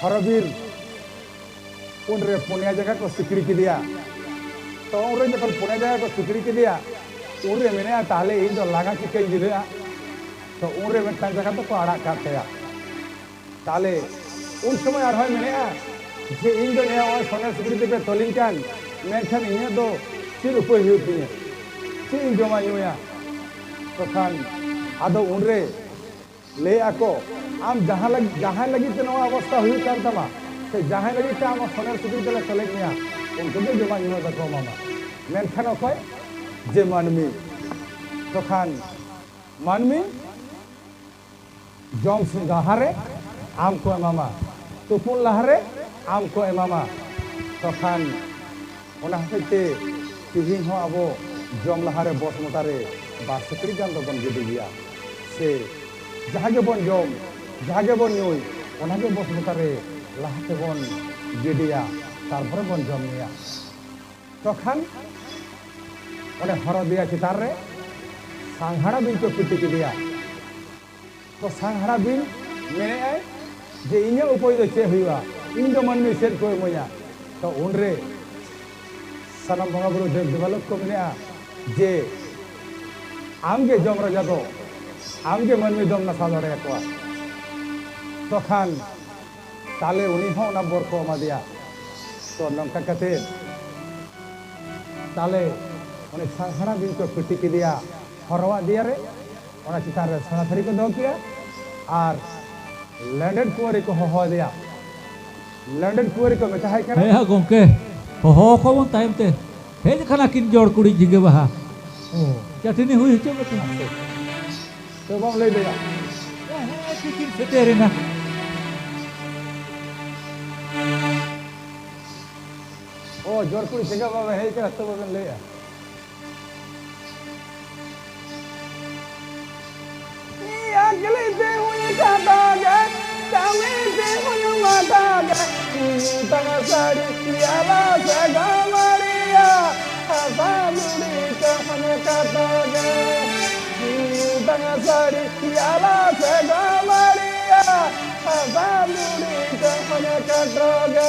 ᱦᱚᱨᱚ ᱵᱤᱨ ᱩᱱᱨᱮ ᱯᱩᱱᱭᱟ ᱡᱟᱸᱜᱟ ᱠᱚ ᱥᱤᱠᱲᱤ ᱠᱮᱫᱮᱭᱟ᱾ ᱛᱚ ᱩᱱᱨᱮ ᱡᱚᱠᱷᱚᱱ ᱯᱩᱱᱭᱟ ᱡᱟᱸᱜᱟ ᱠᱚ ᱥᱤᱠᱲᱤ ᱠᱮᱫᱮᱭᱟ, ᱩᱱᱨᱮ ᱢᱮᱱᱮᱫᱼᱟ, ᱛᱟᱦᱞᱮ ᱤᱧ ᱫᱚ ᱞᱟᱸᱜᱟ ᱪᱤᱠᱟᱹᱧ ᱡᱤᱨᱟᱹᱜᱼᱟ? ᱛᱚ ᱩᱱᱨᱮ ᱢᱤᱫᱴᱟᱝ ᱡᱟᱸᱜᱟ ᱫᱚᱠᱚ ᱟᱲᱟᱜ ᱠᱟᱫ ᱛᱟᱭᱟ᱾ ᱛᱟᱦᱞᱮ ᱩᱱ ᱥᱚᱢᱚᱭ ᱟᱨᱦᱚᱸᱭ ᱢᱮᱱᱮᱫᱼᱟ ᱡᱮ, ᱤᱧ ᱫᱚ ᱱᱤᱭᱟᱹ ᱱᱚᱜᱼᱚᱭ ᱥᱚᱱᱮ ᱥᱤᱠᱲᱤ ᱛᱮᱯᱮ ᱛᱚᱞᱤᱧ ᱠᱟᱱ, ᱢᱮᱱᱠᱷᱟᱱ ᱤᱧᱟᱹᱜ ᱫᱚ ᱪᱮᱫ ᱩᱯᱟᱹᱭ ᱦᱩᱭᱩᱜ ᱛᱤᱧᱟᱹ? ᱪᱮᱫ ᱤᱧ ᱡᱚᱢᱟ ᱧᱩᱭᱟ? ᱛᱚᱠᱷᱟᱱ ᱟᱫᱚ ᱩᱱᱨᱮ ᱞᱟᱹᱭ ᱟᱠᱚ, ᱟᱢ ᱡᱟᱦᱟᱸ ᱞᱟᱹᱜᱤᱫ, ᱡᱟᱦᱟᱸᱭ ᱞᱟᱹᱜᱤᱫ ᱛᱮ ᱱᱚᱣᱟ ᱚᱵᱚᱥᱛᱟ ᱦᱩᱭᱩᱜ ᱠᱟᱱ ᱛᱟᱢᱟ, ᱥᱮ ᱡᱟᱦᱟᱸᱭ ᱞᱟᱹᱜᱤᱫ ᱛᱮ ᱟᱢ ᱥᱚᱱᱮᱨ ᱥᱤᱠᱲᱤ ᱛᱮᱞᱮ ᱛᱚᱞᱮᱫ ᱢᱮᱭᱟ, ᱩᱱᱠᱩ ᱜᱮ ᱡᱚᱢᱟᱜ ᱧᱩᱣᱟᱜ ᱫᱚᱠᱚ ᱮᱢᱟᱢᱟ᱾ ᱢᱮᱱᱠᱷᱟᱱ ᱚᱠᱚᱭ? ᱡᱮ ᱢᱟᱹᱱᱢᱤ᱾ ᱛᱚᱠᱷᱟᱱ ᱢᱟᱹᱱᱢᱤ ᱡᱚᱢ ᱞᱟᱦᱟᱨᱮ ᱟᱢ ᱠᱚ ᱮᱢᱟᱢᱟ, ᱛᱩᱯᱩᱱ ᱞᱟᱦᱟᱨᱮ ᱟᱢ ᱠᱚ ᱮᱢᱟᱢᱟ᱾ ᱛᱚᱠᱷᱟᱱ ᱚᱱᱟ ᱦᱚᱛᱮᱡ ᱛᱮ ᱛᱮᱦᱮᱧ ᱦᱚᱸ ᱟᱵᱚ ᱡᱚᱢ ᱞᱟᱦᱟᱨᱮ ᱵᱚᱥ ᱢᱚᱛᱟ ᱨᱮ ᱵᱟᱨ ᱥᱤᱠᱲᱤ ᱜᱟᱱ ᱫᱚᱵᱚᱱ ᱜᱤᱰᱤ ᱜᱮᱭᱟ, ᱥᱮ ᱡᱟᱦᱟᱸ ᱜᱮᱵᱚᱱ ᱡᱚᱢ, ᱡᱟᱦᱟᱸ ᱜᱮᱵᱚᱱ ᱧᱩᱭ, ᱚᱱᱟᱜᱮ ᱵᱚᱥ ᱢᱚᱛᱟ ᱨᱮ ᱞᱟᱦᱟ ᱛᱮᱵᱚᱱ ᱜᱤᱰᱤᱭᱟ, ᱛᱟᱨᱯᱚᱨᱮ ᱵᱚᱱ ᱡᱚᱢ ᱧᱩᱭᱟ᱾ ᱛᱚᱠᱷᱟᱱ ᱚᱸᱰᱮ ᱦᱚᱨᱚ ᱫᱮᱭᱟ ᱪᱮᱛᱟᱱ ᱨᱮ ᱥᱟᱝᱦᱟᱲᱟ ᱵᱤᱧ ᱠᱚ ᱯᱤᱴᱤ ᱠᱮᱫᱮᱭᱟ᱾ ᱛᱚ ᱥᱟᱝᱦᱟᱲᱟ ᱵᱤᱧ ᱢᱮᱱᱮᱫᱼᱟᱭ ᱡᱮ, "ᱤᱧᱟᱹᱜ ᱩᱯᱟᱹᱭ ᱫᱚ ᱪᱮᱫ ᱦᱩᱭᱩᱜᱼᱟ? ᱤᱧ ᱫᱚ ᱢᱟᱹᱱᱢᱤ ᱪᱮᱫ ᱠᱚ ᱤᱢᱟᱹᱧᱟ?" ᱛᱚ ᱩᱱᱨᱮ ᱥᱟᱱᱟᱢ ᱵᱚᱸᱜᱟ ᱵᱩᱨᱩ ᱫᱮᱵ ᱫᱮᱵᱟᱞᱳᱠ ᱠᱚ ᱢᱮᱱᱮᱫᱼᱟ ᱡᱮ, "ᱟᱢᱜᱮ ᱡᱚᱢ ᱨᱟᱡᱟ ᱫᱚ, ᱟᱢᱜᱮ ᱢᱟᱹᱱᱢᱤ ᱫᱚᱢ ᱱᱟᱥᱟᱣ ᱫᱟᱲᱮᱭᱟᱠᱚᱣᱟ᱾" ᱛᱚᱠᱷᱟᱱ ᱛᱟᱦᱞᱮ ᱩᱱᱤ ᱦᱚᱸ ᱚᱱᱟ ᱵᱚᱨ ᱠᱚ ᱮᱢᱟ ᱫᱮᱭᱟ᱾ ᱛᱚ ᱱᱚᱝᱠᱟ ᱠᱟᱛᱮ ᱛᱟᱦᱞᱮ ᱩᱱᱤ ᱥᱟᱝᱦᱟᱲᱟ ᱵᱤᱧ ᱠᱚ ᱯᱤᱴᱤ ᱠᱮᱫᱮᱭᱟ ᱦᱚᱨᱚᱣᱟᱜ ᱫᱮᱭᱟ ᱨᱮ, ᱚᱱᱟ ᱪᱮᱛᱟᱱ ᱨᱮ ᱥᱮᱬᱟ ᱛᱷᱟᱹᱨᱤ ᱠᱚ ᱫᱚᱦᱚ ᱠᱮᱫᱟ ᱟᱨ ᱞᱮᱸᱰᱮᱫ ᱠᱩᱸᱣᱟᱹᱨᱤ ᱠᱚ ᱦᱚᱦᱚ ᱟᱫᱮᱭᱟ᱾ ᱞᱮᱸᱰᱮᱫ ᱠᱩᱸᱣᱟᱹᱨᱤ ᱠᱚ ᱢᱮᱛᱟᱦᱟᱭ ᱠᱟᱱᱟ, ᱦᱮᱸ ᱦᱮᱸ ᱜᱚᱢᱠᱮ, ᱦᱚᱦᱚ ᱟᱠᱚ ᱵᱚᱱ ᱛᱟᱭᱚᱢ ᱛᱮ᱾ ᱦᱮᱡ ᱟᱠᱟᱱᱟ ᱠᱤᱱ ᱡᱚᱲ ᱠᱩᱲᱤ ᱡᱷᱤᱸᱜᱟᱹ ᱵᱟᱦᱟ᱾ ᱚ᱾ ᱪᱟᱹᱴᱱᱤ ᱦᱩᱭ ᱦᱚᱪᱚ ᱠᱟᱛᱮ᱾ ᱛᱚ ᱵᱟᱢ ᱞᱟᱹᱭ ᱫᱟᱲᱮᱭᱟᱜᱼᱟ? ᱦᱮᱸ, ᱦᱮᱸ, ᱛᱤᱠᱤᱱ ᱥᱮᱴᱮᱨᱮᱱᱟ᱾ ᱚ, ᱡᱚᱲ ᱠᱩᱲᱤ ᱡᱷᱤᱸᱜᱟᱹ ᱵᱟᱦᱟ ᱦᱮᱡ ᱟᱠᱟᱱᱟ, ᱛᱚ ᱵᱟᱵᱮᱱ ᱞᱟᱹᱭᱮᱜᱼᱟ? ᱟᱠᱞᱤ ᱛᱮ ᱦᱩᱭ ᱠᱟᱴᱟ ᱜᱮ, ᱠᱟᱹᱢᱤ ᱛᱮ ᱦᱩᱭ ᱢᱟᱴᱟ ᱜᱮ, ᱛᱟᱝ ᱥᱟᱹᱲᱤ ᱭᱟᱞᱟ ᱥᱮ ᱜᱟᱢᱟᱲᱤᱭᱟ, ᱦᱟᱥᱟ ᱫᱩᱲᱤ ᱛᱮ ᱦᱩᱭ ᱠᱟᱴᱟ ᱜᱮ, ᱛᱟᱝ ᱥᱟᱹᱲᱤ ᱭᱟᱞᱟ ᱥᱮ ᱜᱟᱢᱟᱲᱤᱭᱟ, ᱦᱟᱥᱟ ᱫᱩᱲᱤ ᱛᱮ ᱦᱩᱭ ᱠᱟᱴᱟ ᱜᱮ᱾